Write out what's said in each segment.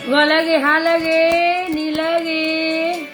ဂီၤလၢအဂ့ၤ, ဟါလၢအဂ့ၤ, နံၤလၢအဂ့ၤ.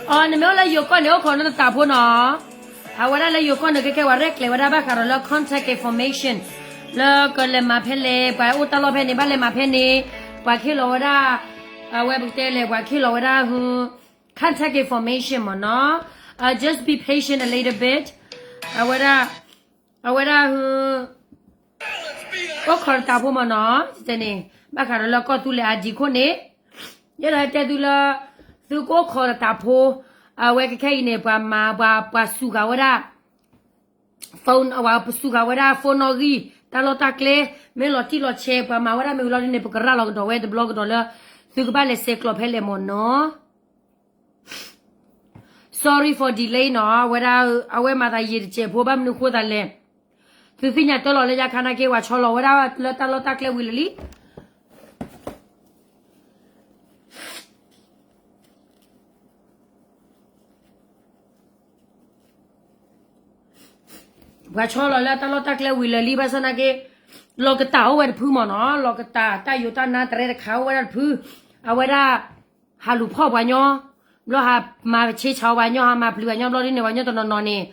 အီ နမ့ၢ်အိၣ်လၢယိၤကီၢ်န့ၣ် အိၣ်ခိးနတၢ်ဖိနီၤ. အဝဲဒၣ်လၢယိၤကီၢ်န့ၣ် ခဲကဲဝဲရဲၣ်ကျဲၤဝဲဒၣ်ဘၣ်ဃးဒီးလၢ contact information လၢကလဲၤမၤဖဲလဲၣ်, ပှၤအိၣ်တၢ်လီၢ်ဖဲန့ၣ် ဘၣ်လဲၤမၤဖဲန့ၣ်, ပှၤခ့ၣ်လီၤဝဲဒၣ်, အဝဲပကတဲလဲၣ်, ပှၤခ့ၣ်လီၤဝဲဒၣ်ဟု contact information မ့ၢ်နီၤ. Just be patient a little bit. အဝဲဒၣ်, အဝဲဒၣ်ဟု အိၣ်ခိးတၢ်ဖိမ့ၢ်နီၤ, တဲန့ၣ်, ဘၣ်ဃးဒီးလၢကီၢ်သူလ့ၤအဒံခိၣ်န့ၣ်, ယဲဒၣ်တဲသုလၢ သုကအိၣ်ခိးတၢ်ဖိ, အဝဲကခဲအံၤန့ၣ် ပှၤမၤ, ပှၤ, ပှၤစူးဃာ်ဝဲဒၣ် phone, အဝဲပစူးဃာ်ဝဲဒၣ် phone နီၣ်ဂံၢ်, တၢ်လီၢ်တၢ်ကျဲ, မ့ၢ်လီၤတံၢ်လီၤဆဲး ပှၤမၤဝဲဒၣ်မ့ၢ်ဝံၤလီၤဒ်န့ၣ် ပကရၤလီၤကဒီးဝဲတဘျီကဒီးလၢ သုကဘၣ်လဲၤဆဲးကျိးဖဲလဲၣ်မ့ၢ်နီၤ. Sorry for delay နီၤ, အဝဲဒၣ်, အဝဲမၤသးယံာ်တစဲးဖိ ဘၣ်မနုၤဃိသးလဲၣ်. သုသ့ၣ်ညါတၢ်လီၤလၢယခါနာ်က့ ပှၤဆီလီၤဝဲဒၣ်လၢတၢ်လီၢ်တၢ်ကျဲဝံၤလၢာ်လံ. ပှၤဆီလီၤလၢတၢ်လီၢ်တၢ်ကျဲဝံၤလၢာ်လံ ဘၣ်ဆၣ်နာ်က့ လီၤကတၢ်အိၣ်ဝဲတဖုမ့ၢ်နီၤ, လီၤကတၢ် တၢ်ယိးတၢ်နါတရဲတခါအိၣ်ဝဲဒၣ်တဖု, အဝဲဒၣ် ဟးလူၤဖီၣ်ပှၤညီ, ဘျီဟးမၤဆ့ဆးပှၤညီ, ဟးမၤပျံၤပှၤညီ ဘျီဒ်န့ၣ် ပှၤညီတနီၤနီၤန့ၣ်,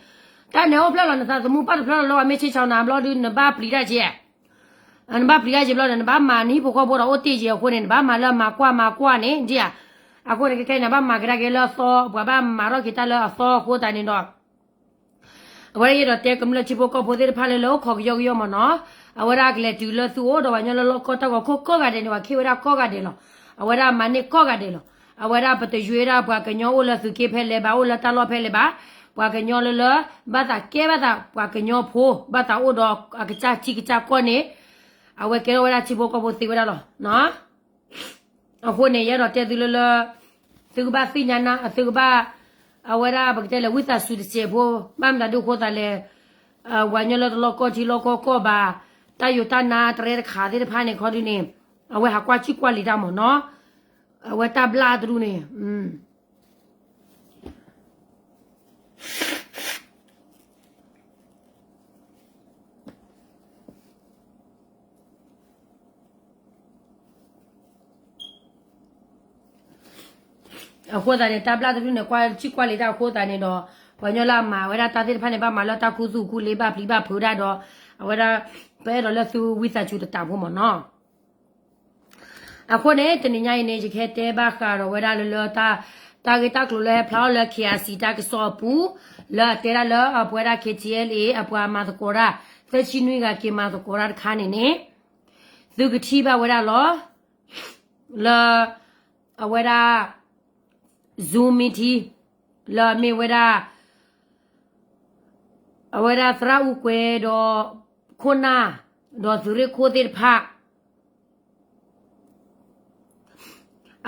တၢ်န့ၣ်အိၣ်ဖျဲၣ်လီၤ နသးသမူပၢ်တဖျၢၣ်လီၤလၢပှၤမ့ၢ်ဆ့ဆးနၤ ဘျီဒ်နဘၣ်ပျံၤတၢ်က့ၤ နဘၣ်ပျံၤတၢ်က့ၤဘျီဒီး နဘၣ်မၤနဟံၣ်ဖိဃီဖိဒီးအိၣ်တ့ၢ်က့ၤအဃိန့ၣ် နဘၣ်မၤလၢမၤကွၢ်မၤကွၢ်န့ၣ် ဒ်ဧါ. အဃိန့ၣ် ခဲခဲအံၤန့ၣ် ဘၣ်မၤကဒါက့ၤလၢအသီ, ပှၤဘၣ်မၤထီၣ်က့ၤတၢ်လၢအသီအဃိသတးန့ၣ်ဒီး အဝဲဒၣ်ယအဲၣ်ဒိးတဲကမျၢၢ်ထံဖိကီၢ်ဖိသ့ၣ်တဖၣ်လၢ လၢအိၣ်ခိးကယီကယီမ့ၢ်နီၤ, အဝဲဒၣ်ကလဲၤတုၤလၢသုအိၣ်ဒီးပှၤညီလၢလီၢ်ကီၢ်တၢ်ဂီၤခိၣ်ကိးဂၤဒဲးန့ၣ် ပှၤခ့ၣ်ဝဲဒၣ်ကိးဂၤဒဲးလီၤ. အဝဲဒၣ်မၤန့ၢ်ကိးဂၤဒဲးလီၤ. အဝဲဒၣ်ပတယွ့ဒၣ်ပှၤကညီအိၣ်လၢသုးက့ဖဲလဲၣ်ဘၣ်, အိၣ်လၢတၢ်လီၢ်ဖဲလဲၣ်ဘၣ်, ပှၤကညီလၢလၢ ဘၣ်သးကဲဘၣ်သးပှၤကညီဖိ, ဘၣ်သးအိၣ်ဒီးအကစၢ်ထံကစၢ်ကီၢ်န့ၣ်, အဝဲကဲထီၣ်ဝဲဒၣ်ထံဖိကီၢ်ဖိသ့ဝဲဒၣ်လီၤ. အဃိန့ၣ် ယအဲၣ်ဒိးတဲသုလၢလၢ သုကဘၣ်သ့ၣ်ညါနၢ်, သုကဘၣ်, အဝဲဒၣ်ပကတဲလဲၣ် ဝံသးစူၤတစဲးဖိ, ဘၣ်မတၤဒုးအဃိသတးလဲၣ်, ပှၤကညီလၢတလီၢ်ကီၢ်ထံလီၢ်ကီၢ်ကီၢ်ဘၣ်, တၢ်ယိးတၢ်နါတရဲတခါသ့ၣ်တဖၣ်န့ၣ်ခီဒုးန့ၣ်, အဝဲဟးကွၢ်စံၣ်ကွၢ်လံၤတၢ်မ့ၢ်နီၤ, အဝဲတၢ်ဘျၣ်တဒူၣ်န့ၣ် အဃိသတးန့ၣ် တၢ်ဘျၣ်တဒူၣ်န့ၣ် ကွၢ်စံၣ်ကွၢ်လံၤတၢ်အဃိသတးန့ၣ်ဒီး, ပှၤကညီလၢအမၤဝဲဒၣ်တၢ်သ့ၣ်တဖၣ်န့ၣ် ဘၣ်မၤလၢတၢ်ခူသူၣ်ခူလ့ ဘၣ်ပျံၤဘၣ်ဖုးဒၣ်ဒီး, အဝဲဒၣ်, ပအဲၣ်ဒိးလၢသုဝံသးစူၤတတးဖိမ့ၢ်နီၤ. အဃိန့ၣ် တနံၤညါအံၤန့ၣ် ယကဟဲတဲဘၣ်ဃးဒီးဝဲဒၣ်လၢလၢ တၢ်ဂ့ၢ်တၢ်ကျိၤလၢဟဲဖျါထီၣ်လၢ KIC တၢ်ကစီၣ်အပူၤ, လၢအတဲဒၣ်လၢအပဝဲဒၣ် KTLA အပှၤမၤသကိးတၢ် သၢဆံနွံဂၤက့ၤမၤသကိးတၢ်တခါန့ၣ်န့ၣ်, သုကထံၣ်ဘၣ်ဝဲဒၣ်လီၤ လၢ အဝဲဒၣ် Zoom meeting လၢအမ့ၢ်ဝဲဒၣ် အဝဲဒၣ်သရၣ်အူကွဲဒီး ခိၣ်နၢ် ဒီးသုးရ့ၣ်ခိၣ်သ့ၣ်တဖၣ်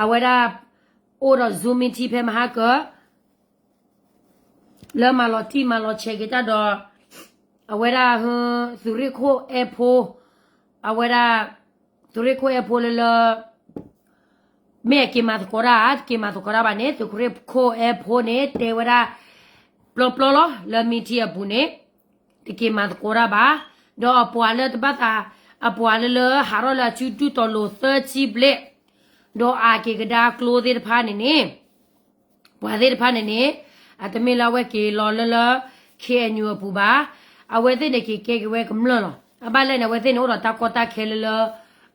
အဝဲဒၣ် အိၣ်ဒီး Zoom meeting ဖဲမဟါကၢ လၢမၤလီၤတံၢ်မၤလီၤဆဲးက့ၤတၢ်ဒီး အဝဲဒၣ် သုးရ့ၣ်ခိၣ်အဲၣ်ဖိ အဝဲဒၣ် သုးရ့ၣ်ခိၣ်အဲၣ်ဖိလၢလၢ မ့ၢ်အက့ၤမၤသကိးတၢ် တက့ၤမၤသကိးတၢ်ဘၣ်န့ၣ် သုးရ့ၣ်ခိၣ်အဲၣ်ဖိန့ၣ် တဲဝဲဒၣ် ပျီပျီလီၤ လၢ meeting အပူၤန့ၣ် တက့ၤမၤသကိးတၢ်ဘၣ်, ဒီးအပှၤလၢတဘၣ်သး အပှၤလၢလၢဟးထီၣ်လၢအစုဒုၣ်တီၤလိၤသၢဆံဘျဲၣ်, ဒီးအက့ၤကဒါကျိသ့ၣ်တဖၣ်န့ၣ်န့ၣ်, ပှၤသ့ၣ်တဖၣ်န့ၣ်န့ၣ်, အတမ့ၢ်လၢအဝဲက့ၤလီၤလၢလၢ ခ့ၣ်အဲၣ်ယူၣ် အပူၤဘၣ်, အဝဲသ့ၣ်န့ၣ်က့ၤကဲက့ၤဝဲကမျၢၢ်လီၤ. အဘၣ်လဲၣ်န့ၣ် အဝဲသ့ၣ်န့ၣ်အိၣ်ဒီးတၢ်ကီတၢ်ခဲလၢလၢ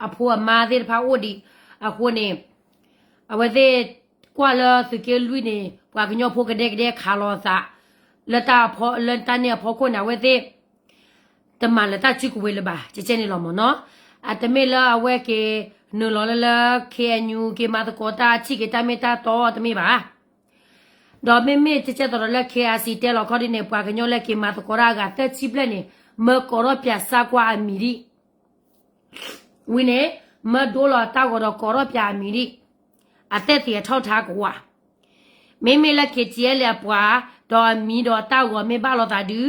အဖိအမါသ့ၣ်တဖၣ်အိၣ်ဒံး, အဃိန့ၣ် အဝဲသ့ၣ်ကွၢ်လၢသုးက့လွံၢ်န့ၣ် ပှၤကညီဖိကဒဲကဒဲခးလိာ်သး လၢတၢ်အဖီ လၢတၢ်န့ၣ်အဖီခိၣ်န့ၣ် အဝဲသ့ၣ် တမၤလၢတၢ်စုကဝဲၤလၢၤဘၣ် ကဲကဲန့ၣ်လီၤမ့ၢ်နီၤ. အတမ့ၢ်လၢအဝဲက့ၤနုာ်လီၤလၢလၢ ခ့ၣ်အဲၣ်ယူၣ် က့ၤမၤသကိးတၢ်ထံၣ်က့ၤတၢ်မ့ၢ်တၢ်တီတမ့ၢ်ဘၣ်. ဒီးမ့မ့ၢ်ကဲကဲသိးဒီးလၢ ခ့ၣ်အဲၣ်ယူၣ် တဲလီၤခီဒ်န့ၣ် ပှၤကညီလၢက့ၤမၤသကိးတၢ်အဂၤသၢဆံဘျဲၣ်န့ၣ် မၢကိးထီၣ်ပၠးစၢ်ကွၢ်အမံၤဒံး ဝံၤန့ၣ် မၢဒိလီၤတၢ်ဂီၤဒီးကိးထီၣ်ပၠးအမံၤဒံး, အသက်သေအထောက်အထားကဝး. မ့မ့ၢ်လၢ ခ့ၣ်ထံၣ်အဲၣ်လ့ၣ် အပှၤ ဒီးအမံၤဒီးတၢ်ဂီၤမ့ၢ်ဘၣ်လိာ်သးဒုး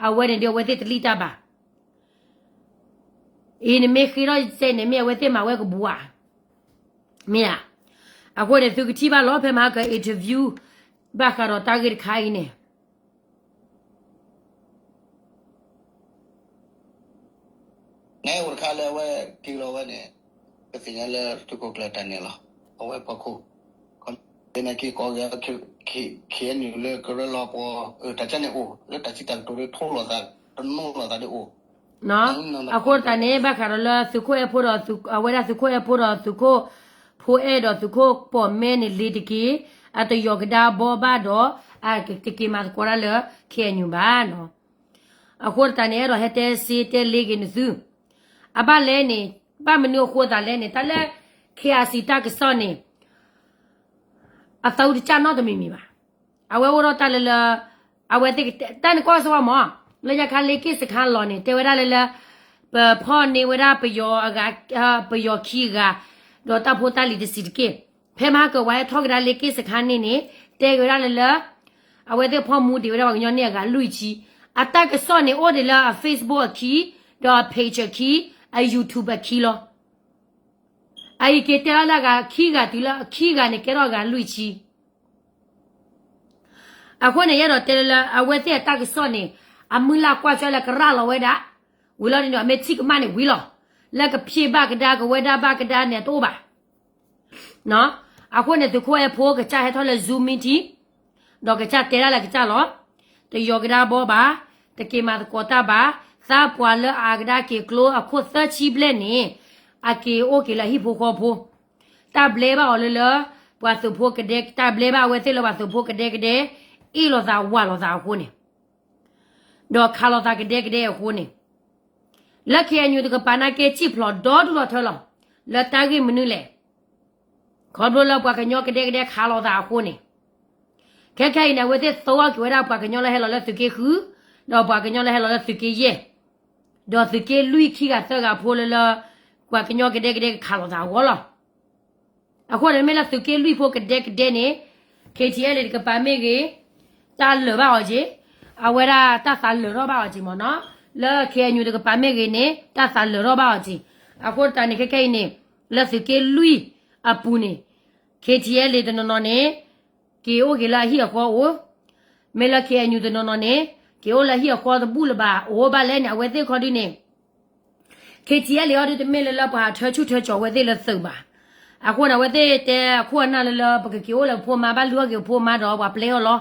အဝဲန့ၣ်ဒုးအဝဲသ့ၣ်တလံၣ်တၢ်ဘၣ်. အံၤနမ့ၢ်ဃ့ထီၣ်စဲန့ၣ် မ့ၢ်အဝဲသ့ၣ်မၤဝဲကဘူးဧါ. မ့ၢ်ဧါ. အဃိန့ၣ် သုကထံၣ်ဘၣ်လီၤ ဖဲမဟါက interview ဘၣ်ဃးဒီးတၢ်ဂ့ၢ်တခါအံၤန့ၣ် နအိၣ်တခါလၢအဝဲက့ၤလီၤဝဲန့ၣ် ပသ့ၣ်ညါလၢသုးခိၣ်ကျၢၢ်တၢ်န့ၣ်လီၤ. အဝဲပှၤခိၣ် သ့ၣ်ညါက့ၤကိးဂၤ ခ့ၣ်အဲၣ်ယူၣ် လၢကရၢလီၤပှီၤ တၢ်ကန့ၣ်အိၣ် လၢတၢ်စံးတၢ်ကတိၤဒ်ထိၣ်လိာ်သး တနီၣ်လိာ်သးဒ်အိၣ် အဃိတၢ်န့ၣ် ဘၣ်ဃးဒီးလၢသုးခိၣ်အဲၣ်ဖိဒီး အဝဲဒၣ်သုးခိၣ်အဲၣ်ဖိဒီးသုးခိၣ်ဖိအဲၣ်ဒီးသုးခိၣ်ပိာ်မဲန့ၣ် လ့ၤတက့ၢ်, အတယီၤကဒါဘီဘၣ်ဒီး အတက့ၤမၤသကိးတၢ်လၢ ခ့ၣ်အဲၣ်ယူၣ် ဘၣ်နီၤ. အဃိတၢ်န့ၣ် အဲၣ်ဒိးဟဲတဲစ့တဲလ့က့ၤနသု အဘၣ်လဲၣ်န့ၣ် ဘၣ်မနုၤအဃိသးလဲၣ်န့ၣ် တၢ်လၢ ခ့ၣ်အဲၣ်ယူၣ် တၢ်ကစီၣ်န့ၣ် အသးအုးတကၢ်နီတမံၤမံၤဘၣ်. အဝဲအိၣ်ဒီးတၢ်လၢလၢ အဝဲသ့ၣ်ကတဲ တၢ်န့ၣ်ကွၢ်စ့ၢ်ကီးမး လၢညါခါလ့က့ၣ်စခါလီၤန့ၣ် တဲဝဲဒၣ်လၢလၢ ပဖီၣ်န့ၢ်ဝဲဒၣ်ပယီၤအဂၤ ပယီၤခံဂၤ ဒီးတၢ်ဖိတၢ်လံၤတဆံးတက့ၢ်. ဖဲမဟါကဝဲဟဲထီၣ်ကဒါလ့က့ၣ်စခါန့ၣ်န့ၣ် တဲက့ၤဝဲဒၣ်လၢလၢ အဝဲသ့ၣ်ဖီၣ်မူဒံးဝဲဒၣ်ပှၤကညီန့ၢ်အဂၤလွံၢ်ဆံ. အတၢ်ကစီၣ်န့ၣ်အိၣ်ဒံးလၢအ Facebook အခံ ဒီးအ page အခံ အ YouTube အခံလီၤ. အအံၤက့ၤတဲလီၤလၢအဂၤခံဂၤတုၤလၢခံဂၤန့ၣ်ကဲထီၣ်အဂၤလွံၢ်ဆံ. အဃိန့ၣ် ယအဲၣ်ဒိးတဲလၢလၢ အဝဲသ့ၣ်အတၢ်ကစီၣ်န့ၣ် အမုၢ်လၢ်ကွၢ်ဆၢလၢကရၢလီၤဝဲဒၣ် ဝံၤလီၤန့ၣ်ဒီး အမ့ၢ်ထံၣ်ကမၣ်န့ၣ်ဝံၤလီၤ. လၢကဖံးဘၣ်ကဒါကဝဲဒၣ်ဘၣ်ကဒါန့ၣ်တအိၣ်ဘၣ်. အဃိန့ၣ် သုးခိၣ်အဲၣ်ဖိကစၢ်ဟဲထီၣ်လၢ Zoom meeting ဒီးကစၢ်တဲဒၣ်လၢကစၢ်လီၤ. တယီၤကဒါဘီဘၣ်, တက့ၤမၤသကိးတၢ်ဘၣ်, သးပှၤလၢအကဒါက့ၤကျိအခိၣ်သၢဆံဘျဲၣ်န့ၣ် အက့ၤအိၣ်က့ၤလၢအဟံၣ်ဖိဃီဖိ, တၢ်ဘျဲဘၣ်အီၤလၢလၢ ပှၤသုးဖိကဒဲ တၢ်ဘျဲဘၣ်အဝဲသ့ၣ်လၢပှၤသုးဖိကဒဲကဒဲ အ့ၣ်လိာ်သးဝးလိာ်သးအဃိန့ၣ် ဒီးခးလိာ်သးကဒဲကဒဲအဃိန့ၣ် လၢ ခ့ၣ်အဲၣ်ယူၣ် တကပၤနာ်က့ စံၣ်ဖျိးဒီဒူၣ်ဒီထၢလီၤ. လၢတၢ်ဂ့ၢ်မနုၤလဲၣ်. ခီဖျိလၢပှၤကညီကဒဲကဒဲခးလိာ်သးအဃိန့ၣ် ခဲခဲအံၤန့ၣ် အဝဲသ့ၣ်သိအီၤက့ၤဝဲဒၣ်ပှၤကညီလၢဟဲလီၤလၢသုးက့ဃု, ဒီးပှၤကညီလၢဟဲလီၤလၢသုးက့ယဲၢ်, ဒီးသုးက့လွံၢ်ခံဂၤသၢဂၤဖိလၢလၢ ပှၤကညီကဒဲကဒဲကခးလိာ်သးအဂီၢ်လီၤ. အဃိန့ၣ် မ့ၢ်လၢသုးက့လွံၢ်ဖိကဒဲကဒဲန့ၣ် ခ့ၣ်ထံၣ်အဲၣ်လ့ၣ် တကပၤမ့ၢ်ဂ့ၤ တၢ်လၢာ်ဘၣ်အီၤက့ၤ, အဝဲဒၣ်တၢ်သးလၢာ်ထီၣ်ဘၣ်အီၤက့ၤမ့ၢ်နီၤ, လၢ ခ့ၣ်အဲၣ်ယူၣ် တကပၤမ့ၢ်ဂ့ၤန့ၣ် တၢ်သးလၢာ်ထီၣ်ဘၣ်အီၤက့ၤ. အဃိတၢ်န့ၣ် ခဲခဲအံၤန့ၣ် လၢသုးက့လွံၢ်အပူၤန့ၣ် ခ့ၣ်ထံၣ်အဲၣ်လ့ၣ် တနီၤနီၤန့ၣ် က့ၤအိၣ်က့ၤလၢအဟံၣ်အဃီအိၣ်, မ့ၢ်လၢ ခ့ၣ်အဲၣ်ယူၣ် တနီၤနီၤန့ၣ် က့ၤအိၣ်လၢအဟံၣ်အဃီတဘူၣ်လၢၤဘၣ်. အိၣ်ဘၣ်လဲၣ်န့ၣ် အဝဲသ့ၣ်ခီဒုန့ၣ် ခ့ၣ်ထံၣ်အဲၣ်လ့ၣ် အီၤဒု တမ့ၢ်လၢလၢပှၤထၢဆူၣ်ထၢကၠီၤအဝဲသ့ၣ်လၢသုးဘၣ်. အဃိန့ၣ် အဝဲသ့ၣ်တဲအခိၣ်အနၢ်လၢလၢ ပကက့ၤအိၣ်လၢပဖိမါ ဘၣ်လုၢ်အီၣ်က့ၤပဖိမါဒီးပှၤပျဲအီၤလီၤ,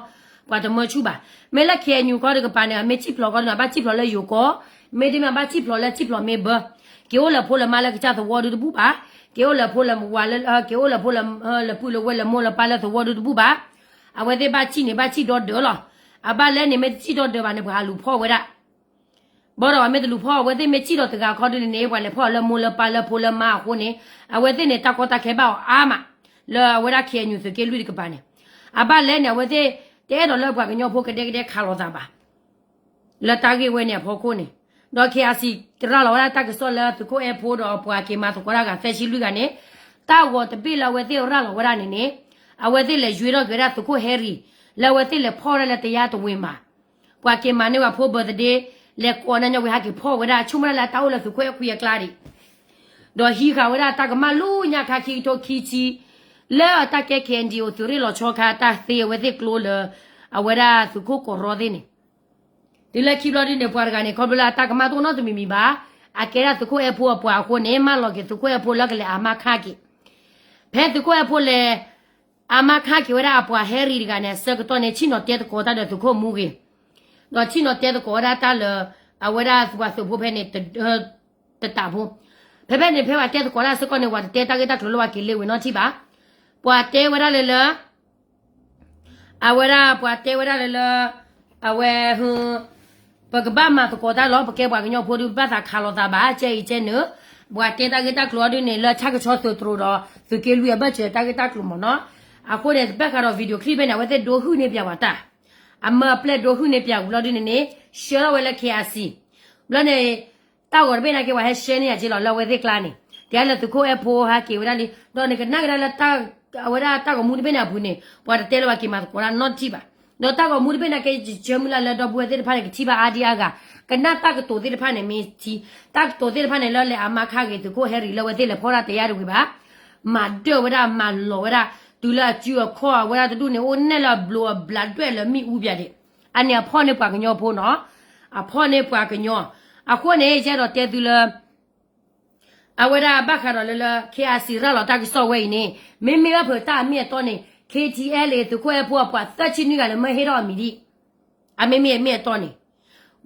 ပှၤတမၢဆူၣ်ဘၣ်. မ့ၢ်လၢ ခ့ၣ်အဲၣ်ယူၣ် ခီဒု တကပၤန့ၣ် အမ့ၢ်စံၣ်ဖျိးခီဒုန့ၣ် အဘၣ်စံၣ်ဖျိးလၢယိၤကီၢ်, မ့တမ့ၢ်အဘၣ်စံၣ်ဖျိးလၢစံၣ်ဖျိးမ့ၢ်ဘၢ, က့ၤအိၣ်လၢဖိလၢမါလၢကစၢ်သဝီဒုတဘူၣ်ဘၣ်, က့ၤအိၣ်လၢဖိလၢဝၤလၢ က့ၤအိၣ်လၢဖိလၢ လၢပုၢ်လၢဝဲၢ်လၢမိၢ်လၢပၢ်လၢသဝီဒုတဘူၣ်ဘၣ်. အဝဲသ့ၣ်ဘၣ်စံၣ်န့ၣ် ဘၣ်စံၣ်ဒီဒၢးလီၤ. အဘၣ်လဲၣ်န့ၣ် မ့ၢ်တစံၣ်ဒီဒၢးဘၣ်န့ၣ် ပှၤဟးလူၤဖီၣ်ဝဲဒၣ် ဘၣ်ဒီးအမ့ၢ်တလူၤဖီၣ် အဝဲသ့ၣ်မ့ၢ်စံၣ်ဒီးတဂၤခီဒုန့ၣ်န့ၣ် ပှၤလဲၤဖီၣ်အီၤလၢမိၢ်လၢပၢ်လၢဖိလၢမါအဃိန့ၣ် အဝဲသ့ၣ်န့ၣ် တၢ်ကီတၢ်ခဲဘၣ်အီၤအါမး လၢအဝဲဒၣ် K N U သုးက့လွံၢ်တကပၤန့ၣ် အဘၣ်လဲၣ်န့ၣ် အဝဲသ့ၣ်တအဲၣ်ဒိးလၢပှၤကညီဖိကဒဲကဒဲခးလိာ်သးဘၣ် လၢတၢ်ဂ့ၢ်ဝဲန့ၣ်အဖီခိၣ်န့ၣ်, ဒီး K I C ရၤလီၤဝဲဒၣ်တၢ်ကစီၣ်လၢသုးခိၣ်အဲၣ်ဖိဒီးပှၤက့ၤမၤသကိးတၢ်ဂၤသၢဆံလွံၢ်ဂၤန့ၣ်, တၢ်ဂီၤတဘ့ၣ်လၢအဝဲသ့ၣ်ရၤလီၤဝဲဒၣ်န့ၣ်န့ၣ်, အဝဲသ့ၣ်လဲၤယွ့ထီၣ်က့ၤဝဲဒၣ်သုးခိၣ်ဟဲရံၤ လၢအဝဲသ့ၣ်လဲၤဖီၣ်ဝဲဒၣ်လၢတယါတဝ့ၤမး, ပှၤက့ၤမၤန့ၢ်ပှၤဖိ birthday လဲၤကိးနၢ်ညီဝံၤဟဲက့ၤဖီၣ်ဝဲဒၣ် ဆိကမိၣ်ဒၣ်လၢအတၢ်အိၣ်လၢသုးခိၣ်အဲၣ်ခွံအကျါဒံး ဒီးဟံးဃာ်ဝဲဒၣ်တၢ်ကမၣ်လူညါခါခံကထိခံဆံ, လၢအတၢ်ကဲ K N D O သုးရ့ၣ်လီၤဆီခါ တၢ်သ့အဝဲသ့ၣ်ကျိလၢ အဝဲဒၣ်သုးခိၣ်ကီးရီသ့ၣ်န့ၣ်, တုၤလၢခံဘျီဒ်န့ၣ် ပှၤတဂၤန့ၣ် ခီဖျိလၢအတၢ်ကမၣ်တအိၣ်နီတမံၤမံၤဘၣ်, အကဲဒၣ်သုးခိၣ်အဲၣ်ဖိအပှၤအဃိန့ၣ် မၢလီၤက့ၤသုးခိၣ်အဲၣ်ဖိလၢကလဲၤအါမးခါက့ၤ, ဖဲသုးခိၣ်အဲၣ်ဖိလဲၤ အါမးခါက့ၤဝဲဒၣ်အပှၤဟဲရံၤတဂၤန့ၣ် အဆၢကတီၢ်န့ၣ် ဆ့ၣ်နီၤတဲသကိးတၢ်ဒီးသုးခိၣ်မူဂ့ၤ, ဒီးဆ့ၣ်နီၤတဲသကိးဝဲဒၣ်တၢ်လၢ အဝဲဒၣ်ပှၤသုးဖိဖဲန့ၣ် တတးဖိ, ဖဲဖဲန့ၣ် ဖဲပှၤတဲသကိးတၢ်စ့ၢ်ကီးန့ၣ် ပှၤတတဲတၢ်ဂ့ၢ်တၢ်ကျိၤလၢပှၤက့ၤလ့ဝ့ၤနီတထံၣ်ဘၣ်, ပှၤတဲဝဲဒၣ်လၢလၢ အဝဲဒၣ်ပှၤတဲဝဲဒၣ်လၢလၢ အဝဲ ပကဘၣ်မၤသကိးတၢ်လီၤ, ပကဲပှၤကညီဖိဒုး ပဘၣ်သးခးလိာ်သးဘၣ် ကဲအံၤကဲနုာ်, ပှၤတဲတၢ်ဂ့ၢ်တၢ်ကျိၤအီၤဒုးန့ၣ် လၢဆၣ်ကဆီသုးတြိၤဒီးသုးက့လွံၢ်အဘၢၣ်စၢၤတၢ်ဂ့ၢ်တၢ်ကျိၤမ့ၢ်နီၤ, အဃိန့ၣ် တဘၣ်ဃးဒီး video clip ဖဲန့ၣ် အဝဲသ့ၣ်ဒိဟုၣ်န့ၢ်ပၠးဝဲတၢ်, အမၢအပျဲၢ်ဒိဟုၣ်န့ၢ်ပၠးဝံၤလီၤဒုးန့ၣ်န့ၣ် ရှဲထီၣ်ဝဲလၢ K I C ဘျီန့ၣ် တၢ်ဂီၤတဘ့ၣ်နာ်က့ ပှၤဟဲရှဲန့ၢ်ယၤက့လီၤ လၢအဝဲသ့ၣ်ကျါန့ၣ်, တဲလၢသုးခိၣ်အဲၣ်ဖိဟဲက့ၤဝဲဒၣ်လံ, ဒီးနကနၣ်ကဒါလၢ အဝဲဒၣ်တၢ်ဂီၤမူတဘ့ၣ်န့ၣ်အပူၤန့ၣ် ပှၤတတဲလၢပှၤက့ၤမၤသကိးတၢ်နီတထံၣ်ဘၣ်, ဒီးတၢ်ဂီၤမူတဘ့ၣ်နာ်က့ ယဆၢမုၢ်လၢ်လၢဒီပုၢ်ဝဲၢ်သ့ၣ်တဖၣ်န့ၣ် ကထံၣ်ဘၣ်အါဒံအါဂၤ, ကနၣ်တၢ်ကတိၤသ့ၣ်တဖၣ်န့ၣ် မ့ၢ်ထံ, တၢ်ကတိၤသ့ၣ်တဖၣ်န့ၣ် လၢလဲၤအါမးခါက့ၤသုးခိၣ်ဟဲရံၤ လၢအဝဲသ့ၣ်လဲၤဖီၣ်တၢ်တယါတဝ့ၤဘၣ်, မၤဒၢၣ်ဝဲဒၣ် မၤလီၤဝဲဒၣ်, တုၤလၢအစုအခီၣ်အဝဲဒၣ်တဒူၣ်န့ၣ် အိၣ်နဲၣ်လၢအဘျိးအဘျးဒွဲၣ်လၢမ့ၣ်အူပၠးဒံး, အန့ၣ်အဖီၣ်န့ၢ်ပှၤကညီဖိနီၤ, အဖီၣ်န့ၢ်ပှၤကညီ, အဃိန့ၣ် ယအဲၣ်ဒိးတဲသုလၢ အဝဲဒၣ်ဘၣ်ဃးဒီးလၢလၢ K I C ရၤလီၤတၢ်ကစီၣ်ဝဲအံၤန့ၣ် မ့မ့ၢ်ဘၣ်ဖုးတၢ်အမ့ၢ်အတီန့ၣ် K T L A သုးခိၣ်အဲၣ်ဖိအပှၤသၢဆံနွံဂၤလၢမ့ၢ်ဟ့ၣ်ထီၣ်အမံၤဒံး, အမ့မ့ၢ်အမ့ၢ်အတီန့ၣ်,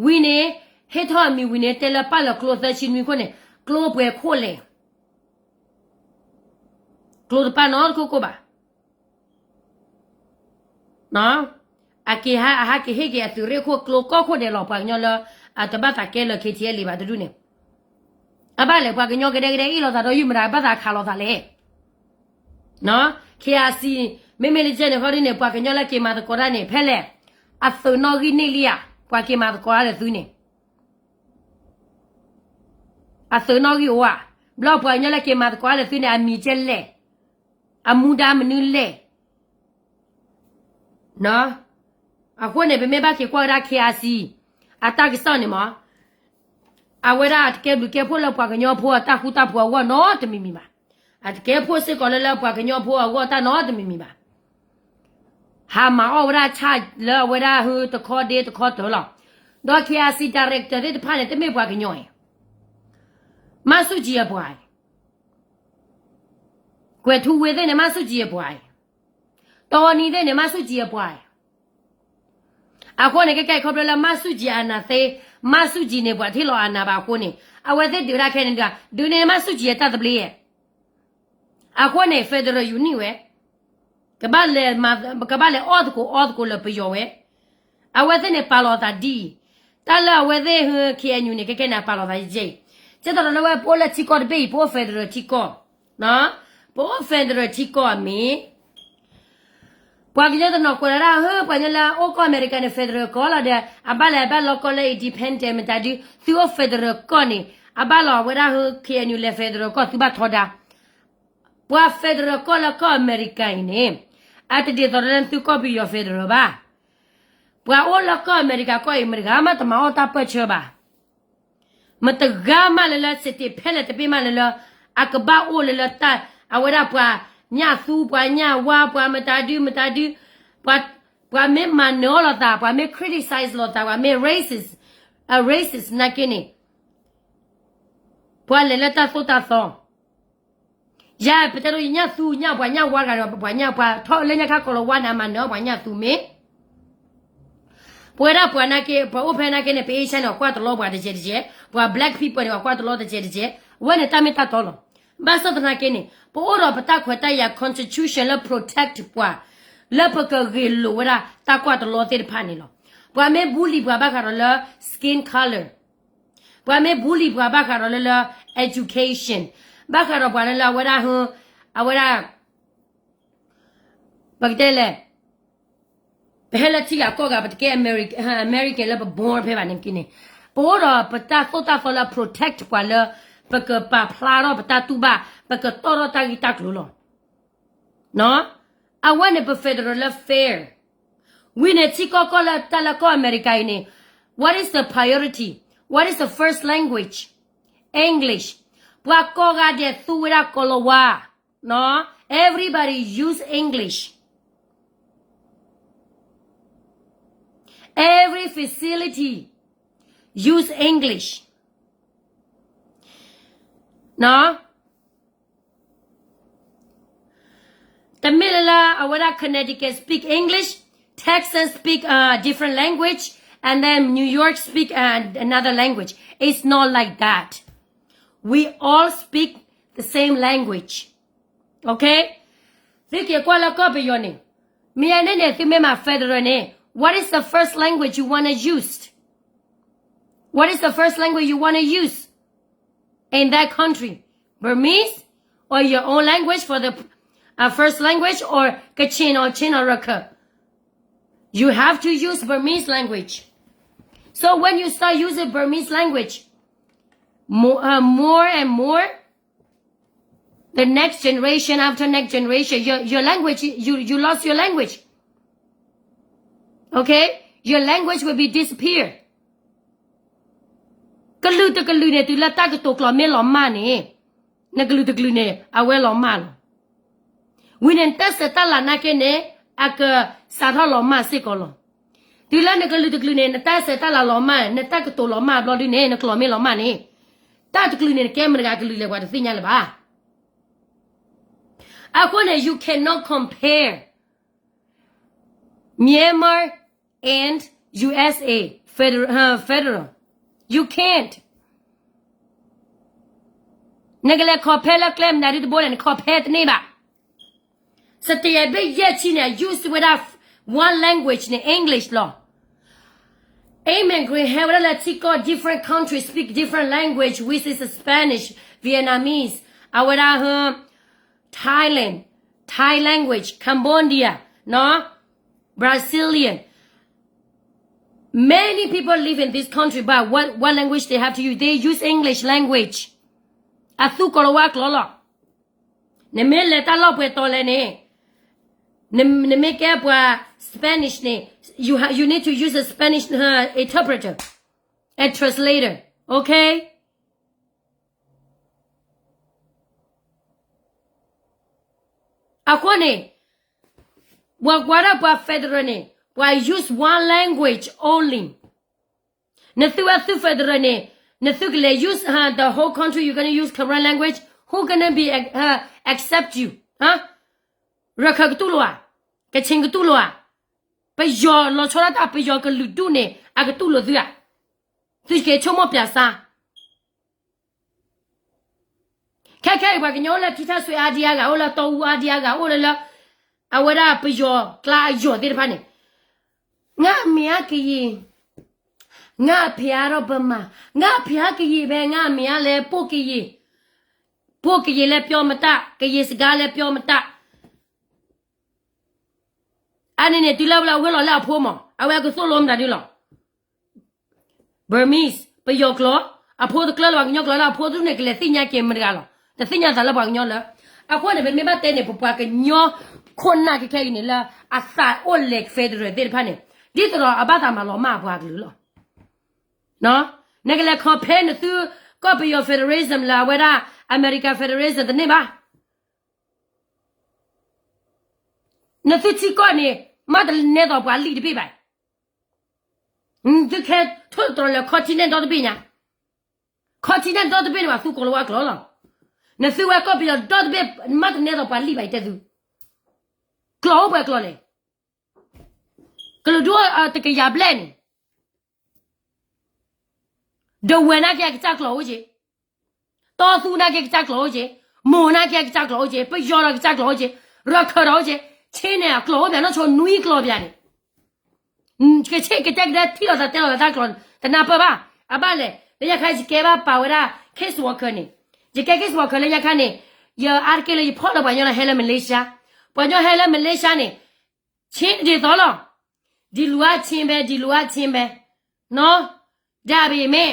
ဝံၤန့ၣ် ဟ့ၣ်ထီၣ်အမံၤဝံၤန့ၣ် တဲလၢပာ်လီၤကျိသၢဆံနွံခိၣ်န့ၣ် ကျိပှဲၤခိၣ်လဲၣ် ကျိတပာ်နီတခိၣ်ခိၣ်ဘၣ်. အက့ၤဟဲ အဟဲက့ၤဟ့ၣ်က့ၤအသုးရ့ၣ်ခိၣ်ကျိကီၢ်ခိၣ်ဒဲးလီၤ ပှၤကညီလၢ အတဘၣ်သးကဲလၢ K T L A ဘၣ်တဒူၣ်န့ၣ်, အဘၣ်လဲၣ် ပှၤကညီကဒဲကဒဲအ့ၣ်လိာ်သးဒီးယုၢ်မတၤ ဘၣ်သးခးလိာ်သးလဲၣ်. K I C မ့မ့ၢ်လၢကဲန့ၣ်ဃီဒ်န့ၣ် ပှၤကညီလၢက့ၤမၤသကိးတၢ်န့ၣ် ဖဲလဲၣ် အသုးနီၣ်ဂံၢ်န့ၢ်လံဧါ, ပှၤက့ၤမၤသကိးတၢ်လၢသုန့ၣ် အသုးနီၣ်ဂံၢ်အိၣ်ဧါ, ဘျီပှၤကညီလၢက့ၤမၤသကိးတၢ်လၢသုန့ၣ် အမံၤကဲလဲၣ်, အမူဒါမနုၤလဲၣ်. အဃိန့ၣ် ပမ့ၢ်ဘၣ်က့ၤကွၢ်ကဒါ K I C အတၢ်ကစီၣ်န့ၣ်မး, အဝဲဒၣ်အတကဲဘျုးကဲဖှိၣ်လၢပှၤကညီဖိအတၢ်ဃူတၢ်ဖိးအဂီၢ်နီတမံၤမံၤဘၣ်. အတကဲဖှိၣ်စ့ၢ်ကီးလၢလၢပှၤကညီဖိအဂီၢ်တၢ်နီတမံၤမံၤဘၣ်. ဟးမၤအီၣ်ဝဲဒၣ်ဆၣ်လၢအဝဲဒၣ်ဟုတခီဒ့တခီတၢၢ်လီၤ. ဒီး K I C director သ့ၣ်တဖၣ်န့ၣ် တမ့ၢ်ပှၤကညီအံၤ, မၤဆူၣ်ကံအပှၤအံၤ, ကွဲၤထူဝ့သ့ၣ်န့ၣ် မၤဆူၣ်ကံအပှၤအံၤ, တီနံသ့ၣ်န့ၣ် မၤဆူၣ်ကံအပှၤအံၤ. အဃိန့ၣ် ကဲကဲခီဖျိလၢမၤဆူၣ်ကံအနၢ်သ့, မၤဆူၣ်ကံန့ၣ် ပှၤထံၣ်လီၤအနၢ်ဘၣ်အဃိန့ၣ် အဝဲသ့ၣ်ဒုးဒၣ်ခဲန့ၣ်ဒုး, ဒုးန့ၣ်မၤဆူၣ်ကံအတၢ်သဘျ့ယဲၢ်. အဃိန့ၣ် federal union ဝဲ ကဘၣ်လဲၤမၤ, ကဘၣ်လဲၤအီၣ်သကိးအီသကိးလၢပယီၤဝဲ, အဝဲသ့ၣ်န့ၣ်ပာ်လီၤသးဒ်အံၤ, တၢ်လၢအဝဲသ့ၣ်ဟဲ K N U န့ၣ် ကဲကဲန့ၣ် အပာ်လီၤသးယဲၢ်, ကဲသိးဒီးလၢဝဲပအိၣ်လၢထံကီၢ်တဘ့ၣ်အံၤ ပအိၣ် federal ထံကီၢ်, ပအိၣ် federal ထံကီၢ်အမ့ၢ် ပှၤကညီတနီၤကွဲးလီၤဒၣ် ဟၢ ပှၤကညီလၢအအိၣ်ကီၢ်အမဲရကၤန့ၣ် federal ကီၢ်လီၤဒီး အဘၣ်လဲၤဘၣ်လီၤကီၢ်လၢ independent မတၤဒု သုအိၣ် federal ကီၢ်န့ၣ် အဘၣ်လီၤဝဲဒၣ်ဟၢ K N U လဲၤ federal ကီၢ် သုဘၣ်ထီဒါ ပှၤ federal ကီၢ်လၢကီၢ်အမဲရကၤအံၤန့ၣ် အတဒ်သိးလၢသုကီၢ်ပယီၤ federal ဘၣ်. ပှၤအိၣ်လၢကီၢ်အမဲရကၤကီၢ်အံၤ မတဂၤမးတမၤအီၣ်တၢ်ပၢၢ်ဆၢဘၣ်. မတဂၤမးလၢလၢ state ဖဲလဲၣ်တဘ့ၣ်မးလၢလၢ အကဘၣ်အိၣ်လၢလၢတၢ် အဝဲဒၣ်ပှၤညၣ်သူ ပှၤညၣ်ဝါ ပှၤမတၤဒု မတၤဒု ပှၤမ့ၢ်မၤနၢၤအီၣ်လိာ်သး ပှၤမ့ၢ် criticize လိာ်သး ပှၤမ့ၢ် racist, အ racist နာ်က့န့ၣ် ပှၤလဲၤလၢတၢ်သိၣ်တၢ်သီ ယၤပတဲဒိးယညၣ်သူညၣ်ပှၤညၣ်ဝါတဂၤဒီး ပှၤညၣ်ပှၤထီၣ်လၢညၣ်ခါကီးလီၤဝါန့ၣ် အမၤနၢၤအီၣ်ပှၤညၣ်သူမ့ၢ် ပဝဲဒၣ်ပှၤနာ်က့ ပှၤအိၣ်ဖဲနာ်က့န့ၣ် ပ Asian န့ၣ် ပှၤကွၢ်တလီပှၤတကဲးတကဲး, ပှၤ black people န့ၣ် ပှၤကွၢ်တလီတကဲးတကဲး, အဝဲန့ၣ်တၢ်မ့ၢ်တၢ်တီလီၤ. ဘၣ်ဆၣ်သနာ်က့န့ၣ် ပအိၣ်ဒီးပတၢ်ခွဲးတၢ်ယာ် constitution လၢ protect ပှၤ လၢပကဂ့ၤလိာ်ဝဲဒၣ်တၢ်ကွၢ်တလီသ့ၣ်တဖၣ်န့ၣ်လီၤ. ပှၤမ့ၢ် bully ပှၤဘၣ်ဃးဒီးလၢ skin color ပှၤမ့ၢ် bully ပှၤဘၣ်ဃးဒီးလၢလၢ education, ဘၣ်ဃးဒီးပှၤလၢလၢအဝဲဒၣ်ဟ, အဝဲဒၣ် ပကတဲလဲၣ်, ပဟဲလၢထံဂၤကီၢ်ဂၤ ပတကဲ Ameri-, American လၢပ born ဖဲဘၣ်န့ၣ်က့န့ၣ်, ပအိၣ်ဒီးပတၢ်သိၣ်တၢ်သီလၢ protect ပှၤလၢ ပကပာ်ဖျါထီၣ်ပတၢ်တူၢ်ဘၣ်, ပကတီၢ်ထီၣ်တၢ်ဂ့ၢ်တၢ်ကျိၤလီၤ. အဝဲန့ၣ်ပ federal လၢ fair. ဝံၤန့ၣ် ထံကီၢ်ကီၢ်လၢတၢ်လၢကီၢ်အမဲရကၤအံၤန့ၣ်, what is the priority? What is the first language? English. ပှၤကိးဂၤဒဲးသူဝဲဒၣ်ကိၤလၤဝါ, everybody use English. Every facility use English. တမ့ၢ်လၢလၢအဝဲဒၣ် Connecticut speak English, Texas speak a different language, and then New York speak a, another language. It's not like that. We all speak the same language. Okay? သုက့ၤကွၢ်လၢကီၢ်ပယီၤန့ၣ်, မ့ၢ်အန့ၣ်န့ၣ် သုမ့ၢ်မၤ federal န့ၣ်, what is the first language you wanna use? What is the first language you wanna use in that country? Burmese or your own language for the, uh, first language, or Kachin or Chin or Rakhine? You have to use Burmese language. So when you start using Burmese language, more, uh, more and more, the next generation after next generation, your, your language, you, you lost your language. Okay? Your language will be disappear. ကလုာ်တကလုာ်န့ၣ် တုၤလၢတၢ်ကတိၤကျိာ်မ့ၢ်လီၤမၢ်န့ၣ်, နကလုာ်တကလုာ်န့ၣ် အဝဲလီၤမၢ်လီၤ. ဝံၤန့ၣ် နတၢ်ဆဲးတၢ်လၤနာ်က့န့ၣ် အကစးထီၣ်လီၤမၢ်စ့ၢ်ကီးလီၤ. တုၤလၢနကလုာ်တကလုာ်န့ၣ် နတၢ်ဆဲးတၢ်လၤလီၤမၢ်, နတၢ်ကတိၤလီၤမၢ်ဘျီဒုန့ၣ် နကျိာ်မ့ၢ်လီၤမၢ်န့ၣ်, တၢ်တကလုာ်န့ၣ် နကဲမတၤတဂၤကလုာ်လဲၣ် ပှၤတသ့ၣ်ညါလၢၤဘၣ်. အဃိန့ၣ် you cannot compare Myanmar and U S A federal, uh, federal. You can't. နကလဲၤ compare လၢကျဲမနုၤဒ်တဘိလဲၣ်, န compare တန့ၢ်ဘၣ်. စတံအဘ့ၣ်ယဲၢ်ဆံန့ၣ် use ဝဲဒၣ် one language န့ၣ် English လီၤ. Immigrant ဟဲဝဲဒၣ်လၢထံကီၢ် different countries speak different language, which is Spanish, Vietnamese, အဝဲဒၣ် Thailand, Thai language, Cambodia, နီၤ, Brazilian. Many people live in this country, but what, what language they have to use? They use English language. အသူကိၤလၤဝါကျိာ်လီၤ. နမ့ၢ်လဲၤတၢ်လီၢ်ပှဲၤတီၤလဲၣ်န့ၣ်, န, နမ့ၢ်ကဲပှၤ Spanish န့ၣ်, you ha-, you need to use a Spanish, uh, interpreter and translator. Okay? အဃိန့ၣ်, ပှၤကွၢ်ဒၣ်ပှၤ federal န့ၣ်, ပှၤ use one language only. နသုဝဲသု federal န့ၣ်, နသုကလဲၤ use, uh, the whole country, you gonna use Karen language, who gonna be, uh, accept you? ရခၢၣ်ကတူၢ်လိာ်ဧါ, ကခ့ၣ်ကတူၢ်လိာ်ဧါ, ပယီၤလီၤဆီဒၣ်တၢ် ပယီၤကလုာ်ဒူၣ်န့ၣ် အကတူၢ်လိာ်သုဧါ, သုက့ၤဆိကမိၣ်ပၠးစါ. ခဲခဲအံၤ ပှၤကညီအိၣ်လၢထံထၣ်စွဲအါဒံအါဂၤ, အိၣ်လၢတီအူအါဒံအါဂၤ, အိၣ်လၢလၢ အဝဲဒၣ်ပယီၤကျါအယီၤသ့ၣ်တဖၣ်န့ၣ်, ငါ့အမေကရင်, ငါ့အဖေကတော့ဗမာ, ငါ့အဖေကရင်ပဲ, ငါ့အမေကလည်း ပို့ကရင်, ပို့ကရင်လည်းပြောမတတ်, ကရင်စကားလည်းပြောမတတ်. အန့ၣ်န့ၣ် တုၤလၢဝဲလၢအဝဲလီၤလၢအဖိမး, အဝဲကသိၣ်လိမတၤဒုလီၤ. Burmese, ပယီၤကျိာ်, အဖိတကျၢၢ်လၢပှၤကညီကျိာ်လၢအဖိဒုန့ၣ် ကလဲၤသ့ၣ်ညါက့ၤမတၤတဂၤလီၤ. တသ့ၣ်ညါသးလၢပှၤကညီလၢ, အဃိန့ၣ် ပမ့ၢ်ဘၣ်တဲန့ၣ် ပပှၤကညီခိၣ်နၢ်ခဲခဲအံၤန့ၣ်လၢ အသးအိၣ်လဲၤ federal သ့ၣ်တဖၣ်န့ၣ်, ဒ်သိးဒီးအဘၣ်သးမၤလီၤမၢ်အပှၤကလုာ်လီၤ. နကလဲၤ compare နသုကီၢ်ပယီၤ federalism လၢအဝဲဒၣ် America federalism တန့ၢ်ဘၣ်. နသုထံကီၢ်န့ၣ် မ့ၢ်တနဲသိးပှၤလံာ်တဘ့ၣ်ဘၣ်. နသုခဲထိၣ်သတြီၤလၢ continent ဒီတဘ့ၣ်ညါ, continent ဒီတဘ့ၣ်န့ၣ် ပှၤသူကိၤလၤဝါကျိာ်လီၤ. နသုဝဲကီၢ်ပယီၤဒီတဘ့ၣ် မ့ၢ်တနဲသိးပှၤလံာ်ဘၣ် ယတဲသု, ကျိာ်အိၣ်ပှဲၤကျိာ်လဲၣ်. ကလုာ်ဒူၣ်တကယၤဘျဲၣ်န့ၣ် ဒဝဲၢ်နာ်က့အကစၢ်ကျိာ်အိၣ်က့ၤ, တီသူနာ်က့အကစၢ်ကျိာ်အိၣ်က့ၤ, မိၢ်နာ်က့အကစၢ်ကျိာ်အိၣ်က့ၤ, ပယီၤဒီးကစၢ်ကျိာ်အိၣ်က့ၤ, ရခၢၣ်ဒီးအိၣ်က့ၤ, ဆ့န့ၣ်အကျိာ်အိၣ်ပှဲၤနီၢ်ဆိနွံကျိာ်ပှဲၤန့ၣ်, ကဆ့ကတဲကဒဲထံၣ်လိာ်သးတဲလိာ်သးတၢ်ကျိာ်န့ၣ် တနၢ်ပၢၢ်ဘၣ်. အဘၣ်လဲၣ်, လၢညါခါယကဲဘၣ်ပာ်ဝဲဒၣ် case worker န့ၣ်, ယကဲ case worker လၢညါခါန့ၣ်, ယအါတက့ၢ်လၢယဖီၣ်လၢပှၤကညီလၢဟဲလၢ Malaysia, ပှၤကညီဟဲလၢ Malaysia န့ၣ်, ဆ့ဒ်သိးလီၤ, ဒ်လူၤအါဆ့ဘဲ ဒ်လူၤအါဆ့ဘဲ, နီၢ်, ဒါပေမဲ့,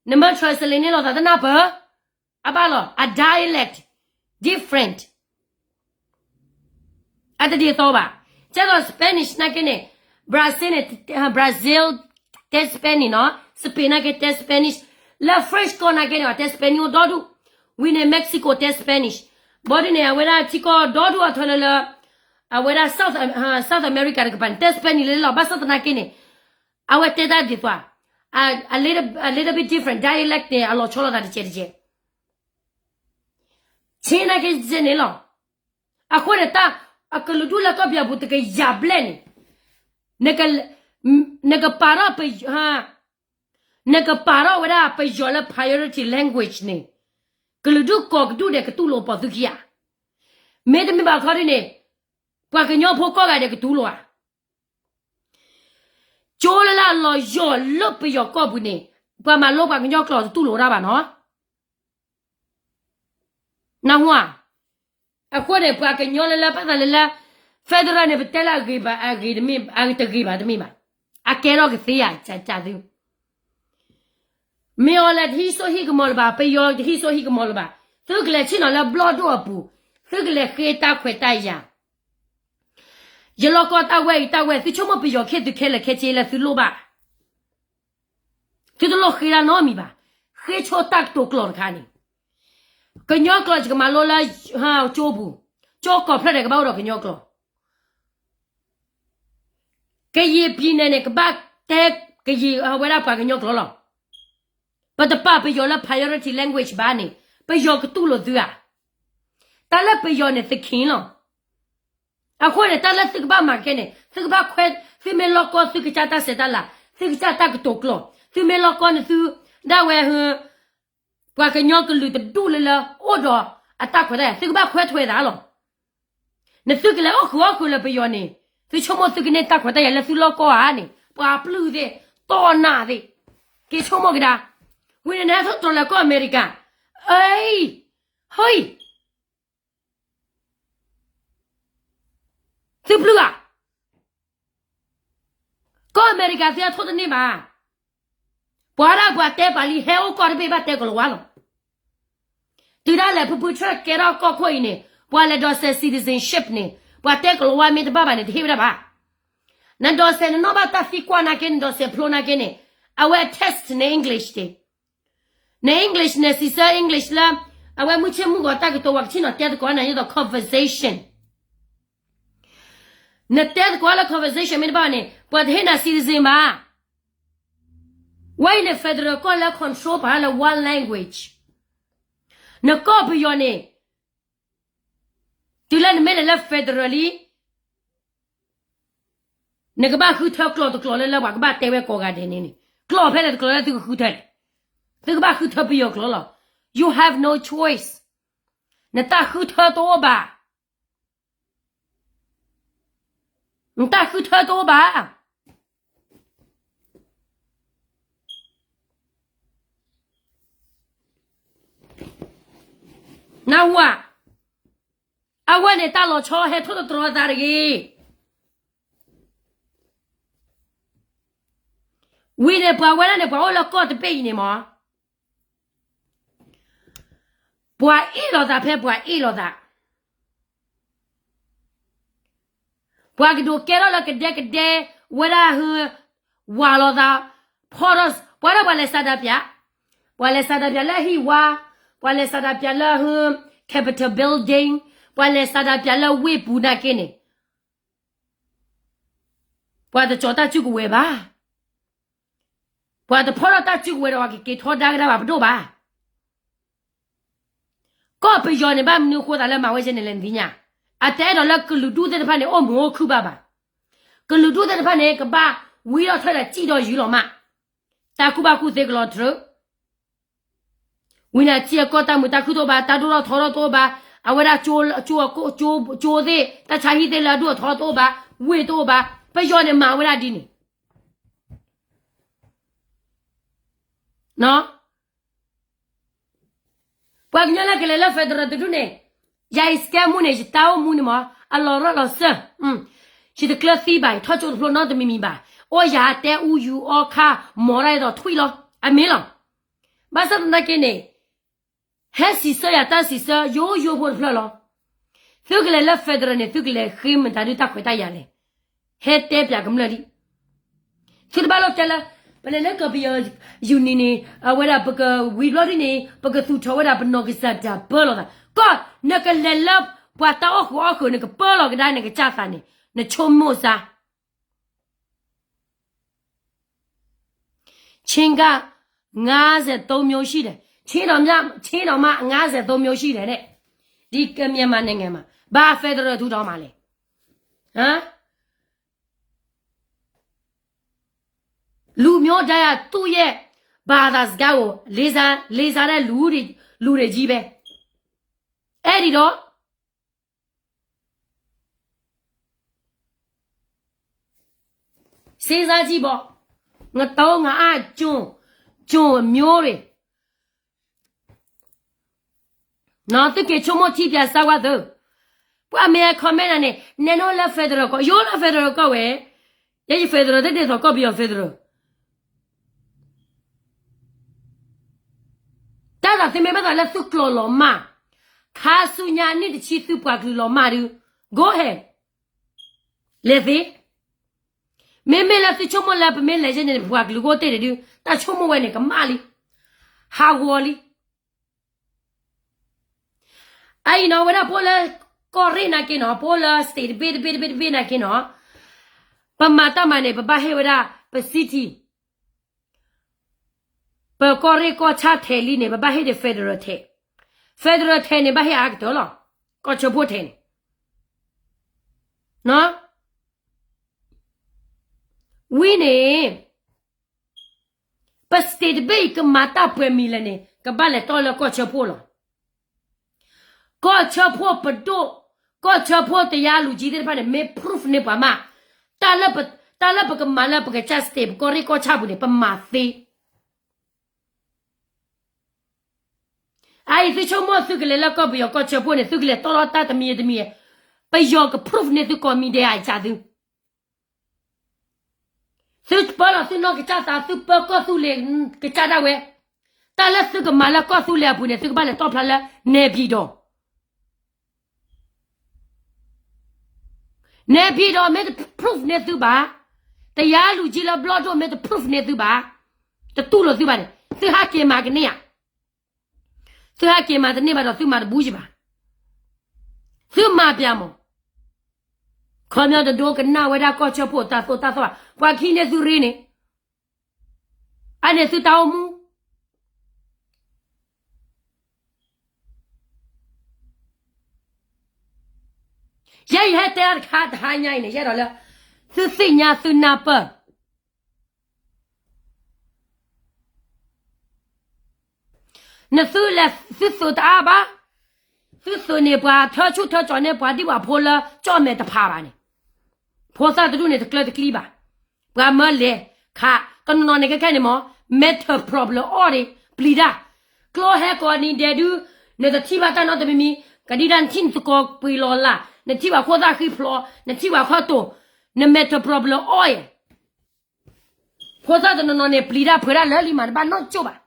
နမ့ၢ် translate န့ၢ်လိာ်သးတနၢ်ပၢၢ်, အဘၣ်လီၤ, အ dialect different အတဒ်သိးဘၣ်. ကဲသိး Spanish နာ်က့န့ၣ်, Brazil န့ၣ်, Brazil တဲ Spanish နီၤ, Spain နာ်က့တဲ Spanish, လၢ French ကီၢ်နာ်က့န့ၣ် တဲ Spanish အိၣ်ဒီဒူၣ်, ဝံၤန့ၣ် Mexico တဲ Spanish, ဘီဒ်န့ၣ် အဝဲဒၣ်ထံကီၢ်ဒီဒူၣ်အထၢၣ်လၢလၢ, အဝဲဒၣ် South, South America တကပၤန့ၣ် တဲ Spanish လၢလီၤ, ဘၣ်ဆၣ်သနာ်က့န့ၣ်, အဝဲတဲတၢ်ဒ်သိး, a little, a little bit different dialect န့ၣ် အလီၤဆီလိာ်သးတကဲးတကဲး ဆ့နာ်က့န့ၣ်လီၤ. အဃိန့ၣ်တၢ်, အကလုာ်ဒူၣ်လၢကီၢ်ပယီၤပူၤတကယၤဘျဲၣ်န့ၣ်, နကပာ်ထီၣ်ပ, နကပာ်ထီၣ်ဝဲဒၣ်ပယီၤလၢ priority language န့ၣ်, ကလုာ်ဒူၣ်ကိးကဒူၣ်ဒဲးကတူၢ်လိာ်ပိာ်သုခံဧါ. မ့တမ့ၢ်ဘၣ်ခီဒ်န့ၣ်, ပှၤကညီဖိကိးဂၤဒဲးကတူၢ်လိာ်ဧါ. ကၠိလၢလၢအလီၤယီၤလၢပယီၤကီၢ်ပူၤန့ၣ်, ပှၤမၤလိပှၤကညီကျိာ်တတူၢ်လိာ်တၢ်ဘၣ်နီၤ. နၢ်ဟူဧါ. အဃိန့ၣ် ပှၤကညီလၢလၢဘၣ်သးလၢလၢ, federal န့ၣ် ပတဲလၢအဂ့ၤဘၣ်, အဂ့ၤတမ့ၢ်, အတဂ့ၤဘၣ်တမ့ၢ်ဘၣ်. အကဲထီၣ်ကသ့ဧါ, ကသု, မ့ၢ်အီၤလဲၤတဟံးစိဟံးကမီၤလၢၤဘၣ်, ပယီၤတဟံးစိဟံးကမီၤလၢၤဘၣ်. သုကလဲၤဆ့ၣ်နီၤလၢဘျီၣ်ဒိၣ်အပူၤ, သုကလဲၤဃ့တၢ်ခွဲးတၢ်ယာ် ယလီၢ်ကီၢ်တၢ်ဝဲအံၤတၢ်ဝဲ, သုဆိကမိၣ်ပယီၤခ့သုခဲလၢာ်ခဲဆ့လၢသုလိၣ်ဘၣ်. သုတလိၣ်ဃ့တၢ်နီတမံၤဘၣ်. ဃ့ဆိတၢ်ကတိၤကျိာ်တခါန့ၣ်, ကညီကျိာ်ယကမၤလိလၢ, ကၠိပူၤ, ကၠိကိးဖျၢၣ်ဒဲးကဘၣ်အိၣ်ဒီးကညီကျိာ် ကရင်ပြည်နယ်န့ၣ် ကဘၣ်တဲကရင်ဝဲဒၣ်ပှၤကညီကျိာ်လီၤ. ပတပာ်ပယီၤလၢ priority language ဘၣ်န့ၣ်, ပယီၤကတူၢ်လိာ်သုဧါ. တၢ်လၢပယီၤန့ၣ် သခင်လီၤ. အဃိန့ၣ် တၢ်လၢသုကဘၣ်မၤခဲန့ၣ်, သုကဘၣ်ခွဲ, သုမ့ၢ်လီၢ်ကီၢ်သုကစၢ်တၢ်ဆဲးတၢ်လၤ, သုကစၢ်တၢ်ကတိၤကျိာ်, သုမ့ၢ်လီၢ်ကီၢ်န့ၣ်သု, ဒၣ်ဝဲဟ, ပှၤကညီကလုာ်တဒူၣ်လၢလၢ, အိၣ်ဒီးအတၢ်ခွဲးတၢ်ယာ်, သုကဘၣ်ခွဲးထွဲသးလီၤ. နသုကလဲၤအီၣ်ဃုာ်အီၣ်ဃုာ်လၢပယီၤန့ၣ်, သုဆိကမိၣ်သုကန့ၢ်တၢ်ခွဲးတၢ်ယာ်လၢသုလီၢ်ကီၢ်ဧါန့ၣ်, ပှၤပျုၢ်သ့ၣ်, တီၢ်နၢ်သ့ၣ်, က့ၤဆိကမိၣ်ကဒါ. ဝံၤန့ၣ်နဟဲထီၣ်တြီၤလၢကီၢ်အမဲရကၤ, အံၤ, ဟံ, သုပျုၢ်ဧါ. ကီၢ်အမဲရကၤသုအထိၣ်တန့ၢ်ဘၣ်. ပှၤဒၣ်ပှၤတဲပာ်လံ ဟဲအိၣ်ကီၢ်တဘ့ၣ်ဘၣ်တဲကလၤဝါလီၤ. တုၤဒၣ်လဲာ်ဖုဖု Trump ကဲထီၣ်ကီၢ်ခိၣ်အံၤန့ၣ်, ပှၤလဲၤဒိးစဲး citizenship န့ၣ်, ပှၤတဲကလၤဝါမ့ၢ်တဘၣ်ဘၣ်န့ၣ် တဟ့ၣ်ဝဲဒၣ်ဘၣ်. နဒိးစဲးနနီၣ်ဘၣ်တၢ်သံကွၢ်နာ်က့, နဒိးစဲးဖျိနာ်က့န့ၣ်, အဝဲ test န့ၣ် English တ့ၢ်, န English န့ၣ် စံးဆၢ English လၢ, အဝဲမုၢ်ဆ့ၣ်မုၢ်ဂီၤတၢ်ကတိၤဝဲကဆ့ၣ်နီၤတဲသကိးနၤဒ်သိး conversation နတဲသကိးလၢ conversation မ့ၢ်တဘၣ်န့ၣ် ပှၤတဟ့ၣ်နၤ citizen ဘၣ်. ဝဲအံၤန့ၣ် federal ကီၢ်လၢ control ပှၤလၢ one language. နကီၢ်ပယီၤန့ၣ်, တုၤလၢနမ့ၢ်လဲၤလၢ federal လံ နကဘၣ်ဃုထၢကျိာ်တကျိာ်လၢလၢပှၤကဘၣ်တဲဝဲကိးဂၤဒဲးန့ၣ်န့ၣ်, ကျိာ်ဖဲလဲၣ်တကျိာ်လၢသုကဃုထၢလဲၣ်. သုကဘၣ်ဃုထၢပယီၤကျိာ်လီၤ. You have no choice. နတၢ်ဃုထၢတအိၣ်ဘၣ်. နတၢ်ဃုထၢတအိၣ်ဘၣ်. နၢ်ဟူဧါ. အဝဲန့ၣ်တၢ်လီၤဆီဟဲထီၣ်တတြီအသးတဂ့ၤ. ဝံၤန့ၣ် ပှၤဝဲဒၣ်န့ၣ် ပှၤအိၣ်လၢကီၢ်တဘ့ၣ်အံၤန့ၣ်မး, ပှၤအ့ၣ်လိာ်သးဖဲပှၤအ့ၣ်လိာ်သး, ပှၤကဒိးကဲထီၣ်လၢကဒဲကဒဲ, ဝဲဒၣ်ဟ, ဝးလိာ်သး, ဖီၣ်ထီၣ်, ပှၤဒၣ်ပှၤလဲၤဆန္ဒပြ, ပှၤလဲၤဆန္ဒပြလၢဟံၣ်ဝါ, ပှၤလဲၤဆန္ဒပြလၢဟ, Capitol Building, ပှၤလဲၤဆန္ဒပြလၢဝ့ၢ်ပူၤနာ်က့န့ၣ် ပှၤတကၠီၤတၢ်စုကဝဲၤဘၣ်. ပှၤတဖီၣ်ထီၣ်တၢ်စုကဝဲၤဒီးပှၤကက့ၤထီဒါကဒါဘၣ်ပဒိၣ်ဘၣ်. ကီၢ်ပယီၤန့ၣ် ဘၣ်မနုၤဃိသးလၢမၤဝဲယဲန့ၣ်လဲၣ်နသ့ၣ်ညါ. အတအဲၣ်ဒိးလၢကလုာ်ဒူၣ်သ့ၣ်တဖၣ်န့ၣ် အိၣ်မုာ်အိၣ်ခုၣ်ဘၣ်ဘၣ်. ကလုာ်ဒူၣ်သ့ၣ်တဖၣ်န့ၣ် ကဘၣ်ဝံထီၣ်ထွဲဒီးစံၣ်ဒီးယုာ်လီၤမး. တၢ်ကူၣ်ဘၣ်ကူၣ်သ့ကလီၤတြၢ် ဝံၤန့ၣ်အထံအကီၢ်တၢ်မုာ်တၢ်ခုၣ်တအိၣ်ဘၣ်, တၢ်ဒိၣ်ထီၣ်ထီထီၣ်တအိၣ်ဘၣ်, အဝဲဒၣ်ကၠိ, ကၠိသ့ၣ်, တၢ်ဆါဟံၣ်သ့ၣ်လၢအဒိၣ်အထီတအိၣ်ဘၣ်, ဝ့ၢ်တအိၣ်ဘၣ်, ပယီၤန့ၣ်မၤဝဲဒၣ်ဒ်န့ၣ်. ပှၤကညီလၢကလဲၤလၢ federal တဒူၣ်န့ၣ်, ယၤအံၤ စကဲမူန့ၣ် ယတၢ်အိၣ်မူန့ၣ်မး အလီၤရၢၢ်လီၤစၢၢ်, ယတကျၢၤသံဘၣ် ယထီၣ်ကၠိတဖျိနီတမံၤမံၤဘၣ်, အိၣ်ယၤတဲအူယူၤအီခါ မီၤတၢ်အသိးထွံၣ်လီၤ အမ့ၢ်လီၤ. ဘၣ်ဆၣ်သနာ်က့န့ၣ် ဟဲစံးဆၢယၤတၢ်စံးဆၢ ယိယိဖိတဖျၢၣ်လီၤ. သုကလဲၤလၢ federal န့ၣ် သုကလဲၤဃ့မတၤဒုတၢ်ခွဲးတၢ်ယာ်လဲၣ်. ဟဲတဲပၠးကမျၢၢ်လံ. သုတဘၣ်လိၣ်တဲလၢ ပလဲၤလၢကီၢ်ပယီၤ ယူၤနံၤန့ၣ် အဝဲဒၣ်ပကဝံၤဘျီဒ်န့ၣ် ပကသူၣ်ထီၣ်ဝဲဒၣ်ပနီၢ်ကစၢ်ဒၣ်ပၢလီၤသး ကီၢ် နကလဲၤလၢပှၤတၢ်အိၣ်ဃုာ်အီၣ်ဃုာ် နကပၢလီၤကဒါနကစၢ်သးန့ၣ် နဆိကမိၣ်စါ ချင်းက ငါးဆယ့်သုံးမျိုးရှိတယ်, ချင်းတောင်မှ ချင်းတောင်မှ ငါးဆယ့်သုံးမျိုးရှိတယ်တဲ့, ဒီကမြန်မာနိုင်ငံမှာ ဘာ federal ထူထောင်မှာလဲ, ဟမ်, လူမျိုးတိုင်းဟာ သူ့ရဲ့ ဘာသာစကားကို လေးစား လေးစားတဲ့ လူတွေ လူတွေကြီးပဲ, အဲ့ဒီတော့ စ့စါကံဘီ ငတုံးငအၣ် ကၠိၣ် ကၠိၣ်အမျိုးတွေ, သုက့ၤဆိကမိၣ်ထံပၠးစါဝါသု, ပှၤမ့ၢ် comment နၤန့ၣ် နဲနအိၣ်လၢ federal ကီၢ် ယအိၣ်လၢ federal ကီၢ်ဝဲ, ယဲယ federal တဒ်သိးကီၢ်ပယီၤ federal တၢ်သးသုမ့ၢ်ဘၣ်သးလၢသုကျိာ်လီၤမၢ်, ခါဆူညါနံၣ်တဆံသုပှၤကလုာ်လီၤမၢ်ဒု, ဂိၢ်ဟဲ, လဲၤသ့, မ့မ့ၢ်လၢသုဆိကမိၣ်လၢပမ့ၢ်လဲၤယဲန့ၣ် ပှၤကလုာ်ဂိၢ်တ့ၢ်န့ၣ်ဒု, တၢ်ဆိကမိၣ်ဝဲန့ၣ် ကမၣ်လံ, ဟးဂီၤလံ အအံၤနီၤ ဝဲဒၣ်ပအိၣ်လၢ ကီၢ်ရ့ၣ်နာ်က့နီၤ ပအိၣ်လၢ state တဘ့ၣ်တဘ့ၣ်တဘ့ၣ်တဘ့ၣ်နာ်က့နီၤ, ပမၤတၢ်မၤန့ၣ် ပဘၣ်ဟ့ၣ်ဝဲဒၣ် ပ city, ပကီၢ်ရ့ၣ်ကီၢ်ဆၣ်ထဲးလံန့ၣ် ပဘၣ်ဟ့ၣ်ဒီး federal ထဲး, federal ထဲးန့ၣ် ဘၣ်ဟ့ၣ်အါကတၢၢ်လီၤ, ကီၢ်ဆၢဖှိၣ်ထဲးန့ၣ် ဝံၤန့ၣ် ပ state တဘ့ၣ်အံၤ ကမၤတၢ်ပှဲၤမံၤလဲၣ်န့ၣ် ကဘၣ်လဲၤတီၢ်လၢကီၢ်ဆၢဖှိၣ်လီၤ. ကီၢ်ဆၢဖှိၣ်ပဒိၣ်, ကီၢ်ဆၢဖှိၣ်တရားလူကြီးသ့ၣ်တဖၣ်န့ၣ် မ့ၢ် proof န့ၢ်ပှၤမး, တၢ်လၢပကမၤလၢပကစၢ် state ပကီၢ်ရ့ၣ်ကီၢ်ဆၣ်ပူၤန့ၣ် ပမၤသ့ အအံၤသုဆိကမိၣ်သုကလဲၤလၢကီၢ်ပယီၤကီၢ်ဆၢဖှိၣ်န့ၣ် သုကလဲၤတီၢ်လီၤတၢ်တမံၤတမံၤ, ပယီၤက proof န့ၢ်သုကိးမံၤဒဲး အစၢ်သု, သုပၢလီၤသုနီၢ်ကစၢ်သး သုပၢကီၢ်သူလ့ၤကစၢ်ဒၣ်ဝဲ, တၢ်လၢသုကမၤလၢကီၢ်သူလ့ၤအပူၤန့ၣ် သုကဘၣ်လဲၤတီၢ်ဖျါလၢ နဲပံၤဒီး နဲပံၤဒီးမ့ၢ်တ proof န့ၢ်သုဘၣ်, တရားလူကြီးလၢဘျီၣ်ဒိၣ်မ့ၢ်တ proof န့ၢ်သုဘၣ်, တတူၢ်လိာ်သုဘၣ်န့ၣ် သုဟးက့ၤမၤကန့ၢ်ဧါ, သုဟးက့ၤမၤတန့ၢ်ဘၣ်ဒီးသုမၤတဘူယံၤဘၣ်, သုမၤပၠးမး, ခီပညီတဒိကနၣ်ဝဲဒၣ်ကီၢ်ဆၢဖှိၣ်တၢ်သိၣ်တၢ်သီဘၣ်, ပှၤကဟံးန့ၢ်သုရ့န့ၣ် အန့ၣ်သုတၢ်အိၣ်မူ ယဲယဟဲတဲအီၤတခါတဟါညါအံၤန့ၣ် ယအဲၣ်ဒိးလၢ သုသ့ၣ်ညါသုနၢ်ပၢၢ်, နသုလဲၤသုသုးတအါဘၣ်, သုသုးန့ၣ်ပှၤထၢဆူၣ်ထၢကၠီၤန့ၢ်ပှၤဒ်ပှၤဖိလၢကၠီၣ်မဲာ်တဖးဘၣ်န့ၣ်, ဖိသၣ်တဒူၣ်န့ၣ်တကျၢၤတကျံဘၣ်, ပှၤမၢလဲၤခး, တနီၤနီၤန့ၣ်ခဲခဲန့ၣ်မး, မဲထၢၣ် problem အီၣ်ဒံး ပျံၤတၢ်, ကျိဟဲကိးနံၤဒဲးဒု, နတထံၣ်ဘၣ်တၢ်နီတမံၤမံၤ, ကဒံဒၣ်နထံၣ်နသကိးပှ့ၤလီၤလၢ်, နထံၣ်ပှၤခိၣ်သၣ်ဃံဖျိး, နထံၣ်ပှၤခီၣ်တိာ်, နမဲထၢၣ် problem အီၣ်ယဲၢ် ဖိသၣ်တနီၤနီၤန့ၣ် ပျံၤတၢ်ဖုးတၢ်လၢလံမး တဘၣ်နီၢ်ကၠိၣ်ဘၣ်.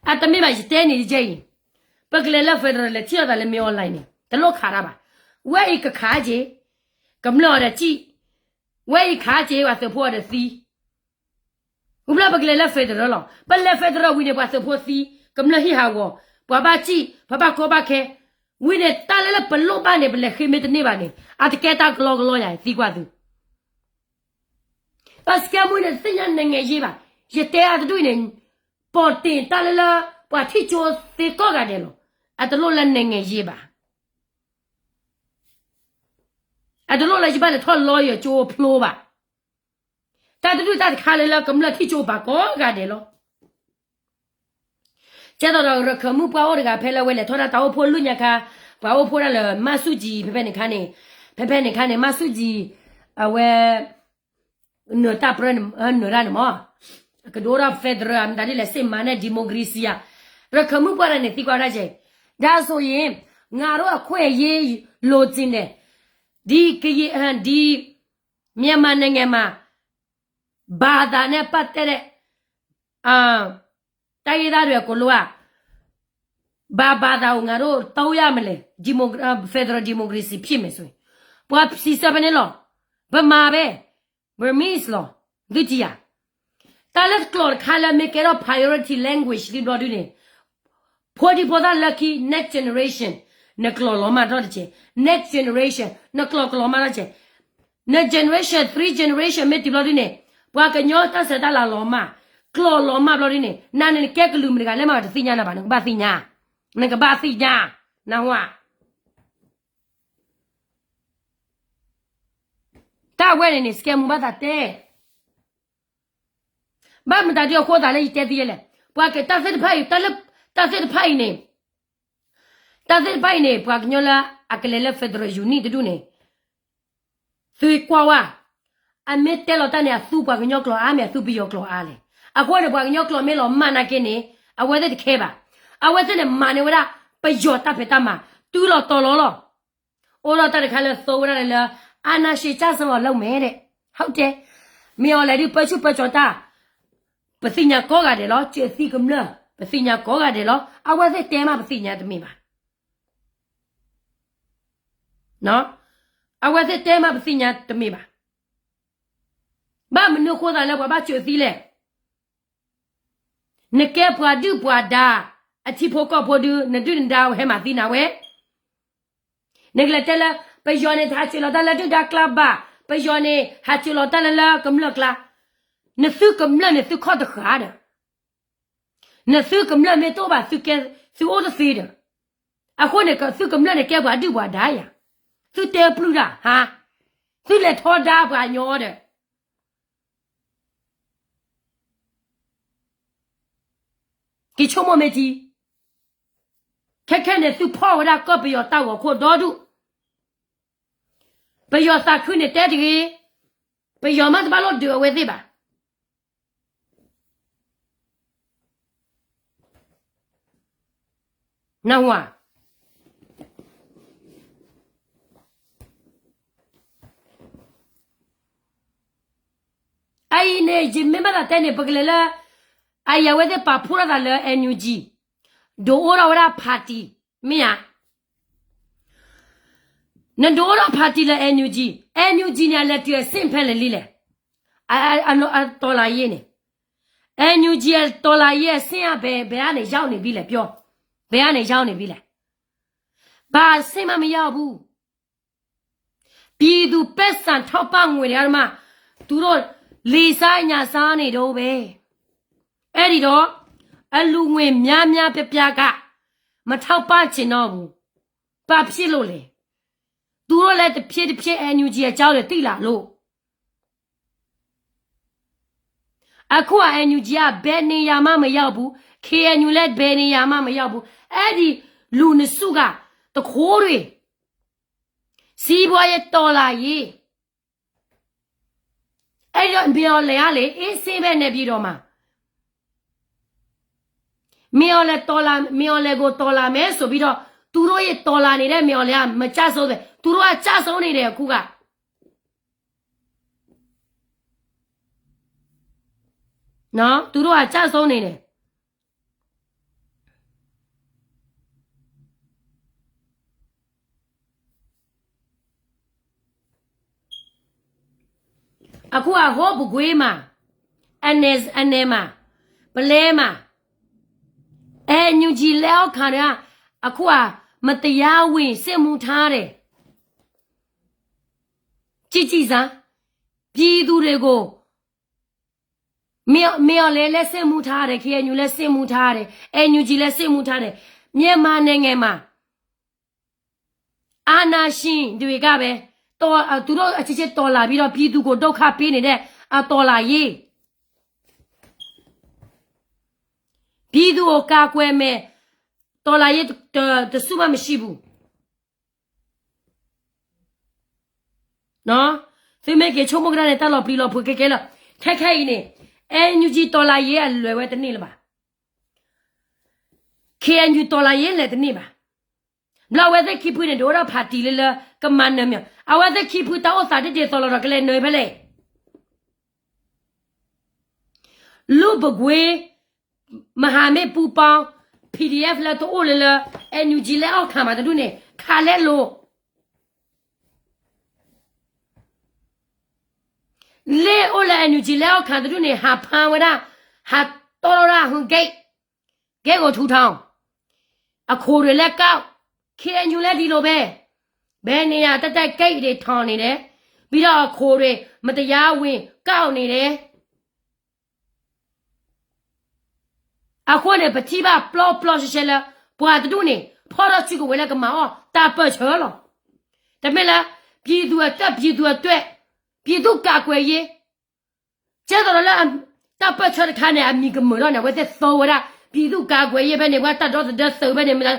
အတမ့ၢ်ဘၣ် ယတဲန့ၣ်ယဲအံၤ, ပကလဲၤလၢ federal လဲၤထံၣ်လိာ်သးလၢမ့ၢ် online န့ၣ် တလိၣ်ခးတၢ်ဘၣ်. ဝဲအံၤကခးက့ၤ, ကမျၢၢ်အီၤဒီးစံၣ်, ဝဲအံၤခးက့ၤ ပှၤသုးဖိအီၤဒီးသံ ဝံၤဘျီပကလဲၤလၢ federal လီၤ. ပလဲၤ federal ဝံၤန့ၣ် ပှၤသုးဖိသံ, ကမျၢၢ်ဟံၣ်ဟးဂီၤ, ပှၤဘၣ်စံၣ်, ပှၤဘၣ်ကီဘၣ်ခဲ, ဝံၤန့ၣ် တၢ်လၢလၢပလိၣ်ဘၣ်န့ၣ် ပလဲၤဃ့မ့ၢ်တန့ၢ်ဘၣ်န့ၣ် အတကဲတၢ်ကလီကလီယၤ သံကွၢ်သု. အစကဲမူန့ၣ် သ့ၣ်ညါ နိုင်ငံရေး ဘၣ်. ယတဲအါတဒူၣ်အံၤန့ၣ် ပီၣ်တ့ၢ်တၢ်လၢလၢ ပှၤထံၣ်ကၠိသ့ကိးဂၤဒဲးလီၤ. အတလိၣ်လၢ နိုင်ငံရေး ဘၣ်. အတလိၣ်လၢယဘၣ်လဲၤထီၣ် lawyer ကၠိဖျိဘၣ်. တၢ်တဒူၣ်တၢ်တခါလၢလၢကမျၢၢ်ထံၣ်ကၠိဘၣ်ကိးဂၤဒဲးလီၤ. ကဲသိးဒီးရခဲၣ်မုၣ်ပှၤအိၣ်တဂၤဖဲလၢဝဲလဲၤထီၣ်တၢ်တၢ်အိၣ်ဖှိၣ်လၢညါခါ, ပှၤအိၣ်ဖှိၣ်တၢ်လၢမၤဆူၣ်ကၠံ ဖဲဖဲန့ၣ်ခါန့ၣ်, ဖဲဖဲန့ၣ်ခါန့ၣ် မၤဆူၣ်ကၠံ အဝဲ နၢၤတၢ်ပြၢ နၢၤတၢ်န့ၣ်မး, က ကဒိၣ်ထီၣ် federal မတၤဒ်လဲၣ် စ့မၤန့ၣ် democracy ဧါ, ရခၢၣ်မုၣ်ပှၢ်တၢ်န့ၣ် သံကွၢ်တၢ်ကဲ, ဒါဆိုရင် ငါတို့အခွင့်အရေး လိုချင်တယ်, ဒီကရင် ဒီ မြန်မာနိုင်ငံမှာ ဘာသာနဲ့ပတ်သက်တဲ့ အာ တိုင်းရင်းသားတွေအကုန်လုံးက ဘာဘာသာကို ငါတို့ သုံးရမယ်လဲ, ဒီမိုက- အာ federal democracy ဖြစ်မယ်ဆိုရင်, ပှၤစံးဆၢဖဲန့ၣ်လီၤ, ဗမာပဲ, Burmese လီၤ, ဒုတိယ, တၢ်လၢကျိာ်တခါလၢမ့ၢ်ကဲထီၣ် priority language လံဘျီဒုန့ၣ်, ဖိဒံဖိသၣ်လၢခံ next generation နကျိာ်လီၤမၢ်ထီၣ်တက့ၢ်, next generation နကျိာ်ကလီၤမၢ်ထီၣ်တက့ၢ်, န generation three generation မ့ၢ်တုၤဘျီဒုန့ၣ်, ပှၤကညီတၢ်ဆဲးတၢ်လၤလီၤမၢ်, ကျိာ်လီၤမၢ်ဘျီဒုန့ၣ်, နန့ၣ်နကဲကလုာ်မတၤတဂၤလဲၣ်မး တသ့ၣ်ညါနၤဘၣ်, နကဘၣ်သ့ၣ်ညါ, နကဘၣ်သ့ၣ်ညါ, နဝၤ တၢ်ဝဲန့ၣ်န့ၣ် စကဲမူဘၣ်သးတဲ, ဘၣ်မတၤဒုအဃိသးလၢယတဲသ့လဲၣ်, ပှၤကတၢ်သ့ၣ်တဖၣ်အံၤ, တၢ်လၢ, တၢ်သ့ၣ်တဖၣ်အံၤန့ၣ်, တၢ်သ့ၣ်တဖၣ်အံၤန့ၣ် ပှၤကညီလၢအကလဲၤလၢ federal unit တဒူၣ်န့ၣ်, သုကွၢ်ဝဲ, အမ့ၢ်တဲလီၤတၢ်န့ၣ် အသူပှၤကညီကျိာ်အါမ့ၢ်အသူပယီၤကျိာ်အါလဲၣ်, အဃိန့ၣ် ပှၤကညီကျိာ်မ့ၢ်လီၤမၢ်နာ်က့န့ၣ်, အဝဲသ့ၣ်တခဲဘၣ်, အဝဲသ့ၣ်န့ၣ်မၤန့ၢ်ဝဲဒၣ် ပယီၤတၢ်ဖံးတၢ်မၤ, တုၤလီၤတီၤလီၤလီၤ အိၣ်ဒီးတၢ်တခါလၢသိဝဲဒၣ်လၢ အာဏာရှင်ကျဆုံးအောင်လုပ်မယ်တဲ့, ဟုတ်တယ်, မ့ၢ်အီၤလဲၤဒုးပၢဆူၣ်ပၢကၠီၤတၢ်, ပသ့ၣ်ညါကိးဂၤဒဲးလီၤ, ကၠၢသံကမျၢၢ် ပသ့ၣ်ညါကိးဂၤဒဲးလီၤ, အဝဲသ့ၣ်တဲမးပသ့ၣ်ညါတမ့ၢ်ဘၣ်, အဝဲသ့ၣ်တဲမးပသ့ၣ်ညါတမ့ၢ်ဘၣ်, ဘၣ်မနုၤအဃိသးလၢပှၤဘၣ်ကၠၢသံလဲၣ်, နကဲပှၤဒုၣ်ပှၤဒါ, အထံဖိကီၢ်ဖိဒုး နဒုၣ်နဒါဟဲမၤသံနၤဝဲ နကလဲၤတဲလၢ ပယီၤန့ၣ် ဟးစၢၤလီၤတၢ်လၢဒုၣ်ဒါကျါဘၣ်, ပယီၤန့ၣ် ဟးစၢၤလီၤတၢ်လၢလၢကမျၢၢ်ကျါ, နသုကမျၢၢ်န့ၣ်သုခီၣ်တဃာ်ဒီး, နသုကမျၢၢ်မ့ၢ်တအိၣ်ဘၣ် သုကဲသုအိၣ်တသ့ဒီး, အဃိန့ၣ် သုကမျၢၢ်န့ၣ်ကဲပှၤဒုၣ်ပှၤဒါယၤ, သုတဲပျုၢ်တၢ်ဟါ, သုလဲၤထီဒါပှၤကညီဒီး က့ၤဆိကမိၣ်မ့ၢ်ထံ, ခဲခဲန့ၣ် သုဖီၣ်ဝဲဒၣ်ကီၢ်ပယီၤတၢ်ဂီၤခိၣ်ဒီဒူၣ်, ပယီၤသးခုန့ၣ်တဲတဂ့ၤ, ပယီၤမ့ၢ်တဘၣ်လိၣ်ဒုးအဝဲသ့ၣ်ဘၣ်. နၢ်ဟူဧါ. အအံၤန့ၣ် ယမ့ၢ်ဘၣ်သးတဲန့ၣ် ပကလဲၤလၢ အအံၤအဝဲသ့ၣ်ပာ်ဖှိၣ်ထီၣ်သးလၢ NUG, ဒုးအိၣ်ထီၣ်ဝဲဒၣ် party မ့ၢ်ဧါ. နဒုးအိၣ်ထီၣ် party လၢ NUG, NUG န့ၣ် အလဲၤတုၤအဆင့်ဖဲလဲၣ်လံလဲၣ်. အ အ အ တော်လှန်ရေးန့ၣ်, NUG အ တော်လှန်ရေးအဆင့်က ဘယ် ဘယ်ကနေရောက်နေပြီလဲ ပြော, ဘယ်ကနေရောက်နေပြီလဲ. ဘာအဆင့်မှမရောက်ဘူး. ပြည်သူ့ပိုက်ဆံထောက်ပံ့ငွေတွေမှ သူတို့ လီဆာညာစားနေတော့ပဲ. အဲ့ဒီတော့ အလှူငွေများများပြပြက မထောက်ပံ့ချင်တော့ဘူး. ဘာဖြစ်လို့လဲ. သူတို့လည်း တဖြည်းဖြည်း NUG အကြောင်းတွေ သိလာလို့. အခုက NUG က ဘယ်နေရာမှ မရောက်ဘူး. KNU လည်း ဘယ်နေရာမှ မရောက်ဘူး. အဲ့ဒီလူနှစ်စုက သူခိုးတွေ. စီးပွားရေး တော်လှန်ရေး. အဲ့ဒီတော့ မင်းအောင်လှိုင်ကလေ အေးဆေးပဲ နေပြည်တော်မှာ. မင်းအောင်လှိုင် တော်လှန်, မင်းအောင်လှိုင်ကို တော်လှန်မယ်ဆိုပြီးတော့ သူတို့ရဲ့ တော်လှန်နေတဲ့ မင်းအောင်လှိုင်က မကျဆုံးပဲ. သူတို့က ကျဆုံးနေတယ် အခုက. နော်, သူတို့က ကျဆုံးနေတယ်. အခုက ဟိုးပကွေးမှာ, အနယ်, အနယ်မှာ, ပလဲမှာ, NUG လက်အောက်ခံတွေက အခုက မတရားဝင် စစ်မှုထမ်းတယ်. ကြည့်ကြည့်စမ်း, ပြည်သူတွေကို မင်း, မင်းအောင်လှိုင်လည်း စစ်မှုထမ်းတယ်, KNU လည်း စစ်မှုထမ်းတယ်, NUG လည်း စစ်မှုထမ်းတယ်. မြန်မာနိုင်ငံမှာ အာဏာရှင်တွေကပဲ, တော်, သူတို့အချင်းချင်း တော်လှန်ပြီးတော့ ပြည်သူကို ဒုက္ခပေးနေတဲ့ အ တော်လှန်ရေး. ပြည်သူကို ကာကွယ်မယ် တော်လှန်ရေး တ, တ, တစုမှ မရှိဘူး. နော်, သုမ့ၢ်က့ၤဆိကမိၣ်ကဒါန့ၣ် တၢ်လီၤပျံၤလီၤဖုးကဲကဲလီၤ. ခဲခဲအံၤန့ၣ် အဲၣ်ယူၣ်ကၠံ တော်လှန်ရေး အလဲၤဝဲတန့ၢ်လၢၤဘၣ်. ခ့ၣ်အဲၣ်ယူၣ် တော်လှန်ရေး လဲၤတန့ၢ်ဘၣ်. ဘျီအဝဲသ့ၣ်ခံဖုန့ၣ် ဒုးအိၣ်ဒီးဖါတံၢ်လၢလၢ ကမၤနၢၤမ့ၢ် အဝဲသ့ၣ်ခံဖုတၢ်အိၣ်သးဒ်ဒ်သိးလီၤဒီး ကလဲၤနၢၤဖဲလဲၣ်. လူ့ဘကွေး မဟာမိတ်ပူပေါင်း PDF လၢတအိၣ်လၢလၢ အဲၣ်ယူၣ်ကၠံ လၢအီၣ်ခးမးတဒူၣ်န့ၣ် ခးလဲလိာ် လၢအိၣ်လၢ အဲၣ်ယူၣ်ကၠံ လၢအီၣ်ခးတဒူၣ်န့ၣ် ဟးဖမ်းဝဲဒၣ် ဟးတီၢ်ထီၣ်ဒၣ် ဟူ gate ဂဲၤကိာ်ထူထောင် အခိၣ်ရ့ၣ်လၢကၢ် ခ့ၣ်အဲၣ်ယူၣ် လၢဒ်လိာ်ဘဲ ဘဲန့ၣ်ယါ တၢ်တၢ်ကဲအံၤဒ့းထီၣ်န့ၣ်ဒီး ပြီးတော့အခိၣ်ရ့ၣ် မတရားဝင် ကၢ်အီၤန့ၣ်ဒီး အဃိန့ၣ် ပထံၣ်ဘၣ်ပျီပျီရှဲရှဲလၢ ပှၤတဒူၣ်န့ၣ် ဖီၣ်ထီၣ်စုကဝဲၤလၢကမၤအီၣ်တၢ်ပၢၢ်ဆၢလီၤ. တမ့ၢ်လၢ ပြည်သူ့အတွက် ပြည်သူ့အတွက် ပြည်သူ့ကာကွယ်ရေး ကဲသိးဒီးလၢ တၢ်ပၢၢ်ဆၢတခါန့ၣ် အမံၤကမၢၢ်ထီၣ်န့ၣ် အဝဲသ့ၣ်သီဝဲဒၣ် ပြည်သူ့ကာကွယ်ရေး ဖဲန့ၣ် ပှၤတၢ်ဒီသဒၢသုးဖဲန့ၣ် မ့ၢ်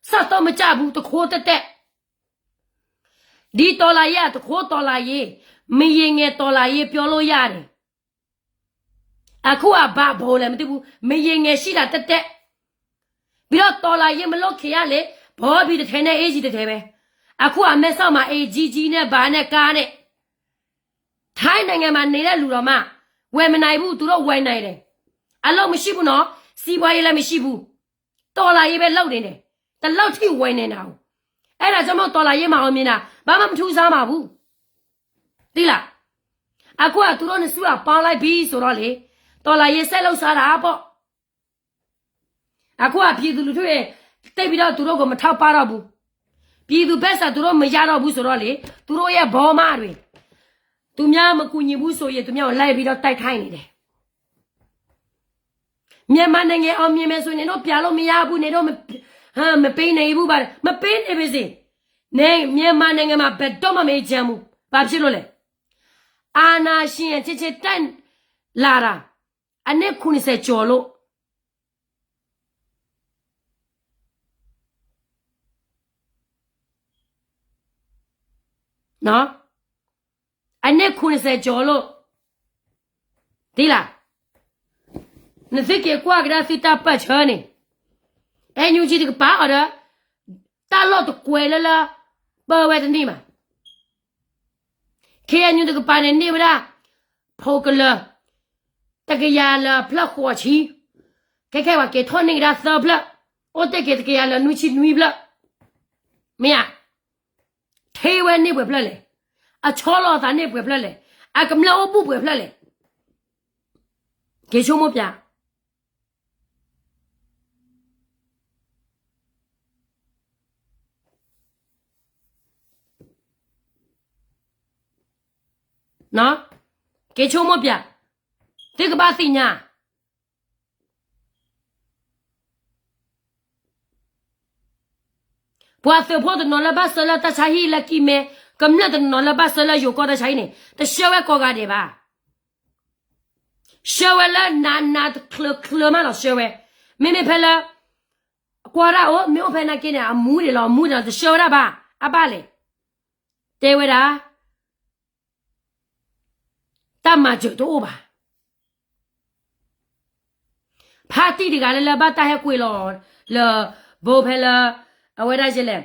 စၢ်သီမ့ၢ်ကၢ်ဘူး တခိၣ်တဲတဲ ဒီးတော်လှန်ရေး တခိၣ်တော်လှန်ရေး မရေငယ်တော်လှန်ရေး ပြောလို့ရတယ် အခုအဘၣ်ဘိလဲၣ်မသိဘူး မရေငယ်ရှိတာ တဲတဲ ပြီးတော့ တော်လှန်ရေး မလုပ်ခင်ကလေ ဘောပီတထဲနဲ့ အေးကြီးတထဲပဲ အခုအမဲဆောက်မှာ အိမ်ကြီးကြီးနဲ့ ဘာနဲ့ ကားနဲ့ ထိုင်းနိုင်ငံမှာ နေတဲ့လူတောင်မှ ဝယ်မနိုင်ဘူး သူတို့ ဝယ်နိုင်တယ် အလုပ်မရှိဘူးနော် စီးပွားရေးလည်းမရှိဘူး တော်လှန်ရေးပဲ လုပ်နေတယ် တလောက်ထိ ဝယ်နေတယ် အဲ့ဒါကြောင့်မို့ တော်လှန်ရေး မအောင်မြင်တာ ဘာမှ မထူးဆန်းပါဘူး သိလား အခုက သူတို့နှစ်စုက ပေါင်းလိုက်ပြီဆိုတော့လေ တော်လှန်ရေး ဆက်လုပ်စားတာပေါ့ အခုက ပြည်သူလူထုတွေ သိပ်ပြီးတော့ သူတို့ကို မထောက်ပံ့တော့ဘူး ပြည်သူ့ဘက်စ သူတို့ မရတော့ဘူးဆိုတော့လေ သူတို့ရဲ့ ဘောမတွေ သူများ မကူညီဘူးဆိုရင် သူများကို လိုက်ပြီးတော့ တိုက်ခိုက်နေတယ် မြန်မာနိုင်ငံ အောင်မြင်မယ်ဆိုရင် နင်တို့ ပြလို့မရဘူး နင်တို့ မ ဟမ် မပေးနိုင်ဘူး ဘာ မပေးနိုင်ပါစေ နင် မြန်မာနိုင်ငံမှာ ဘယ်တော့မှ မအေးချမ်းဘူး ဘာဖြစ်လို့လဲ အာဏာရှင် အချင်းချင်း တက်လာတာ အနှစ် ခုနှစ်ဆယ် ကျော်လို့ နော် အနှစ် ခုနှစ်ဆယ် ကျော်လို့ သိလား နသုက့ၤကွၢ်ကဒါသုတၢ်ပၢၢ်ဆၢန့ၣ် အဲၣ်ယူၣ်ကၠံ တကပၤအီၤဒီး တၢ်လီၢ်တကွဲးလၢလၢ ပၢဝဲတန့ၢ်ဘၣ် ခ့ၣ်အဲၣ်ယူၣ် တကပၤန့ၣ် န့ၢ်ဝဲဒၣ် ဖိကလၢာ် တကယၤလၢအဖျၢၣ်ဃိးဆံ ခဲခဲပှၤက့ၤထီၣ်န့ၢ်ကဒါသၢဖျၢၣ် အိၣ်တ့ၢ်က့ၤတကယၤလၢနွံဆံနွံဖျၢၣ် မ့ၢ်ဧါ ထ့ဝဲန့ၢ်ပှဲၤဖျၢၣ်လဲၣ် အဆီလီၤအသးန့ၢ်ပှဲၤဖျၢၣ်လဲၣ် အကမျၢၢ်အိၣ်ဘူးပှဲၤဖျၢၣ်လဲၣ် က့ၤဆိကမိၣ်ပျး က့ၤဆိကမိၣ်ပျး သုကဘၣ်သ့ၣ်ညါ ပှၤသုးဖိတနီၤလၢဘၣ်ဆှၢလၢတၢ်ဆါဟံၣ်လၢကံၢ်မဲ ကမျၢၢ်တနီၤလၢဘၣ်ဆှၢလၢယိၤကီၢ်တၢ်ဆါဟံၣ်န့ၣ် တဆှၢဝဲကိးဂၤဒဲးဘၣ် ဆှၢဝဲလၢနးနးတချၢချၢမးလီၤ ဆှၢဝဲ မ့မ့ၢ်ဖဲလၢ ကွၢ်ဒၣ်အိၣ် မ့ၢ်အိၣ်ဖဲနာ်က့န့ၣ် အမူဒံးလီၤ အမူဒံးလီၤ တဆှၢဝဲဒၣ်ဘၣ် အဘၣ်လဲၣ် တဲဝဲဒၣ် တၢ်မၤစၢၤတအိၣ်ဘၣ် ဖါတံၢ်တဂၤလၢလၢဘၣ်တၢ်ဟဲကွံာ်လီၤ လၢ ဘိဖဲလၢ အဝဲဒၣ်ယဲလဲၣ်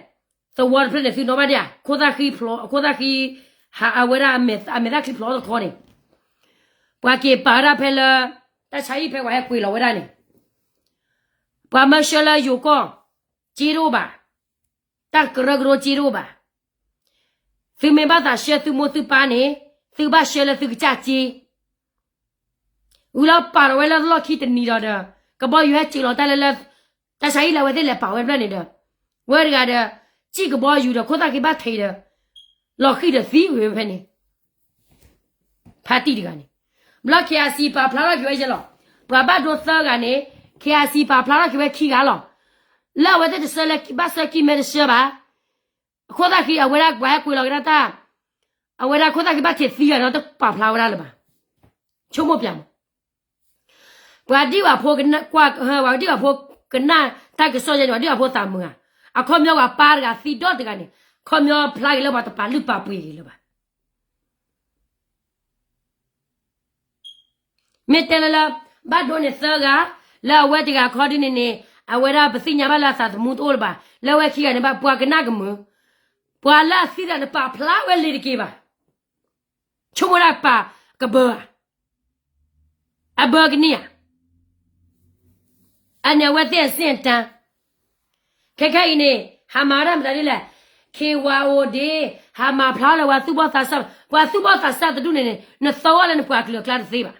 သဝီတဖျၢၣ်န့ၣ် သုနီၣ်ဘၣ်ဒံးဧါ ခိၣ်သၣ်ဃံဖျိ ခိၣ်သၣ်ဃံ ဟးအဝဲဒၣ်အမဲာ်သၣ်ချံဖျိတခီန့ၣ် ပှၤက့ၤပာ်ဝဲဒၣ်ဖဲလၢ တၢ်ဆါဟံၣ်ဖဲပှၤဟဲကွံာ်လီၤဝဲဒၣ်န့ၣ် ပှၤမၢဆှၢလၢယိၤကီၢ် စ့တအိၣ်ဘၣ် တၢ်ကရၢကရိစ့တအိၣ်ဘၣ် သုမ့ၢ်ဘၣ်သးဆှၢသုမိၢ်သုပၢ်န့ၣ် သုကဘၣ်ဆှၢလၢသုကစၢ်စ့ ဝံၤလီၤပာ်ထီၣ်ဝဲလၢလီၢ်ခံတနံၤဒီးဒီး ကဘီယူၤဟဲစၢၤလီၤတၢ်လၢလၢ တၢ်ဆါဟံၣ်လၢအဝဲသ့ၣ်လဲၤပာ်ဝဲဖျၢၣ်န့ၣ်ဒီး ဝဲတဂၤဒီး စံၣ်ကဘီယူၤဒီး ခိၣ်သၣ်ဃံဘၣ်ထံးဒီး လီၤဃံၢ်ဒီးသံဝဲဖဲန့ၣ် ဖါတံၢ်တဂၤန့ၣ် ဘျီ ခ့ၣ်အဲၣ်စံၣ် ပာ်ဖျါထီၣ်က့ၤဝဲယဲလီၤ. ပှၤဘၣ်ဒိသၢဂၤန့ၣ် ခ့ၣ်အဲၣ်စံၣ် ပာ်ဖျါထီၣ်က့ၤဝဲခံဂၤလီၤ. လၢအဝဲသ့ၣ်တဆှၢလၢ ဘၣ်ဆှၢကံၢ်မဲတဆှၢဘၣ်. အခိၣ်သၣ်ဃံ အဝဲဒၣ်ပှၤဟဲကွံာ်လီၤက့ၤဒၣ်တၢ် အဝဲဒၣ်ခိၣ်သၣ်ဃံဘၣ်ထံးသံဂၤဒီး တပာ်ဖျါဝဲဒၣ်လၢၤဘၣ်. ဆိကမိၣ်ပျးမး ပှၤဒံၣ်ပှၤဖိကနၣ် ပှၤဒံၣ်ပှၤဖိကနၣ်တၢ်ကစီၣ်ယဲန့ၣ် ပှၤဒံၣ်ပှၤဖိသးမုာ်ဧါ. အခီပညီပှၤပၢ်တဂၤသံဒီတဂၤန့ၣ် အခီပညီဖျါက့ၤလၢပှၤတပာ်လုၢ်ပာ်ပှ့ၤက့ၤလၢၤဘၣ်. မ့ၢ်တဲလၢလၢ ဘၣ်ဒိန့ၣ်သၢဂၤ, လၢအဝဲတဂၤခီဒ်န့ၣ်န့ၣ် အဝဲဒၣ်ပသ့ၣ်ညါဘၣ်လၢအသးသမူတအိၣ်လၢၤဘၣ်, လၢဝဲခံဂၤန့ၣ်ဘၣ် ပှၤကနၣ်ကမုာ်, ပှၤလၢအသံတၢ်န့ၣ်ပာ်ဖျါဝဲလံၤတက့ၢ်ဘၣ်, ဆိကမိၣ်ဒၣ်ပာ်ကဘၢဧါ, အဘၢကနံၣ်ဧါ, အန့ၣ်အဝဲသ့ၣ်အစ့ၣ်အတၢ် ခဲခဲအံၤန့ၣ် ဟးမၤဝဲဒၣ်မတၤဒ်လဲၣ်, ခ့ဝါအိၣ်ဒ့, ဟးမၤဖျါလၢပှၤသူၣ်ဘီၣ်သးစၢ်, ပှၤသူၣ်ဘီၣ်သးစၢ်တဒူၣ်န့ၣ်န့ၣ် နသီဂီၢ်လၢနပှၤကလုာ်အကျါတသ့ဘၣ်.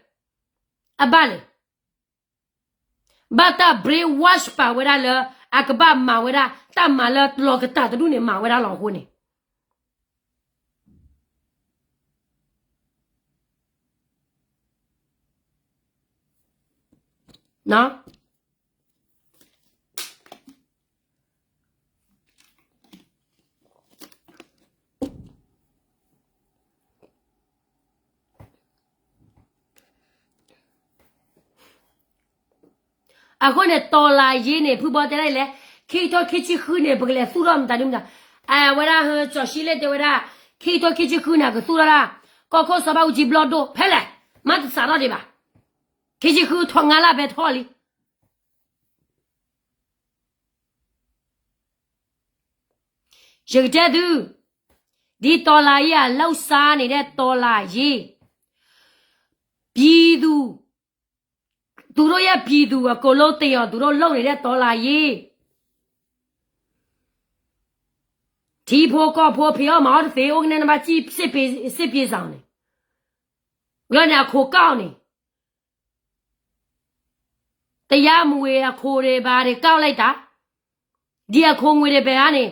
အဘၣ်လဲၣ်, ဘၣ်တၢ် brainwash ပာ်ဝဲဒၣ်လၢ အကဘၣ်မၤဝဲဒၣ် တၢ်မၤလၢလီၤကတၢ်တဒူၣ်န့ၣ် မၤဝဲဒၣ်လီၤအဃိန့ၣ် အဃိန့ၣ် တော်လှန်ရေးန့ၣ် ဖုဘီတဲဒ်လဲၣ်, ခံကထိခံဆံဃုန့ၣ် ပကလဲၤသူၣ်ထီၣ်မတၤဒုမတၤ, အဝဲဒၣ် စီၤရှံလ့ၣ်တဲဝဲဒၣ် ခံကထိခံဆံဃုန့ၣ် အကသူၣ်ထီၣ်ဒၣ် ကီၢ်ခိၣ်စီၤဘၣ်အူကၠံဘျီၣ်ဒိၣ် ဖဲလဲၣ်, မ့ၢ်တစးထီၣ်ဒံးဘၣ်, ခံဆံဃုထီၣ်ငါလၢ်ဖဲထီၣ်လံ ယကတဲသု, ဒီတော်လှန်ရေးအလုပ်စနေတယ်, တော်လှန်ရေး, ပြည်သူ, သူတို့ရဲ့ပြည်သူအကုန်လုံးသေအောင် သူတို့လုပ်နေတဲ့တော်လှန်ရေး, ထံဖိကီၢ်ဖိဖံးအီၣ်မၤအီၣ်တသ့, အိၣ်ကနဲနဘၣ်စံၣ်ပ့ၤစ့ၣ်န့ၣ်, လၢန့ၣ်အခိးကီၢ်န့ၣ် တရားမဝင်အခွန်တွေဘာတွေကောက်လိုက်တာ, ဒီအခွန်ငွေတွေဘယ်ကနေ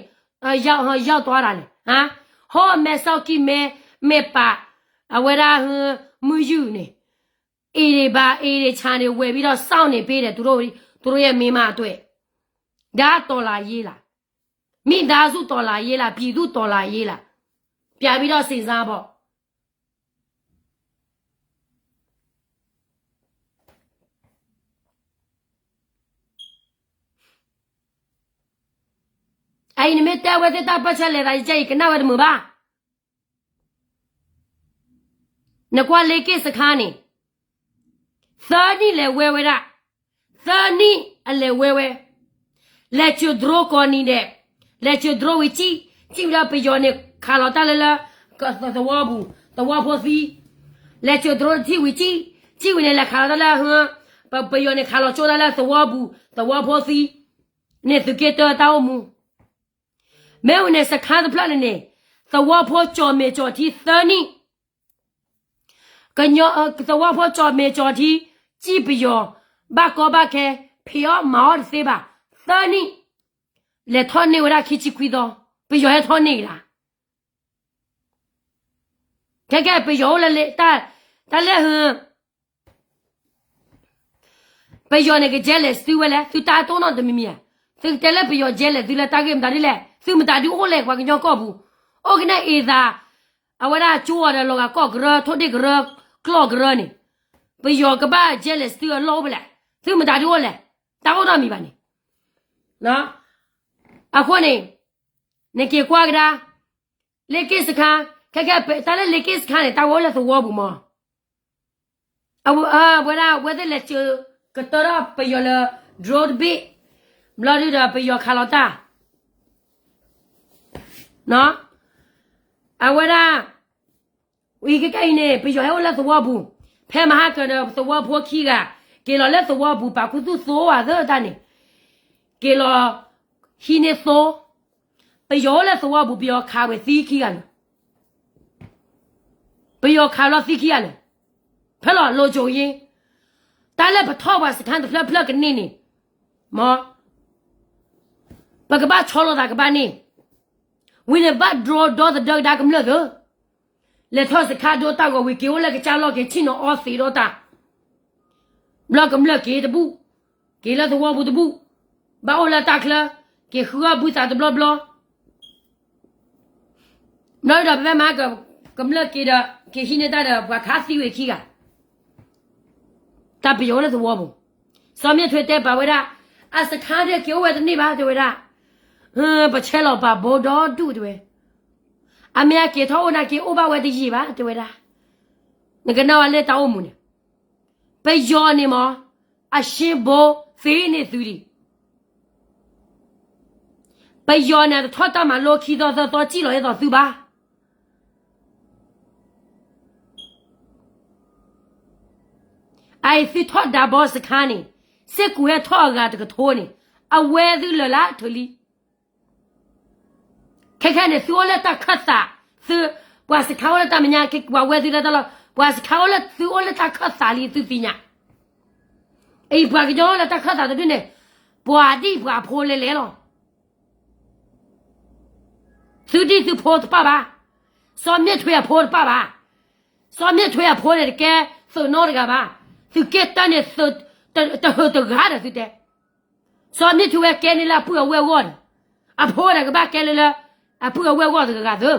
ရောက်သွားတာလဲ, ဟိမဲၢ်ဆီၣ်ကံၢ်မဲ မဲၢ်ပာ် အဝဲဒၣ် မုၢ်ယူၢ်န့ၣ် အိမ်တွေဘာ အိမ်တွေခြံတွေဝယ်ပြီးတော့ စောင့်နေပေးတယ် သူတို့, သူတို့ရဲ့မိန်းမအတွက်, ဒါတော်လှန်ရေးလား, မိသားစုတော်လှန်ရေးလား, ပြည်သူ့တော်လှန်ရေးလား, ပြန်ပြီးတော့စဉ်းစားပေါ့. အအံၤနမ့ၢ်တဲဝဲသ့ၣ်တၢ်ပၢၢ်ဆၢလဲၤသးယကဲအံၤ ကနၣ်ဝဲတမုာ်ဘၣ်. နကွၢ်လ့က့ၢ်စခါန့ၣ် သၢနံၣ်လဲၤဝဲဝဲဒၣ်, သၢနံၣ်အလဲၤဝဲဝဲ, လဲၤစၢၤ drone ကိးနံၤဒဲး, လဲၤစၢၤ drone ဝံၤစံၣ်, စံၣ်ဝံၤဒီးပယီၤန့ၣ်ခးလီၤတၢ်လၢလၢ သဝီပူၤ, သဝီဖိသံ, လဲၤစၢၤ drone တထံၣ်ဝံၤစံၣ်, စံၣ်ဝံၤန့ၣ် လဲၤခးလီၤတၢ်လၢ ပယီၤန့ၣ်ခးလီၤကၠိတၢ်လၢသဝီပူၤ, သဝီဖိသံ, န့ၣ်သုးက့တၢတၢ်အိၣ်မူ မ့ၢ်ဝံၤန့ၣ် စခါတဖျၢၣ်န့ၣ်န့ၣ် သဝီဖိကၠီၣ်မဲာ်ကၠီၣ်ထံသၢနံၣ်, ကညီ သဝီဖိကၠီၣ်မဲာ်ကၠီၣ်ထံ, စံၣ်ပယီၤ, ဘၣ်ကီဘၣ်ခဲ, ဖံးအီၣ်မၤအီၣ်တသ့ဘၣ်, သၢနံၣ်, လဲၤထီၣ်န့ၢ်ဝဲဒၣ်ခံဆံခွံသီ, ပယီၤဟဲထီၣ်န့ၢ်က့ၤဒၣ် ခဲကဲ ပယီၤအိၣ်လၢ တၢ်လဲၣ်ဟ ပယီၤန့ၣ်က jealous သုဝဲလဲၣ်, သုတၢ်တိၢ်နီၣ်တမံၤမံၤဧါ, သုကတဲလၢပယီၤ jealous သုလၢတၢ်ဂ့ၢ်မတၤဒ်လဲၣ်, သုမတၤဒုအိၣ်လဲၣ် ပှၤကညီကီၢ်ပူၤ, အိၣ်ကနဲအ့ၣ်သး, အဝဲဒၣ်ကၠိအီၤဒီးလီၤဂာ်ကီၢ်ကရၢ, ထိၣ်ဒ့ၣ်ကရၢ, ကျီၢ်ကရၢန့ၣ်, ပယီၤကဘၣ် jealous သုအလီၢ်အိၣ်ဖဲလဲၣ်, သုမတၤဒုအိၣ်လဲၣ်, တၢ်အိၣ်နီတမံၤဘၣ်န့ၣ်, အဃိန့ၣ်, နက့ၤကွၢ်ကဒါ လ့က့ၢ်စခါ, ခဲကဲ တၢ်လၢလ့က့ၢ်စခါန့ၣ် တၢ်ဝဲအိၣ်လၢသဝီပူၤမး, အဝဲဒၣ် အဝဲသ့ၣ်လဲၤစၢၤကတၢၢ်ထီၣ်ပယီၤလၢ drone တဘ့ၣ်, ဘျီဒုဒီးပယီၤခးလီၤတၢ်, အဝဲဒၣ် ဝံၤခဲကဲအံၤန့ၣ် ပယီၤဟဲအိၣ်လၢသဝီပူၤ, ဖဲမဟါကၢၤဒီးသဝီဖိခံဂၤ, က့ၤလီၤလၢသဝီပူၤ ပာ်ခူသူၣ်သိဝဲသၢတၢ်န့ၣ်, က့ၤလီၤ ဟံးန့ၢ်သိ, ပယီၤအိၣ်လၢသဝီပူၤ ပယီၤခးဝဲသံခံဂၤလၢာ်, ပယီၤခးလီၤသံခံဂၤလၢာ်, ဖဲလီၤ လိၤကိၤယ့, တၢ်လၢပထီၣ်ပှၤစခါတဖျၢၣ်ဖျၢၣ်ကန့ၢ်န့ၣ်, မ့ၢ် ပကဘၣ်ဆီလိာ်သးကဘၣ်န့ၣ်, ဝံၤန့ၣ်ဘၣ်ဒြိဒီသဒၢကဒါကမျၢၢ်သၢ, လဲၤထီၣ်စခါဒိတၢ်ဂီၤဝံၤ က့ၤအိၣ်လၢကစၢ်လီၢ်က့ၤဆ့ၣ်နီၤအီသံးဒီးတၢ်, ဘျီကမျၢၢ်က့ၤတဘူၣ်, က့ၤလၢသဝီပူၤတဘူၣ်, ဘၣ်အိၣ်လၢတၢ်ချၢ, က့ၤဃုအီၣ်ဘုသးတဘျီဘျီ ဘျီဒီးပမ့ၢ်မၤကမျၢၢ်က့ၤဒီး က့ၤဟံးန့ၢ်တၢ်ဒီး ပှၤခးသံဝဲခံဂၤ, တၢ်ပယီၤအိၣ်လၢသဝီပူၤ, စီၤမ့ၢ်ထွဲတဲပာ်ဝဲဒၣ်, အစခါဒၢက့ၤအိၣ်ဝဲတန့ၢ်ဘၣ်တဲဝဲဒၣ်, ပဆဲးလီၤပာ်ဘိဒီဒူၣ်တဲဝဲ, အမ့ၢ်အက့ၤထီၣ်အိၣ်နာ်က့ၤအိၣ်ဘၣ်ဝဲတယံာ်ဘၣ်တဲဝဲဒၣ်, နကနၣ်ဝဲလၢတၢ်အိၣ်မူန့ၣ်, ပယီၤန့ၣ်မ့ၢ် အရှင်းဗိုလ်သ့န့ၢ်သုလံ. ပယီၤန့ၣ် တထီၣ်တၢ်မၤလိခံသီသၢသီ စံၣ်လီၤအဲၣ်သိးသုဘၣ်. အအံၤသုထီၣ်ဒါဘီစခါန့ၣ် စ့ၢ်ကီးဟဲထီၣ်အဂၤတကထိန့ၣ် အဝဲသုလၢာ်လၢထုးလံ. ခဲခဲန့ၣ် သုအိၣ်လၢတၢ်ခၢၣ်သး, သု, ပှၤစခါအိၣ်လၢတၢ်မဲာ်ညါ ပှၤဝဲသုလၢတၢ်လီၢ်, ပှၤစခါအိၣ်လၢ သုအိၣ်လၢတၢ်ခၢၣ်သးလံသုသ့ၣ်ညါ. အံၤပှၤကညီအိၣ်လၢတၢ်ခၢၣ်သးတဒူၣ်န့ၣ် ပှၤဒ်ပှၤဖိလဲၤလဲၤလီၤ. သုဒ်သုဖိတပၣ်ဘၣ်. စီၤမ့ၣ်ထွဲအဖိတပၣ်ဘၣ်. စီၤမ့ၣ်ထွဲအဖိန့ၣ်တကဲသုးနီတဂၤဘၣ်. သုးက့တၢန့ၣ် တဟုးတဂၤဒီးသုတဲ စီၤမ့ၣ်ထွဲဝဲကဲန့ၢ်လၢအပုၢ်အဝဲၢ်အဂီၢ်ဒီး အဖိဒီးကဘၣ်ကဲလၢလၢ အပုၢ်အဝဲၢ်အဂီၢ်တဂၤဂၤသု,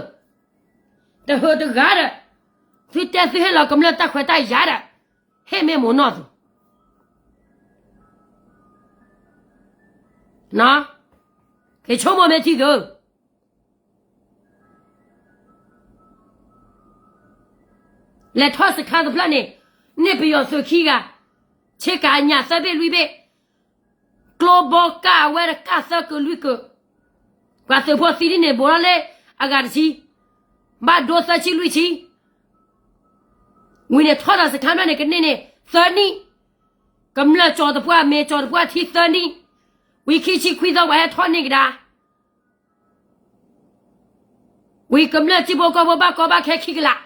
တဟုးတဂၤဒီး သုတဲသုဟ့ၣ်လီၤကမျၢၢ်တၢ်ခွဲးတၢ်ယာ်ဒီး ဟ့ၣ်မ့ၢ်မိၢ်နီၢ်သု, က့ၤဆိကမိၣ်မ့ၢ်ထံသု လဲၤထီၣ်စခါတဖျၢၣ်န့ၣ် န့ၢ်ပယီၤသုးခံဂၤ, ဆ့ကၤအညၣ်သၢဘ့ၣ်လွံၢ်ဘ့ၣ်, ကျိဘီကၢ်အဝဲတကၢ်သၢကုာ်လွံၢ်ကုာ်, ပှၤသုးဖိသံဒ်န့ၣ် ဘူးထီၣ်လၢအဂၤတဆံ, ဘၣ်ဒိသၢဆံလွံၢ်ဆံ, ဝံၤန့ၣ်ထီၣ်ဒီးစခါဖျၢၣ်န့ၣ် ကန့ၢ်န့ၣ်သၢနံၣ်, ကမျၢၢ်ကၠီၤတပှၢ်မ့ၢ်ကၠီၤတပှၢ်ထံသၢနံၣ်, ဝံၤခံဆံခွံသီပှၤဟဲထီၣ်န့ၢ်ကဒါ ဝံၤကမျၢၢ်စံၣ်ဖိကီၢ်ဖိဘၣ်ကီဘၣ်ခဲခံကလး,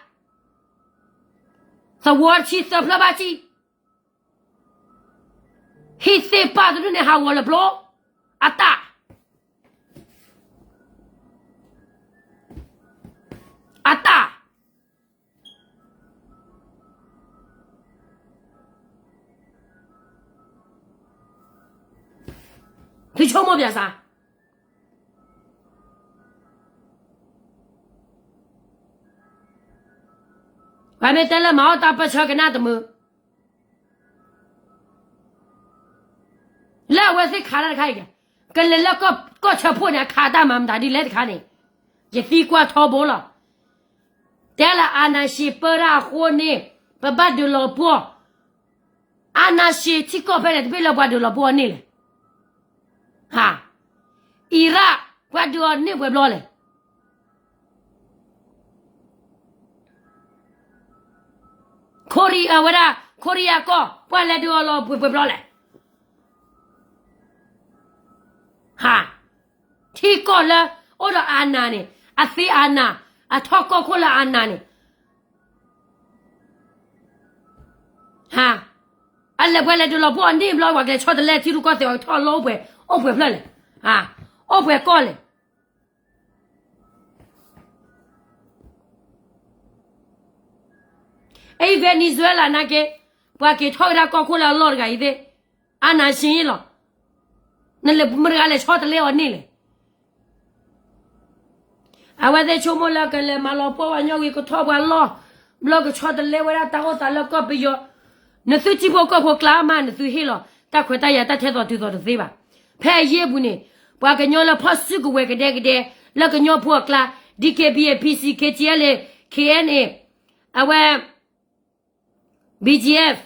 သဝီတဆံသၢဖျၢၣ်ဘၣ်စံၣ်, ဟံၣ်သ့ၣ်ပၢ်တဒူၣ်န့ၣ်ဟးဂီၤလၢပျိ, အတၢ်, အတၢ် သုဆိကမိၣ်ပၠးစၢ်, ပှၤမ့ၢ်တဲလၢမၤအီၣ်တၢ်ပၢၢ်ဆၢကနၣ်တမုာ်, လၢအဝဲသ့ၣ်ခးတၢ်တခါအံၤ, ကလဲၤလၢကီၢ်ဆၢဖှိၣ်န့ၣ် အခးတၢ်မၤမတၤဒ်လဲၣ်တခါန့ၣ်, ယသံကွၢ်ထီဘိလီၤ. တဲလၢအာဏာရှင်ပၢတၢ်အဃိန့ၣ် ပဘၣ်ဒုးလီၤပှီၢ်, အာဏာရှင်ထံကီၢ်ဖဲန့ၣ် တမ့ၢ်လၢပှၤဒုးလီၤပှီၢ်န့ၣ်လဲၣ်, ဟါ, အံရၣ် ပှၤဒုးအီၤန့ၢ်ပှဲၤဘျီလဲၣ်, ခိရံ အဝဲဒၣ် ခိရံယါကီၢ် ပှၤလဲၤဒုးအီၤလီၤပှဲၤပှဲၤဘျီလဲၣ်, ဟါ, ထံကီၢ်လၢအိၣ်ဒီးအာဏာန့ၣ် အသ့အာဏာ, အထီၣ်ကီၢ်ခိၣ်လၢအာဏာန့ၣ် ဟါ, အလဲၤပှဲၤလဲၤဒုးလီၤပှီၢ်အီၤန့ၢ်ဘျီ ပှၤကလဲၤဆီတလဲထံရူၢ်ကီၢ်သဲး ပှၤကထီၣ်လီၤအိၣ်ပှဲၤ, အိၣ်ပှဲၤဖျၢၣ်လဲၣ်, ဟါ, အိၣ်ပှဲၤကီၢ်လဲၣ်. အံၤ Venezuela နာ်က့, ပှၤက့ၤထီၣ်ကဒါကီၢ်ခိၣ်လၢအလီၢ်တဂၤအံၤသ့ၣ်, အာဏာရှင်လီၤ, နလဲၤမတၤတဂၤလဲၤဆီတလဲအီၤန့ၣ်လဲၣ်. အဝဲသ့ၣ်ဆိကမိၣ်လၢကလဲၤမၤလီၤပှီၢ်ဝဲညီဝံၤ ကထီၣ်ပှၤလီၢ်, ဘျီကဆီတလဲဝဲဒၣ်တၢ်အိၣ်သးလၢကီၢ်ပယီၤ, နသုထံဖိကီၢ်ဖိကျါမး နသုဟ့ၣ်လီၤ တၢ်ခွဲးတၢ်ယာ်တၢ်ထဲသိးတုၤသိးတသ့ဘၣ်. ဖဲအယ့ၢ်ပူၤန့ၣ် ပှၤကညီလၢဖီၣ်စုကဝဲၤကဒဲကဒဲ လၢကညီဖိအကျါ, DKBA, PC, KTLA, KNA, အဝဲ BGF,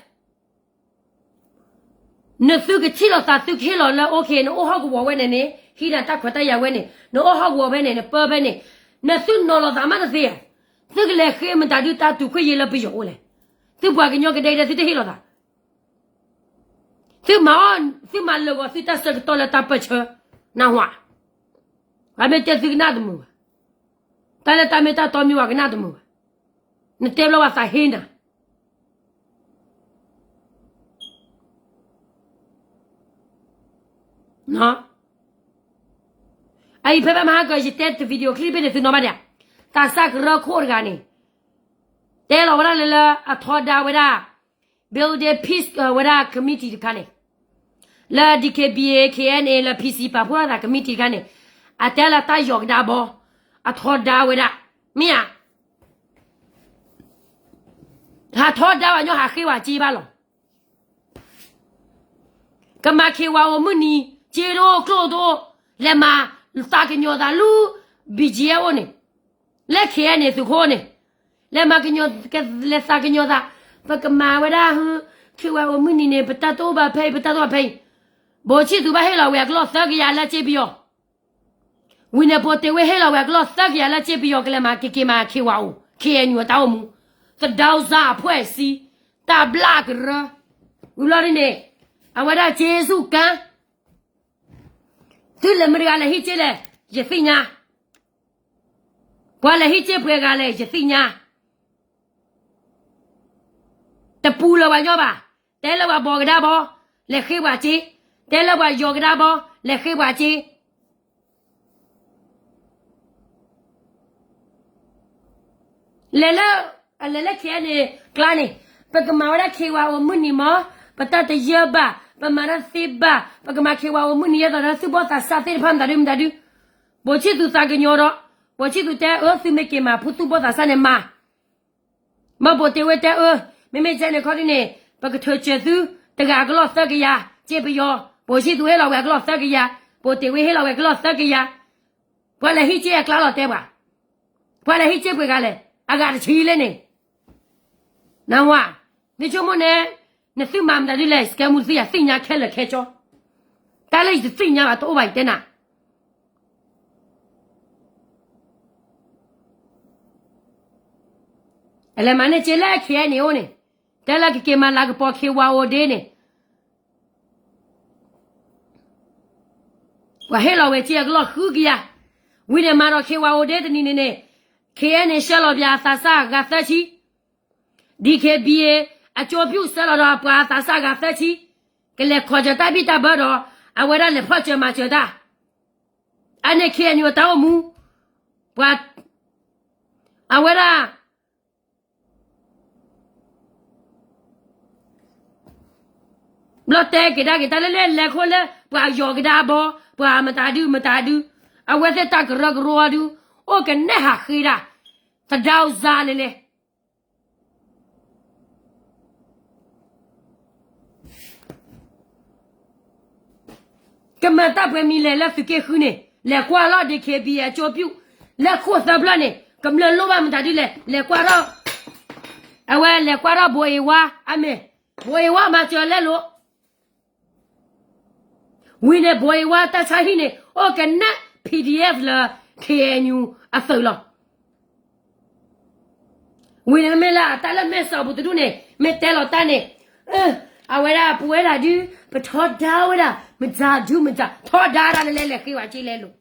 နသုကထံၣ်လိာ်သး သုကဟ့ၣ်လီၤလၢ OK, နအိၣ်ဟီၣ်ကဝီၤဝဲန့ၣ်န့ၣ် ဟံးနၤတၢ်ခွဲးတၢ်ယာ်ဝဲန့ၣ် နအိၣ်ဟီၣ်ကဝီၤဖဲန့ၣ် နပၢဖဲန့ၣ်, နသုနီၤလီၤသးမးတသ့ဧါ. သုကလဲၤဃ့မတၤဒုးတၢ်တူၢ်ခွဲးယာ်လၢပယီၤအိၣ်လဲၣ်. သုပှၤကညီကဒဲကဒဲသုတဟ့ၣ်လီၤသး သုမၤအီၣ်, သုမၤလၢာ်ဂီၤသုတၢ်ဆၢကတီၢ်လၢတၢ်ပၢၢ်ဆၢ, နၢ်ဟူဧါ. ပှၤမ့ၢ်တဲသုကနၣ်တမုာ်ဘၣ်. တၢ်လၢတၢ်မ့ၢ်တၢ်တီမ့ၢ်ဝဲကနၣ်တမုာ်ဘၣ်. နတဲဘျီပှၤသးဟ့နၤ အအံၤဖဲဖဲမဟါက ယတဲတ video clip ဖဲန့ၣ် သုနီၢ်ဘၣ်ဒံးဧါ. သးစၢ်ကရၢခိၣ်တဂၤန့ၣ် တဲလီၤဝဲဒၣ်လၢလၢအထီဒါဝဲဒၣ် building peace ဝဲဒၣ် committee တခါန့ၣ်, လၢ DKBA, KNA လၢ PC ပာ်ဖှိၣ်ထီၣ်သး committee တခါန့ၣ်, အတဲလၢတၢ်ယီၤကဒါဘီ အထီဒါဝဲဒၣ်, မ့ၢ်ဧါ. ဟးထီဒါဝဲညီ ဟးဃ့ဝဲစ့ဘၣ်လီၤ. ကမၤခ့ဝဲအိၣ်မုၢ်နံၤ စ့တအိၣ်ကျိၣ်တအိၣ်, လဲၤမၤသးကညီၤသးလၢ BGF အိၣ်န့ၣ်, လၢ KNA သုးခိၣ်န့ၣ်, လဲၤမၤကညီၤ, လဲၤသးကညီၤသး, ပကမၤဝဲဒၣ်ဟု, ခ့ဝါအိၣ်မုၢ်နံၤန့ၣ် ပတၢ်တအိၣ်ဘၣ်ဖဲအံၤ ပတၢ်တအိၣ်ဘၣ်ဖဲအံၤ, ဘိၣ်ဆံၣ်သူးဘၣ်ဟ့ၣ်လီၤဝဲအကလီၢ်သၢကယၤလၢစ့ပယီၤ, ဝံၤန့ၣ် ဘိၣ်တ့ၢ်ဝ့ဟ့ၣ်လီၤဝဲအကလီၢ်သၢကယၤလၢစ့ပယီၤ ကလဲၤမၤက့ၤက့ၤမၤခ့ဝါအိၣ် ခ့ၣ်အဲၣ်ယူၣ် အတၢ်အိၣ်မူ, သဒၢစၢ်အဖှဲၣ်စံ, တၢ်ဘျၣ်ကရၢ, ဝံၤလီၤဒ်န့ၣ်, အဝဲဒၣ်စ့စူၣ်ကၢ သုလဲၤမတၤတဂၤလဲၤဟံးစ့လဲၣ်, ယသ့ၣ်ညါ, ပှၤလဲၤဟံးစ့ပှဲၤဂၤလဲၣ် ယသ့ၣ်ညါ, တပူၤလၢၤပှၤညီဘၣ်, တဲလၢပှၤဘီၣ်ကဒါဘီ, လဲၤဃ့ပှၤစ့, တဲလၢပှၤယီၢ်ကဒါဘီ, လဲၤဃ့ပှၤစ့ လဲၤလၢ, အလဲၤလၢ ခ့ၣ်အဲၣ်ယူၣ် န့ၣ် ကျါန့ၣ်, ပကမၤဝဲဒၣ်ခ့ဝါအိၣ်မုၢ်နံၤမး, ပတၢ်တယၢဘၣ်, ပမၤတၢ်သ့ဘၣ်, ပကမၤခ့ဝါအိၣ်မုၢ်နံၤ ယဲသိးဒီးသူၣ်ဘီၣ်သးစၢ်သ့ၣ်တဖၣ်မတၤဒုမတၤဒု, ဘိၣ်ဆံၣ်သူးသးကညီၤဒီး, ဘိၣ်ဆံၣ်သူးတဲအၢ သုမ့ၢ်က့ၤမၤဖိသူၣ်ဘီၣ်သးစၢ်န့ၣ်မၤ မ့ၢ်ဘိၣ်တ့ၢ်ဝ့တဲအၢ, မ့မ့ၢ်ကဲန့ၣ်ခီဒ်န့ၣ်, ပကထုးစၢၤသု, တဂၤအကလီၢ်သၢကယၤ, စ့ပယီၤ, ဘိၣ်ဆံၣ်သူးဟ့ၣ်လီၤဝဲအကလီၢ်သၢကယၤ, ဘိၣ်တ့ၢ်ဝ့ဟ့ၣ်လီၤဝဲအကလီၢ်သၢကယၤ, ပှၤလဲၤဟံးစ့အကျါလီၤတဲပှၤ, ပှၤလဲၤဟံးစ့ပှဲၤဂၤလဲၣ်, အဂၤတဆံလဲၣ်န့ၣ်, နဝၤ, မ့ၢ်ဆိကမိၣ်န့ၣ်, နသုမၤမတၤဒ်လဲၣ် စကဲမူတသ့ယၤသ့ၣ်ညါခဲလၢာ်ခဲဆ့, တၢ်လၢယတသ့ၣ်ညါဘၣ် တအိၣ်ဘၣ်ယတဲနၤ အလဲၤမၤန့ၢ်စ့လၢ ခ့ၣ်အဲၣ်ယူၣ် န့ၣ်, တဲလၢကက့ၤမၤလၤကပီၤခ့ဝါအိၣ်ဒ့န့ၣ်, ပှၤဟ့ၣ်လီၤဝဲစ့အကလီၢ်ဃုကယၤ, ဝံၤန့ၣ်မၤဒီးခ့ဝါအိၣ်ဒ့တနံၤန့ၣ်န့ၣ်, ခ့ၣ်အဲၣ်ယူၣ် န့ၣ် ဆှၢလီၤပှၤအသးစၢ်ဂၤသၢဆံ, ဒံၣ်ခ့ၣ်ဘံၣ်အၣ်, အကၠိပျူၣ် ဆှၢလီၤဒီးပှၤအသးစၢ်ဂၤသၢဆံ, ကလဲၤခီၣ်စၢၤတၢ်ဘံၣ်တၢ်ဘၢဒီး, အဝဲဒၣ်လဲၤဖီၣ်စၢၤမၤစၢၤတၢ်, အန့ၣ်ခ့ၣ်အဲၣ်ယူၣ် အတၢ်အိၣ်မူ, ပှၤ, အဝဲဒၣ် ဘျီတဲက့ၤဒၣ်က့ၤတၢ်လၢလဲၤလဲၤခိၣ်လၢ ပှၤယီၢ်ကဒါဘီ, ပှၤမတၤဒုမတၤဒု, အဝဲသ့ၣ်တၢ်ကရၢကရိအီၤဒု, အိၣ်ကနဲၣ်ဟးဃ့ဒၣ်, သဒၢစၢ်လဲၤလဲၤ ကမၤတၢ်ပှဲၤမံၤလဲၣ်လၢသုးက့ဃုန့ၣ်, လဲၤကွၢ်လီၤ ဒံၣ်ခ့ၣ်ဘံၣ်အၣ် ကၠိပျူၣ်, လၢခိၣ်သၢဖျၢၣ်န့ၣ် ကမျၢၢ်လိၣ်ဘၣ်မတၤဒ်လဲၣ်, လဲၤကွၢ်ထီၣ်, အဝဲလဲၤကွၢ်ထီၣ်ဘိၣ်အ့ဝါ, အမ့ၢ်, ဘိၣ်အ့ဝါမၤစၢၤလဲလိာ် ဝံၤန့ၣ် ဘိၣ်အ့ဝါတၢ်ဆါဟံၣ်န့ၣ် အိၣ်ကနဲၣ် PDF လၢ ခ့ၣ်အဲၣ်ယူၣ် အသုးလီၤ. ဝံၤန့ၣ်မ့မ့ၢ်လၢအတၢ်လၢမဲာ်စီးပူၤတဒူၣ်န့ၣ် မ့ၢ်တဲလီၤတၢ်န့ၣ်, အဝဲဒၣ်ပဝဲဒၣ်ဒုး ပထီဒါဝဲဒၣ် မတၤဒုမတၤ ထီဒါတၢ်လၢလဲလဲၤဃ့ဝဲက့လဲလိာ်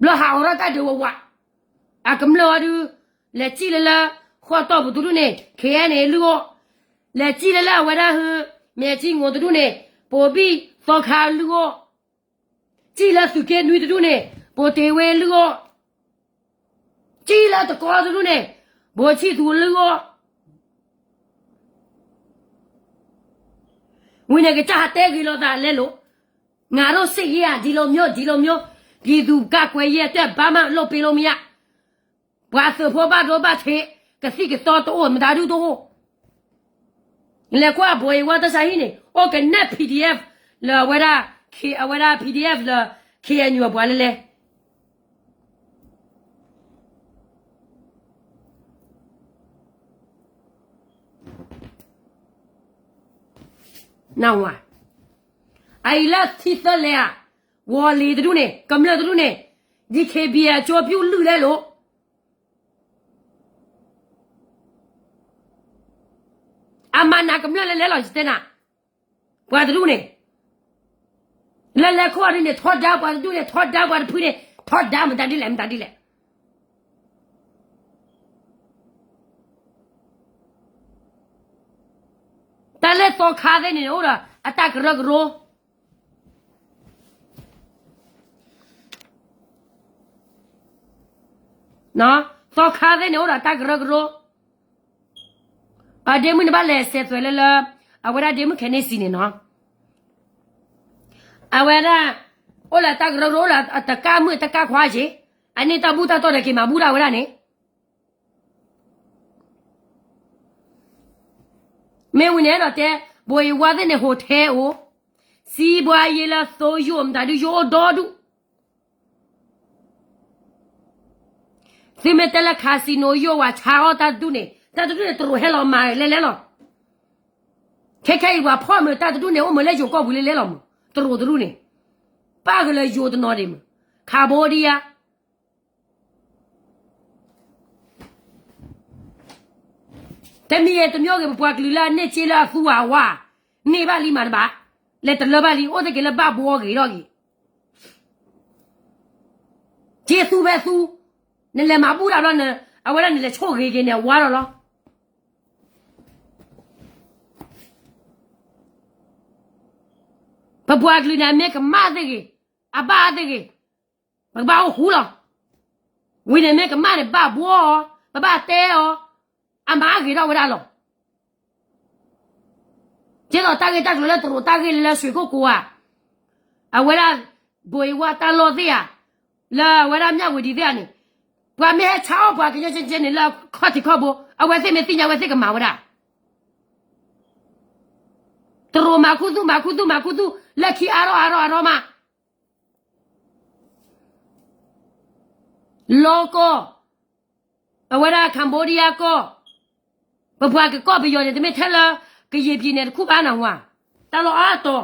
ဘျီဟးအိးထီၣ်တၢ်ဒုးဝးဝး, အကမျၢၢ်အီၤဒုး, လဲၤစံၣ်လၢလၢ ဃီတီၢ်ပူၤတဒူၣ်န့ၣ် ခ့ၣ်အဲၣ်ယူၣ် လုၢ်အီၣ်, လဲၤစံၣ်လၢလၢအဝဲဒၣ်ဟၢ မဲာ်ကံငိၤတဒူၣ်န့ၣ် ပိာ်ဘံၣ်သီခါလုၢ်အီၣ်, စံၣ်လၢသုးက့နွံတဒူၣ်န့ၣ် ပိာ်တ့ၢ်ဝ့လုၢ်အီၣ်, စံၣ်လၢတကီတဒူၣ်န့ၣ် ဘိၣ်ဆံၣ်သူးလုၢ်အီၣ် ဝံၤန့ၣ် ကစၢ်ဟးတဲဂ့ၤလိာ်သးလဲလိာ်, ငါတို့စစ်ရေးက ဒီလိုမျိုး ဒီလိုမျိုး, ပြည်သူ့ကာကွယ်ရေးအတွက် ဘာမှလုပ်ပေးလို့မရ, ပှၤသုးဖိဘၣ်ဒိဘၣ်ထံး ကသံၣ်ကသီတအိၣ် မတၤဒုတအိၣ်, လဲၤကွၢ်ဘိၣ်အ့ဝါတၢ်ဆါဟံၣ်န့ၣ် အိၣ်ကနဲၣ် PDF လၢအဝဲဒၣ်, အဝဲဒၣ် PDF လၢ ခ့ၣ်အဲၣ်ယူၣ် အပှၤလဲလဲ နဝၤ, အအံၤလၢထံသၢလဲၣ်ဧါ, ဝီၤလ့ၤတဒူၣ်န့ၣ် ကမျၢၢ်တဒူၣ်န့ၣ် ဒ်ခ့ၣ်ဘံၣ်အၣ် ကၠိပျူၣ်လုၢ်လဲလိာ် အမၤနၤကမျၢၢ်လဲလဲလီၤ ယတဲနၤ, ပှၤတဒူၣ်န့ၣ် လဲလဲခိၣ်အီၤဒ်န့ၣ် ထီဒါပှၤတဒူၣ်န့ၣ် ထီဒါပှၤတဖုန့ၣ် ထီဒါမတၤဒ်လဲၣ် မတၤဒ်လဲၣ် တၢ်လၢသီခါသ့ၣ်န့ၣ် အိၣ်ဒီးအတၢ်ကရၢကရိ, သီခါသ့ၣ်န့ၣ် အိၣ်ဒီးတၢ်ကရၢကရိ, အဒ့မုၣ်န့ၣ်ဘၣ်လဲၤစဲးသွဲးလၢလၢ အဝဲဒၣ်ဒ့မုၣ်ခဲန့ၣ်စံးန့ၣ်နီၤ, အဝဲဒၣ် အိၣ်လၢတၢ်ကရၢကရိ အိၣ်လၢတကးမုၣ်တကးခွါက့ၤ, အန့ၢ်တၢ်ဘူၣ်တၢ်တီၢ်ဒီးက့ၤမၤဘူၣ်ဒၣ်ဝဲဒၣ်န့ၣ် မ့ၢ်ဝံၤန့ၣ်အဲၣ်ဒိးတဲ, ဘိၣ်အ့ဝါသ့ၣ်န့ၣ် ဟိၣ်ထဲအိၣ်, စံးဘှါယ့လၢသိယိၣ်မတၤဒုးယိၣ်အိၣ်ဒီဒူၣ်, သုမ့ၢ်တဲလၢ casino ယိၣ်ဝဲဆါအီၣ်တၢ်တဒူၣ်န့ၣ် တၢ်တဒူၣ်န့ၣ် တရူးဟဲလီၤမၤလဲၤလဲၤလီၤ. ခဲခဲအံၤပှၤဖီၣ်မုာ်တၢ်တဒူၣ်န့ၣ် အိၣ်မုာ်လၢယိၤကီၢ်ပူၤလဲၤလဲၤလီၤမုာ်, တရူးတဒူၣ်န့ၣ် ပၣ်ကလၢယိၤတနီၤဒံးမုာ်, Cambodia တမံၤဂ့ၤတမံၤဂ့ၤ ပပှၤကလုာ်လၢအန့ၢ်စ့လၢအသူအဝါ, န့ၢ်ဘၣ်လံမးတဘၣ်, လဲၤတလၢဘၣ်လံ, အိၣ်သ့က့ၤလၢဘၣ်ဘှီဂ့ၤထီၣ်ဂ့ၤ, စ့သူဖဲသူ, နလဲၤမၤဘူၣ်တၢ်ဘျီ, အဝဲဒၣ်နလဲၤဆိၣ်ဂ့ၤက့ၤန့ၣ် အဝါထီၣ်လီၤ. ပပှၤကလုာ်န့ၣ် အမ့ၢ်ကမၣ်သ့ၣ်ဂ့ၤ, အဘၣ်သ့ၣ်ဂ့ၤ, ပကဘၣ်အိၣ်ဃူလီၤ. ဝံၤန့ၣ်မ့ၢ်ကမၣ်န့ၣ် ဘၣ်ဘှီအီၤ, ပဘၣ်တဲအီၤ, အမၤအါဂ့ၤထီၣ်ဝဲဒၣ်လီၤ. ကဲသိးတၢ်ဂ့ၢ်တၢ်ကျိၤလၢတရူးတၢ်ဂ့ၢ်လၢလၢ ရွှေကုက္ကို ဧါ, အဝဲဒၣ် ဘိးအ့ဝါတၢ်လီၢ်သ့ၣ်ဧါ, လၢအဝဲဒၣ် မြဝတီ သ့ၣ်ဧါန့ၣ်, ပှၤမ့ၢ်ဟဲဆါအီၣ်ပှၤကညီကဲကဲန့ၣ် လၢခီၣ်ထံးခီၣ်ဘိ, အဝဲသ့ၣ်မ့ၢ်သ့ၣ်ညါ အဝဲသ့ၣ်ကမၤဝဲဒၣ်. တရူးမၤခူသူၣ် မၤခူသူၣ် မၤခူသူၣ် လၢခံအါထီၣ်အါထီၣ်အါထီၣ်မး လီၤကီၢ်, အဝဲဒၣ် Cambodia ကီၢ်, ပပှၤကကီၢ်ပယီၤန့ၣ် တမ့ၢ်ထဲလၢ ကယံာ်ပံၤန့ၣ်တခူၣ်ဘၣ်နၢ်ဟူဧါ, တၢ်လီၢ်အါတီၤ,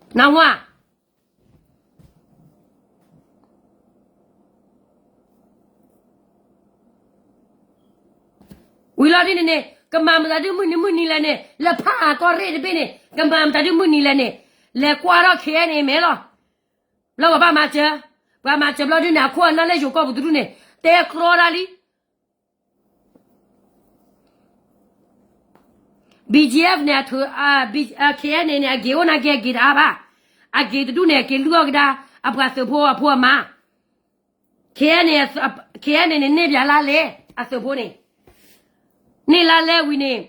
နၢ်ဟူဧါ. ဝံၤလီၤဒ်န့ၣ်န့ၣ် ကမၤမတၤဒုမုၢ်နံၤမုၢ်နံၤလဲၣ်န့ၣ် လၢဖးအၣ်ကီၢ်ရ့ၣ်တဘ့ၣ်န့ၣ် ကမၤမတၤဒုမုၢ်နံၤလဲၣ်န့ၣ် လဲၤကွၢ်ထီၣ် K N A မဲာ်လီၤ. လၢပှၤဘၣ်မၤစၢၤ, ပှၤမၤစၢၤဘျီဒုန့ၣ် အခိၣ်အနၢ်လၢယိၤကီၢ်ပူၤတဒူၣ်န့ၣ် တဲကြီဒၣ်လံ B G F န့ၣ် K N A န့ၣ် အဂ့ၤအိၣ်နာ်က့ အဂ့ၤတအါဘၣ်. အဂ့ၤတဒူၣ်န့ၣ် အက့ၤလုၢ်အီၣ်ကဒါ အပှၤသုးဖိအဖိအမါ. K N A, K N A န့ၣ် န့ၢ်ဘၣ်လါလဲၣ် အသုးဖိန့ၣ်, န့ၢ်လါလဲၣ်ဝံၤန့ၣ်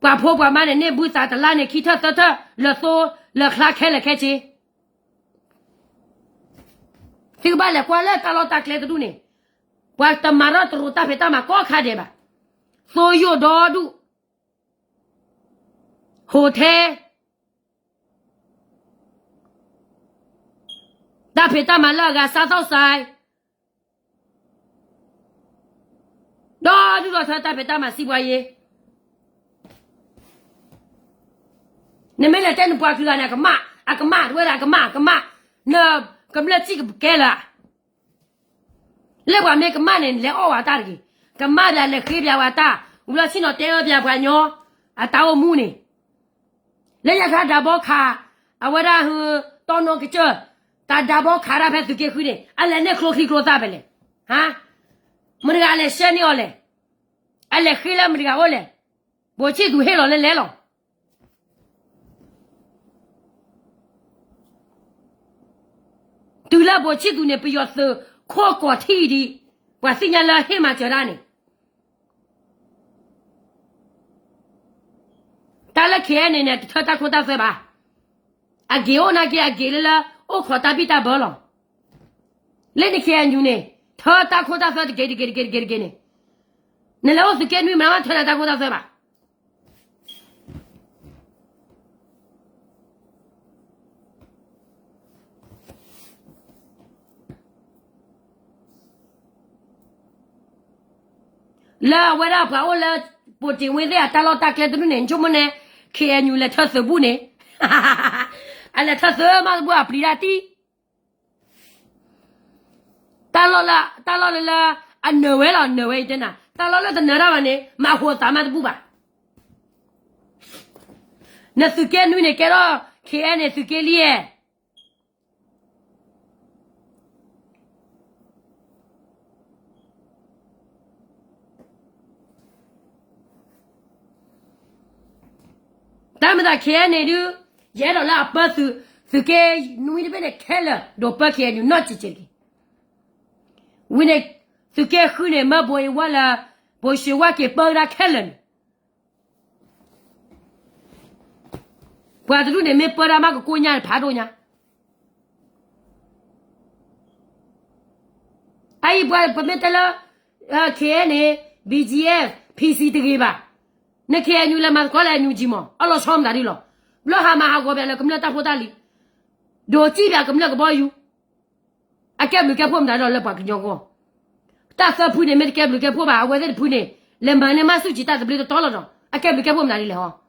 ပှၤဖိပှၤမါန့ၣ် န့ၢ်ဘုသးတလါန့ၣ် ခံထၢၣ်သၢထၢၣ် လၢသိလၢချါခဲလၢာ်ခဲဆ့ သုကဘၣ်လဲၤကွၢ်လၢတၢ်လီၢ်တၢ်ကျဲတဒူၣ်န့ၣ်, ပှၤတမၤထီၣ်တရူးတၢ်ဖံးတၢ်မၤကိးခါဒဲးဘၣ်. သိယိၣ်ဒီဒူၣ်, hotel, တၢ်ဖံးတၢ်မၤလၢအဂၤ စားသောက်ဆိုင်, ဒီဒူၣ်ဒီထၢတၢ်ဖံးတၢ်မၤ စီးပွားရေး နမ့ၢ်လဲၤတဲနပှၤကလုာ်ဂၤန့ၣ် အကမၣ်, အကမၣ်, တဝဲဒၣ်အကမၣ်, အကမၣ်, နကမျၢၢ်စံၣ်ကကဲလၢၤဧါ. လၢပှၤမ့ၢ်ကမၣ်န့ၣ် လဲၤအီၣ်ဝဲတၢ်တဂ့ၤ, ကမၣ်ဒီးလဲၤဃ့ပၠးဝဲတၢ်, ဝံၤလီၤဆ့ၣ်နီၤတဲအၢပၠးပှၤညီ, အတၢ်အိၣ်မူန့ၣ်, လၢညါခါဒၤဘီခး, အဝဲဒၣ်ဟ, တီနီကစၢၢ်, တၢ်ဒၤဘီခးတၢ်ဖဲသုးက့ဃုန့ၣ် အလဲၤန့ၢ်ကျိချံကျိသၣ်ဖဲလဲၣ်, ဟါ, မတၤတဂၤလဲၤဆှၢန့ၢ်အီၤလဲၣ်, အလဲၤဃ့လၢမတၤတဂၤအိၣ်လဲၣ်, ဘိးဆံၣ်သူၣ်ဟ့ၣ်လီၤလၢလဲၤလီၤ. တုၤလၢဘိးဆံၣ်သူၣ်န့ၣ် ပယီၤသုးခိၣ်ကီၤထံၣ်ဒံး, ပှၤသ့ၣ်ညါလၢဟ့ၣ်မၤစၢၤတၢ်န့ၣ်, တၢ်လၢ K N A န့ၣ် တထၢတၢ်ခိတၢ်သွဲဘၣ်. အဂ့ၤအိၣ်နာ်က့ အဂ့ၤလၢလၢ အိၣ်ခိးတၢ်ဘံၣ်တၢ်ဘၢလီၤ. လၢန K N U န့ၣ် ထၢတၢ်ခိတၢ်သွဲတက့ၢ်တက့ၢ်တက့ၢ်တက့ၢ်တက့ၢ်န့ၣ်, နလဲၤအိၣ်သုးက့နွံမး မ့ၢ်ထၢနၤတၢ်ခိတၢ်သွဲဘၣ်. လၢအဝဲဒၣ်ပှၤအိၣ်လၢ ပိာ်တ့ၢ်ဝ့သ့ၣ်အတၢ်လီၢ်တၢ်ကျဲတဒူၣ်န့ၣ် နဆိကမိၣ်န့ၣ် K N U လဲၤထၢသုးဘူၣ်န့ၣ်, အလဲၤထၢသုးမးတဘူၣ်အပျံၤဒၣ်တံၢ် တၢ်လီၢ်လၢ တၢ်လီၢ်လၢလၢ အနၢၤဝဲလီၤ နၢၤဝဲ ယတဲနၤ တၢ်လီၢ်လၢတနၢၤတၢ်ဘၣ်န့ၣ် မၤဟိးသးမးတဘူၣ်ဘၣ်. နသုးက့နွံန့ၣ် ကဲထီၣ် K N A န့ၣ် သုးက့လံဧါ. တၢ်မၤသး K N A ဒုး ယအဲၣ်ဒိးလၢအပၢသုး သုးက့နွံတဘ့ၣ်န့ၣ်ခဲလၢာ် ဒိးပၢ K N U နီၢ်စံးစ့ၢ်ကီး. ဝံၤန့ၣ် သုးက့ဃုန့ၣ် မၢဘိးအ့ဝါလၢ ဘိးၡ့ဝါက့ၤပၢကဒါခဲလၢာ်န့ၣ် ပှၤတဒူၣ်န့ၣ် မ့ၢ်ပၢတၢ်မးကကိးညါန့ၣ် ဖးဒိၣ်ညါ. အအံၤပှၤပမ့ၢ်တဲလၢ K N A, B G F, P C တဂ့ၤဘၣ်. န K N U လဲၤမၤသကိးလၢ N U G မး အလီၤဆီမတၤဒ်လီၤ. ဘျီဟးမၤဟးဂီၤပၠးလၢကမျၢၢ်တၢ်ဖိတၢ်လံၤ, ဒိးစံၣ်ပၠးကမျၢၢ်ကဘီယူၤ, အကဲဘျုးကဲဖှိၣ်မတၤဒ်လၢပှၤကညီအဂီၢ်. တၢ်သၢဖုန့ၣ် မ့ၢ်တကဲဘျုးကဲဖှိၣ်ဘၣ်, အဝဲသ့ၣ်တဖုန့ၣ် လဲၤမၤန့ၢ်မၤဆူၣ်ကံၤတၢ်သဘျ့တတီလီၤဒီး အကဲဘျုးကဲဖှိၣ်မနုၤဒ်လဲၣ်ဟီ.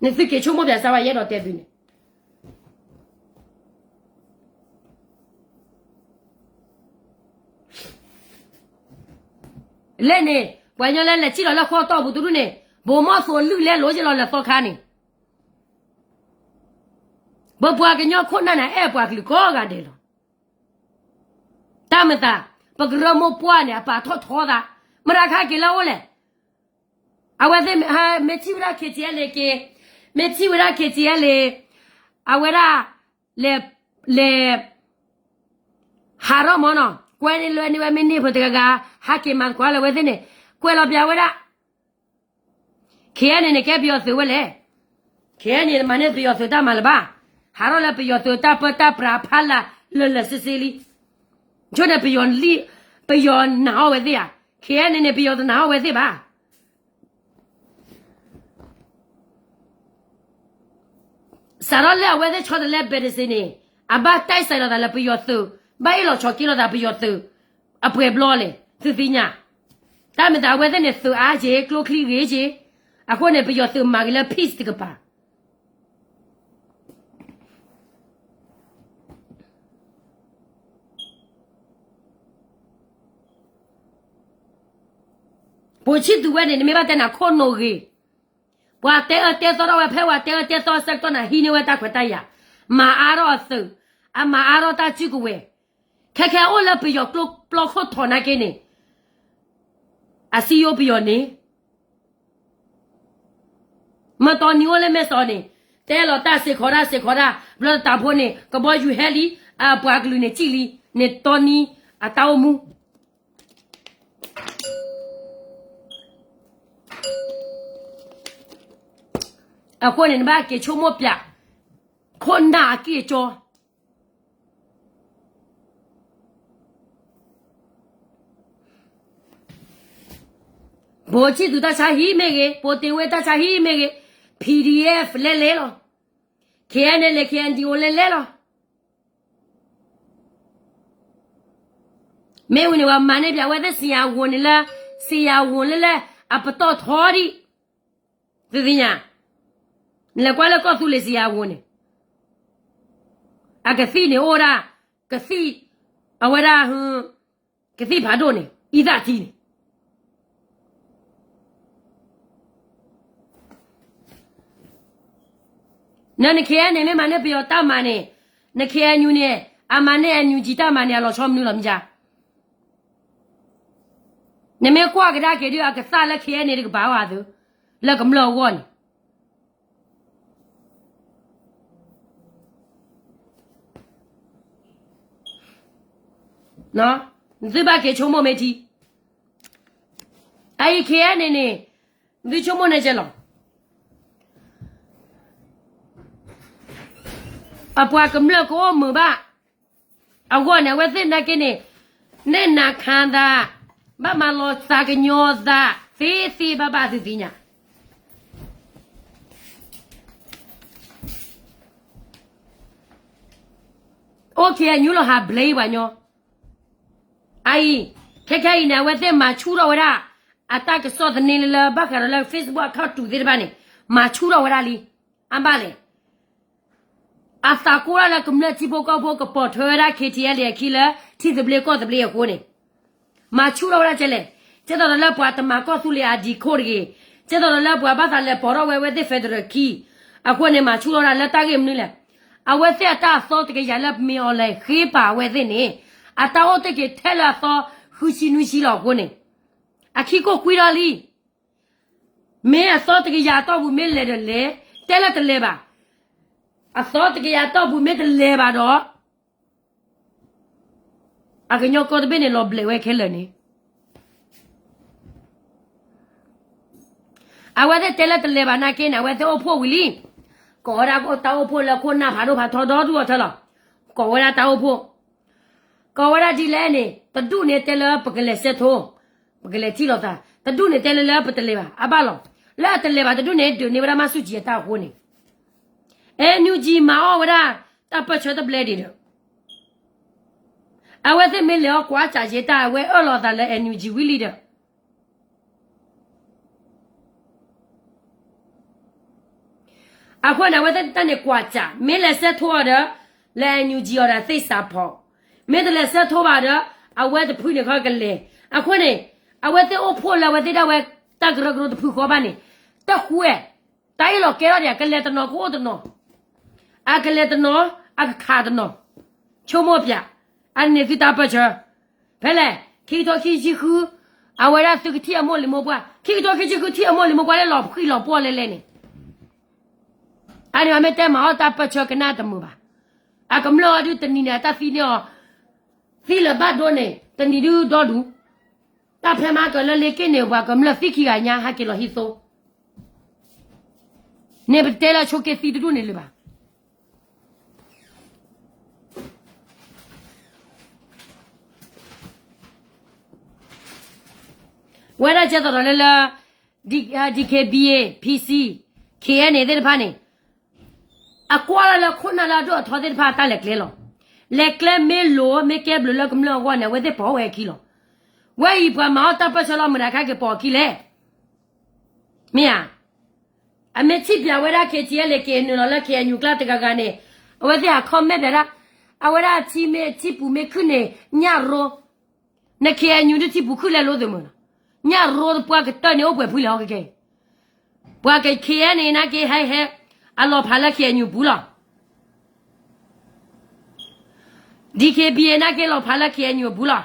နသုက့ၤဆိကမိၣ်ပၠးစၢ်ဝဲ ယအဲၣ်ဒိးတဲသုန့ၣ် လဲၣ်န့ၣ် ပှၤကညီလၢလဲၤစံၣ်လီၤလၢဃီတီၢ်ပူၤတဒူၣ်န့ၣ် ဘိးမီၢ်သိးလုၢ်လဲလိာ်က့ၤလီၤလၢသီခါန့ၣ် ပပှၤကညီခိၣ်နၢ်န့ၣ် အဲၣ်ပှၤကလုာ်ကိးဂၤဒဲးလီၤ. တၢ်မၤသး ပကရၢမိၢ်ပှၢ်န့ၣ် အပာ်ထီၣ်ထီသး မတၤခါက့ၤလၢအအိၣ်လဲၣ်. အဝဲသ့ၣ် မ့ၢ်ထံၣ်ဝဲဒၣ် KTLA က့ၤ, မ့ၢ်ထံၣ်ဝဲဒၣ် KTLA အဝဲဒၣ် လဲၤ လဲၤ ဟးထီၣ်မၢ်နီၤ ကွဲန့ၢ်လွဲန့ၢ်ဝဲမ့ၢ်န့ၢ်ဖိတဂၤဂၤ ဟးက့ၤမၤသကိးလၢအဝဲသ့ၣ်န့ၣ် ကွဲးလီၤပၠးဝဲဒၣ် KNA န့ၣ် ကဲပယီၤသုးဝဲလဲၣ်. KNA န့ၣ် မၤန့ၢ်ပယီၤသုးတၢ်မၤလၢၤဘၣ်. ဟးထီၣ်လၢပယီၤသုးတၢ်ပၢတၢ်ပြးဖးလၢ်လၢာ်လၢာ်ဆ့ဆ့လံ. ဆိန့ၣ် ပယီၤလံ, ပယီၤနာ်အီၤဝဲသ့ၣ်ဧါ. KNA န့ၣ် ပယီၤတနာ်အီၤဝဲသ့ၣ်ဘၣ်. စးထီၣ်လၢအဝဲသ့ၣ်ဆီတလဲ ဘဲးတစ့န့ၣ် အဘၣ်တဲစဲးလိာ်သးလၢပယီၤသုး, ဘၣ်အ့ၣ်လိာ်ဆိးက့လိာ်သးပယီၤသုး အပှဲၤဘျီလဲၣ် သုသ့ၣ်ညါ. တၢ်မၤသးအဝဲသ့ၣ်န့ၣ် သုးအါက့ၤ ကျိချံဂ့ၤက့ၤ, အဃိန့ၣ် ပယီၤသုးမၤက့ၤလၢ peace တကပၤ ပိာ်ဆံၣ်သူးဝဲန့ၣ် နမ့ၢ်ဘၣ်တဲနၤခိၣ်နူာ်ဂ့ၤ, ပှၤတဲအၢတဲသီထီၣ်ဝဲဖဲ ပှၤတဲအၢတဲသီဆၢကတီၢ်န့ၣ် ဟံးန့ၢ်ဝဲတၢ်ခွဲးတၢ်ယာ်, မၤအါထီၣ်အသုး, အမၤအါထီၣ်တၢ်စုကဝဲၤ, ခဲခဲအိၣ်လၢပယီၤကျိပျီခိၣ်ထီးနာ်က့န့ၣ်, အစံယိပယီၤန့ၣ် မ့ၢ်တီနံၤအိၣ်လၢမဲာ်စီၤန့ၣ်, တဲလီၤတၢ်စ့ၢ်ကီးတၢ်စ့ၢ်ကီးတၢ်, ဘျီတတးဖိန့ၣ် ကဘီယူၤဟဲလံ, အပှၤကလုာ်န့ၣ်စံၣ်လံ, န့ၣ်တီနံၤအတၢ်အိၣ်မူ. အဃိန့ၣ် နဘၣ်က့ၤဆိကမိၣ်ပၠး, ခိၣ်နၢ်အကံၢ်အကၠီ ပိာ်ဆံၣ်သူးတၢ်ဆါဟံၣ်မ့ၢ်ဂ့ၤ, ပိာ်တ့ၢ်ဝဲတၢ်ဆါဟံၣ်မ့ၢ်ဂ့ၤ, PDF လဲလဲလီၤ, KNLA KNDO လဲလဲလီၤ. မ့ၢ်ဝံၤန့ၣ် ပှၤမၤန့ၢ်ပၠးဝဲသ့ၣ်စံယၤဝိၤန့ၣ်လၢ, စံယၤဝိၤလၢလဲၣ်, အပတီၢ်ထီဒံး, သုသ့ၣ်ညါ, နလဲၤကွၢ်လၢကီၢ်သူလ့ၤစံယၤဝိၤန့ၣ်, အကသံၣ်န့ၣ်အိၣ်ဒၣ်, ကသံၣ်, အဝဲဒၣ်, ကသံၣ်ဖးဒိၣ်န့ၣ် အံသၣ်ထံန့ၣ် နန KNA မ့ၢ်မၤန့ၢ်ပယီၤတၢ်မၤန့ၣ်, န KNU န့ၣ်, အမၤန့ၢ် NUG တၢ်မၤန့ၣ် အလီၤဆီမနုၤလီၤမ့ၢ်ဧါ. နမ့ၢ်ကွၢ်ကဒါက့ၤဒုး အကသၣ်လၢ KNA တကပၤဘၣ်သု, လၢကမျၢၢ်အဂီၢ်န့ၣ် နသုဘၣ်က့ၤဆိကမိၣ်မ့ၢ်ထံ, အအံၤ KNA န့ၣ်, နသုဆိကမိၣ်န့ၣ်ကဲလီၤ. အပှၤကမျၢၢ်ကအိၣ်မုာ်ဘၣ်, အဂီၢ်န့ၣ် အဝဲသ့ၣ်နာ်က့န့ၣ်, နဲၣ်နၤခါသး, ဘၣ်မၤလီၤသးကညီၤသး, သ့သ့ဘၣ်ဘၣ်သုသ့ၣ်ညါ. အိၣ် KNU လီၤဟးဘျဲပှၤညီ, အအံၤ, ခဲခဲအံၤန့ၣ် အဝဲသ့ၣ်မၤဆူၣ်ထီၣ်ဝဲဒၣ်, အတၢ်ကစီၣ်သန့လၢဘၣ်ဃးဒီးလၢ Facebook account တုၤသ့ၣ်တဖၣ်န့ၣ်, မၤဆူၣ်ထီၣ်ဝဲဒၣ်လံ, အဘၣ်လဲၣ်. အသးကိၢ်ဒၣ်လၢကမျၢၢ်ထံဖိကီၢ်ဖိကပိာ်ထွဲဝဲဒၣ် KTLA အခံလၢ ထံသဘျ့ကီၢ်သဘျ့အဃိန့ၣ်, မၤဆူၣ်ထီၣ်ဝဲဒၣ်ကဲလဲၣ်, ကဲသိးဒီးလၢပှၤတမၤကီၢ်သူလ့ၤအဒံးခိၣ်တဂ့ၤ, ကဲသိးဒီးလၢပှၤဘၣ်သးလဲၤပိာ်ထီၣ်ဝဲဝဲသ့ၣ် federal ခံ, အဃိန့ၣ် မၤဆူၣ်ထီၣ်ဝဲဒၣ်လၢတၢ်ဂ့ၢ်မနုၤလဲၣ်. အဝဲသ့ၣ်အတၢ်အသီတကယၤလၢမ့ၢ်အီၤလဲၤဃ့ပာ်ဝဲသ့ၣ်န့ၣ်, အတၢ်အိၣ်တ့ၢ်က့ၤထဲလၢအသီဃုဆံနွံဆံလီၤအဃိန့ၣ်, အခံကိၢ်ကွံထီၣ်လံ. မ့ၢ်အသီတကယၤအတီၢ်ပူၤမ့ၢ်လဲၤဒီးလဲၤ, တဲလၢတလဲၤဘၣ်. အသီတကယၤအတီၢ်ပူၤမ့ၢ်တလဲၤဘၣ်ဒီး, အကညီကီၢ်တဘ့ၣ်န့ၣ်လီၤဘျဲးဝဲခဲလၢာ်န့ၣ်. အဝဲသ့ၣ်တဲလၢတလဲၤဘၣ်နာ်က့န့ၣ် အဝဲသ့ၣ်အိၣ်ဖှိၣ်ဝံၤလံ. ကိးဝဲဒၣ်တၢ်အိၣ်ဖှိၣ်လၢခိၣ်နၢ်ဖးဒိၣ်ဖးထီဒီဒူၣ်အီၤထဲလီၤ. ကိးဝဲဒၣ်တၢ်အိၣ်ဖှိၣ် ကိးဝဲဒၣ်ဒ်လဲၣ်န့ၣ် တဒူၣ်န့ၣ်တဲလၢပကလဲၤစဲးထိ, ပကလဲၤထံၣ်လိာ်သး, တဒူၣ်န့ၣ်တဲလၢလၢပတလဲၤဘၣ်, အဘၣ်လီၤ. လၢအတလဲၤဘၣ်တဒူၣ်န့ၣ် ဒုးန့ၢ်ဝဲဒၣ်မၤဆူၣ်ကံၤအတၢ်အဃိန့ၣ်, NUG မၤအီၣ်ဝဲဒၣ်တၢ်ပၢၢ်ဆၢတဘျဲၣ်ဒံးဒီး, အဝဲသ့ၣ်မ့ၢ်လဲၤအီၣ်ကွၢ်စးယဲတၢ် အဝဲအၢၣ်လီၤသးလၢ NUG ဝံၤလံဒီး အဃိန့ၣ် အဝဲသ့ၣ်တၢ်န့ၣ်ကွၢ်စး မ့ၢ်လဲၤဆၢထၢၣ်အီၤဒီး လၢ NUG အီၤဒီးသ့ၣ်စးဖီ, မ့ၢ်တလဲၤဆၢထၢၣ်ဘၣ်ဒီး အဝဲတဖုန့ၣ်ခီကလဲၤ. အဃိန့ၣ် အဝဲသ့ၣ်အိၣ်ဖှိၣ်လၢအဝဲသ့ၣ်ဒၣ်ဝဲ တၢ်ကရၢကရိတဖုဃီဘၣ်န့ၣ် တဃုဝဲ တၢ်အ့ၣ်လိာ်ကဲထီၣ်ဒံး ကလဲၤတနီၤကအိၣ်တနီၤ, အကလဲၤတနီၤ အကခးတနီၤ, ဆိကမိၣ်ပၠး, အန့ၣ်သုတၢ်ပၢၢ်ဆၢ, ဖဲလဲၣ် ခံကထိခံဆံဃု အဝဲဒၣ်သုကထံၣ်အမိၢ်လံၤမိၢ်ပှၢ် ခံကထိခံဆံဃုထံၣ်အမိၢ်လံၤမိၢ်ပှၢ်လၢလီၤဃံၤလီၤပှီၢ်လဲၣ်လဲၣ်န့ၣ်, အန့ၣ်မ့ၢ်တဲမၤအီၣ်တၢ်ပၢၢ်ဆၢကနၣ်တမုာ်ဘၣ်. အကမျၢၢ်အီၤဒုးတနံၤန့ၣ် အတၢ်သံန့ၢ်အီၤ, သံလၢၤဘၣ်ဒိန့ၣ် တနံၤဒုးဒီဒူၣ်, တၢ်ဖဲမၤကၢၤလၢလ့က့ၣ်န့ၣ် ပှၤကမျၢၢ်သံခံဂၤညါ ဟဲက့ၤလီၤဟံးသိ, န့ၣ်ပတဲလၢဆိက့သံတဒူၣ်န့ၣ်လၢၤဘၣ်. ဝဲဒၣ်ကဲသိးဒီးလၢလၢ DKBA, PC, KNA သ့ၣ်တဖၣ်န့ၣ် အကွၢ်လၢလၢခိၣ်နၢ်လၢအဒိၣ်အထီသ့ၣ်တဖၣ်အတၢ်လဲၤကျဲလီၤ. လဲၤကျဲမ့ၢ်လိၤ မ့ၢ်ကဲဘျုးလၢကမျၢၢ်အဂီၢ်န့ၣ် အဝဲသ့ၣ်ပိာ်ဝဲအခံလီၤ. ဝဲအံၤပှၤမၤအီၣ်တၢ်ပၢၢ်ဆၢလီၤမုာ်ဒီးခါက့ၤပိာ်အခံလဲၣ်. မ့ၢ်ဧါ. အမ့ၢ်ထံၣ်ပၠးဝဲဒၣ် KTLA က့ၤနုာ်လီၤလၢ KNU ကျါတဂၤဂၤန့ၣ် အဝဲသ့ၣ်ဟး comment ပၠးဒၣ်, အဝဲဒၣ်ထံမ့ၢ်ထံပူၤမ့ၢ်ခုၣ်န့ၣ် ညၣ်ရိ, န KNU ဒုးထံပူၤခုၣ်လဲၤလိသ့ၣ်မုၢ်လီၤ. ညၣ်ရိပှၤကတၢၢ်န့ၣ်အိၣ်ပှဲၤဖှံလဲၣ်ဟီကကဲ, ပှၤက KNA န့ၣ်က့ၤဟဲဟဲ အလီၤဖးလၢ KNU ပူၤလီၤ. DKBA န့ၣ်က့ၤလီၤဖးလၢ KNU အပူၤလီၤ.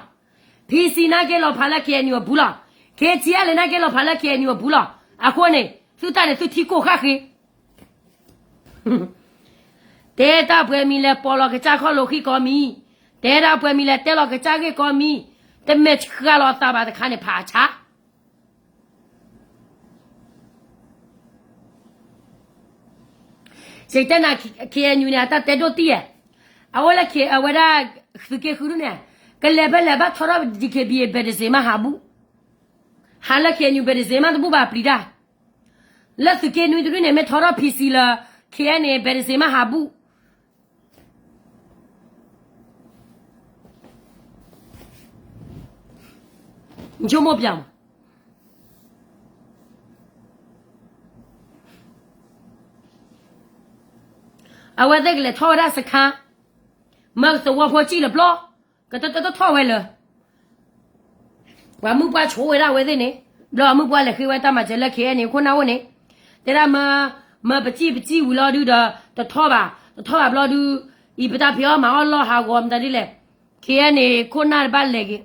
PC န့ၣ်က့ၤလီၤဖးလၢ KNU အပူၤလီၤ. KTLA န့ၣ်က့ၤလီၤဖးလၢ KNU အပူၤလီၤ. အဃိန့ၣ် သုတၢ်န့ၣ်သုထံကိၢ်ဃၣ်ဃ့ တဲတၢ်ပှဲၤမံၤလဲၤပိာ်လီၤကစၢ်ခီၣ်လိာ်ဃံကိးမံၤ, တဲတၢ်ပှဲၤမံၤလဲၤတဲလီၤကစၢ်ဂ့ၢ်ကိးမံၤ, တမဲာ်ဆှးလီၤအသးဘၣ်တခါန့ၣ်ဖးဆါ ယတဲနၤ KNU န့ၣ် အတၢ်တဲဒိၣ်တံၢ်ဧါ, အအိၣ်လၢ အဝဲဒၣ် သုးက့ဃုဒုန့ၣ်, ကလဲၤဖဲလဲၣ်ဘၣ်ထီထီၣ် DKBA ဘဲးတစ့းမးဟးဘူး, ဟးလၢ KNU ဘဲးတစ့းမးတဘူၣ်ဘၣ်ပျံၤတၢ်, လၢသုးက့နွံတဒုန့ၣ် မ့ၢ်ထီထီၣ် PC လၢ KNA ဘဲးတစ့းမးဟးဘူး နဆိကမိၣ်ပၠးမး, အဝဲသ့ၣ်ကလဲၤထီၣ်ဝဲဒၣ်စခါ, မၢသဝီဖိစံၣ်လၢၤပျီ, ကတၢၢ်တၢၢ်ထီၣ်ဝဲလၢ ပှၤမုၢ်ပှၢ်ဆိဝဲဒၣ်အဝဲသ့ၣ်န့ၣ်, ဘျီအမုၢ်ပှၢ်လဲၤဃ့ဝဲတၢ်မၤစၢၤလၢ KNA ခိၣ်နၢ်အိၣ်န့ၣ်, တဲဒၣ်မၢ, မၢပစံၣ်ပစံၣ်ဝံၤလီၤဒုဒီး တထီၣ်ဘၣ်, တထီၣ်ဘၣ်ဘျီဒု, အံၤပတၢ်ဖံးအီၣ်မၤအီၣ်လီၢ်ဟးဂီၤမတၤဒ်လဲၣ်, KNA ခိၣ်နၢ်တဘၣ်လဲၤက့ၤ,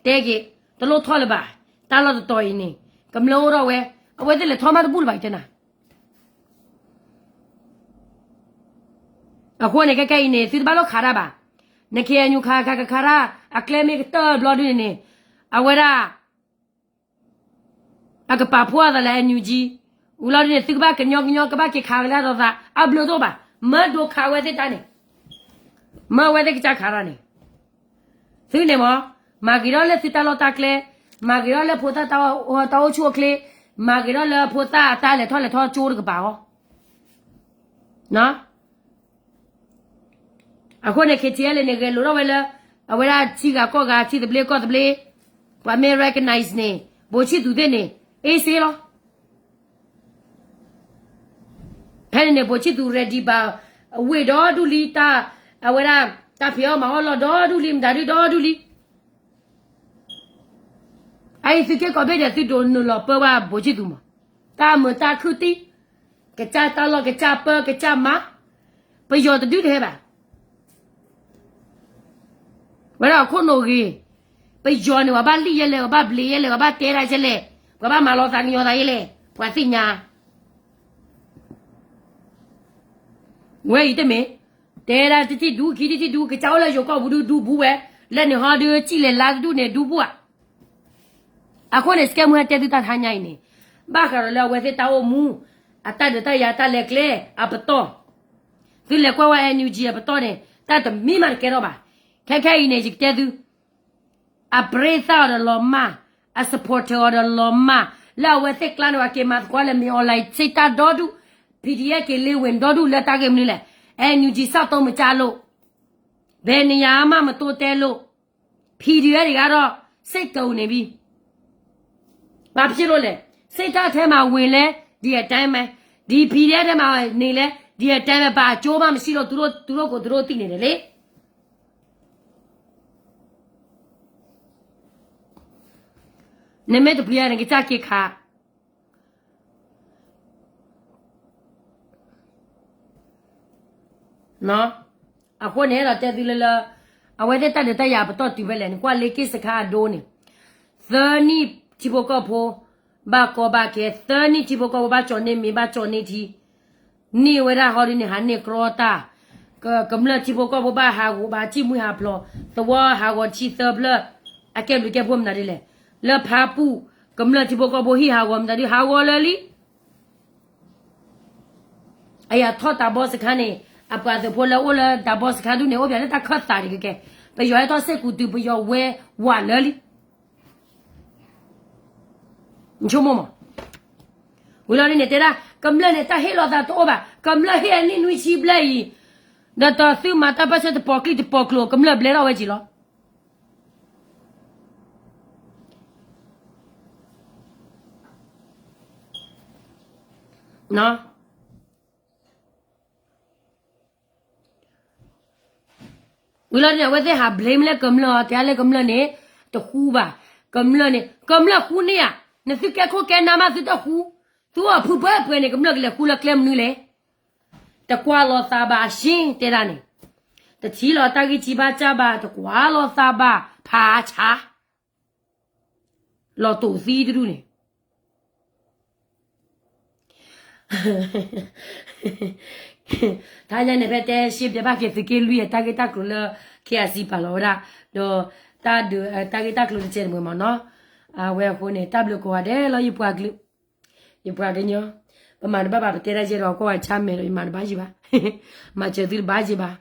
တဲက့ၤ, တလိၣ်ထီၣ်လၢၤဘၣ်, တၢ်လီၢ်တတီၤအံၤန့ၣ်, ကမျၢၢ်အိၣ်ထီၣ်ဝဲ, အဝဲသ့ၣ်လဲၤထီၣ်မးတဘူၣ်လၢၤဘၣ်တဲနၤ အဃိန့ၣ် ခဲခဲအံၤန့ၣ် သုတဘၣ်လိၣ်ခးတၢ်ဘၣ်, န KNU ခးခးခးခးတၢ်, အကျဲမ့ၢ်ကတၢၢ်ဘျီဒုန့ၣ်န့ၣ်, အဝဲဒၣ် အကပာ်ဖှိၣ်အသးလၢ NUG, ဝံၤလီၤဒုန့ၣ် သုကဘၣ်ကညီကညီ ကဘၣ်က့ၤခးကဒါဒီးသး အဘျုးတအိၣ်ဘၣ်, မၢဒိးခးဝဲသ့ၣ်တၢ်န့ၣ်, မၢဝဲသ့ၣ်ကစၢ်ခးတၢ်န့ၣ်, သုန့ၣ်မး, မၤဂ့ၤထီၣ်လၢသုတၢ်လီၢ်တၢ်ကျဲ, မၤဂ့ၤထီၣ်လၢဖိသၣ်တၢ်အိၣ်ဆူၣ်အိၣ်ချ့, မၤဂ့ၤထီၣ်လၢဖိသၣ်အတၢ်လဲၤထီၣ်လဲၤထီကၠိတကပၤအီၤ အဃိန့ၣ် KTLA န့ၣ် ဂဲၤလိာ်ထီၣ်ဝဲလၢ အဝဲဒၣ်ထံဂၤကီၢ်ဂၤ ထံသဘျ့ကီၢ်သဘျ့, ပှၤမ့ၢ် recognize န့ၣ် ဘိၣ်ဆံၣ်သူးသ့ၣ်န့ၣ် အ့စ့လီၤ. ဖဲန့ၣ်န့ၣ် ဘိၣ်ဆံၣ်သူး ready ဘၣ်, အဝ့ၢ်ဒီဒူၣ်လံ, တၢ်, အဝဲဒၣ် တၢ်ဖံးအီၣ်မၤအီၣ်လီၢ်ဒီဒူၣ်လံမတၤဒုဒီဒူၣ်လံ အအံၤသုးက့ကိးဘ့ၣ်ဒီး သုဒိးနုာ်လီၤပၢဝဲဘိၣ်ဆံၣ်သူးမး, တၢ်မုာ်တၢ်ခုၣ်တံၢ်, ကစၢ်တၢ်လီၢ်ကစၢ်ပၢ ကစၢ်မၤ, ပယီၤတဒုတဟဲဘၣ်. ဝဲဒၣ်အခိၣ်နူာ်ဂ့ၤ, ပယီၤန့ၣ် ပှၤဘၣ်လံၣ်ယဲလဲၣ်, ပှၤဘၣ်ဘျံးယဲလဲၣ်, ပှၤဘၣ်တဲဒၣ်ယဲလဲၣ်, ပှၤဘၣ်မၤလီၤသးကညီၤသးယဲလဲၣ်, ပှၤသ့ၣ်ညါ ဝဲအံၤတမ့ၢ်, တဲဒၣ်တထံၣ်ဒူခံထံၣ်ဒူ, ကစၢ်အိၣ်လၢယိၤကီၢ်ပူၤဒုဒူဘူးဝဲ, လၢန့ၣ်ဟီဒုစံၣ်လဲၤလါတဒူၣ်န့ၣ်ဒူဘူးဧါ. အဃိန့ၣ် စကဲမူဟဲတဲသုတၢ်တဟါညါအံၤန့ၣ်, ဘၣ်ဃးဒီးလၢအဝဲသ့ၣ်တၢ်အိၣ်မူ, အတၢ်ဒုးတၢ်ယၤတၢ်လဲၤကျဲ, အပတီၢ်, သုလဲၤကွၢ်ဝဲ NUG အပတီၢ်န့ၣ် တၢ်တမံၤမးတကဲထီၣ်ဘၣ်. ခဲခဲအံၤန့ၣ် ယကတဲသု အပြ့သၣ်အီၤဒီးလီၤမၢ်, အ supporter အီၤဒီးလီၤမၢ်, လၢအဝဲသ့ၣ်ကျါန့ၣ် ပှၤက့ၤမၤသကိးလၢမ့ၢ် online စ့တၢ်ဒီဒူၣ်, PDF က့ၤလ့ဝ့ၤဒီဒူၣ်လၢတၢ်ဂ့ၢ်မနုၤလဲၣ်, NUG စၢ်တိမုၢ်ကၢလိာ်, ဘယ်နေရာမှမတိုးတက်လို့, PDF တဂၤဒီး စစ်တပ်နေပြီ ဘာဖြစ်လို့လဲ စစ်တပ်ထဲမှာဝင်လဲ ဒီအတိုင်းပဲ ဒီ PDF ထဲမှာနေလဲ ဒီအတိုင်းပဲ ဘာအကျိုးမှမရှိလို့ သူတို့ သူတို့ကို သူတို့သိနေတယ်လေ နမ့ၢ်တပျံၤ နကစၢ်က့ၤခး အဃိန့ၣ် အဲၣ်ဒိးတဲသုလၢလၢ အဝဲသ့ၣ်တၢ်ဒုးတၢ်ယၤပတီၢ်တုၤဖဲလဲၣ်န့ၣ် ကွၢ်လ့က့ၣ်စခါအဒိန့ၣ် သၢနံၣ်ထံဖိကီၢ်ဖိ ဘၣ်ကီဘၣ်ခဲ သၢနံၣ်ထံဖိကီၢ်ဖိဘၣ်ကၠီၤန့ၢ်မ့ၤ ဘၣ်ကၠီၤန့ၢ်ထံ န့ၢ်ဝဲဒၣ်ဟီဒ်န့ၣ် ဟးန့ၢ်ကြီတၢ် ကမျၢၢ်ထံဖိကီၢ်ဖိဘၣ်ဟးဂီၤဘၣ် ထံၣ်မှံဟးဖျိး သဝီဟးဂီၤတဆံသၢဖျၢၣ် အကဲဘျုးကဲဖှိၣ်မနုၤဒ်လဲၣ် လၢဖါပူၣ် ကမျၢၢ်ထံဖိကီၢ်ဖိဟံၣ်ဟးဂီၤမနုၤဒ် ဟးဂီၤလၢာ်လံ အယၤထီၣ်တၢ်ဘီစခါန့ၣ် အပှၤသုးဖိလၢအိၣ်လၢတၢ်ဘီစခါဒ်န့ၣ် အိၣ်ပၠးလၢတၢ်ခၢၣ်သးတက့ၢ်ကဲ ပယီၤဟဲထီၣ်စ့ၢ်ကီးတုၤပယီၤဝဲဝးလၢာ်လံ နဆိကမိၣ်မး ဝံၤလီၤဒ်န့ၣ်တဲဒၣ် ကမျၢၢ်န့ၣ် တၢ်ဟ့ၣ်လီၤသးတအိၣ်ဘၣ် ကမျၢၢ်ဟ့ၣ်အနံၣ်နွံဆံဘျဲၣ်အံၤ ဒီးတသုမၤတၢ်ပၢၢ်ဆၢတပီၤကျံၣ်တပီၤကျိၤ ကမျၢၢ်ဘျဲထီၣ်ဝဲက့ၤလီၤ ဝံၤလီၤန့ၣ် အဝဲသ့ၣ်ဟး blame လၢကမျၢၢ် တဲလၢကမျၢၢ်န့ၣ် တဃူဘၣ် ကမျၢၢ်န့ၣ် ကမျၢၢ်ဃူန့ၢ်ဧါ နသုကဲခိၣ်ကဲနၢ်မးသုတဃူ သုအိၣ်ဖုပှဲၤပှဲၤန့ၣ် ကမျၢၢ်ကလဲၤဃူလၢကျဲမနုၤလဲၣ် တကွၢ်လီၤသးဘၣ်အရှ့ၣ်တဲဒၣ်န့ၣ် တထံၣ်လီၤတၢ်ဂံၢ်စၢ်ဘါစၢ်ဘၣ် တကွၢ်လီၤသးဘၣ် ဖးဆါ လီၤတိာ်သံတဒူၣ်န့ၣ် တၢ်ညါန့ၣ် ဖဲတဲရှ့ပျဲဘၣ်က့ၤသုးက့လွံၢ် တၢ်ဂ့ၢ်တၢ်ကျိၤလၢ KIC ပာ်လီၤဝဲဒၣ် ဒီး တၢ်ဂ့ၢ်တၢ်ကျိၤတစဲးတမှဲၤမးနီၤ အဝဲအဃိန့ၣ် တၢ်ဘျုးကိးဂၤဒဲးလီၤ ယပှၤကလုာ် ယပှၤကညီ ပမၤတဘၣ်ဘၣ် ပတဲတၢ်ယဲဒီးကွၢ်ဝဲဆါမဲာ်ဒီး ယမၤတဘၣ်ယံၤဘၣ် မၤစၢၤသုတဘၣ်ယံၤဘၣ်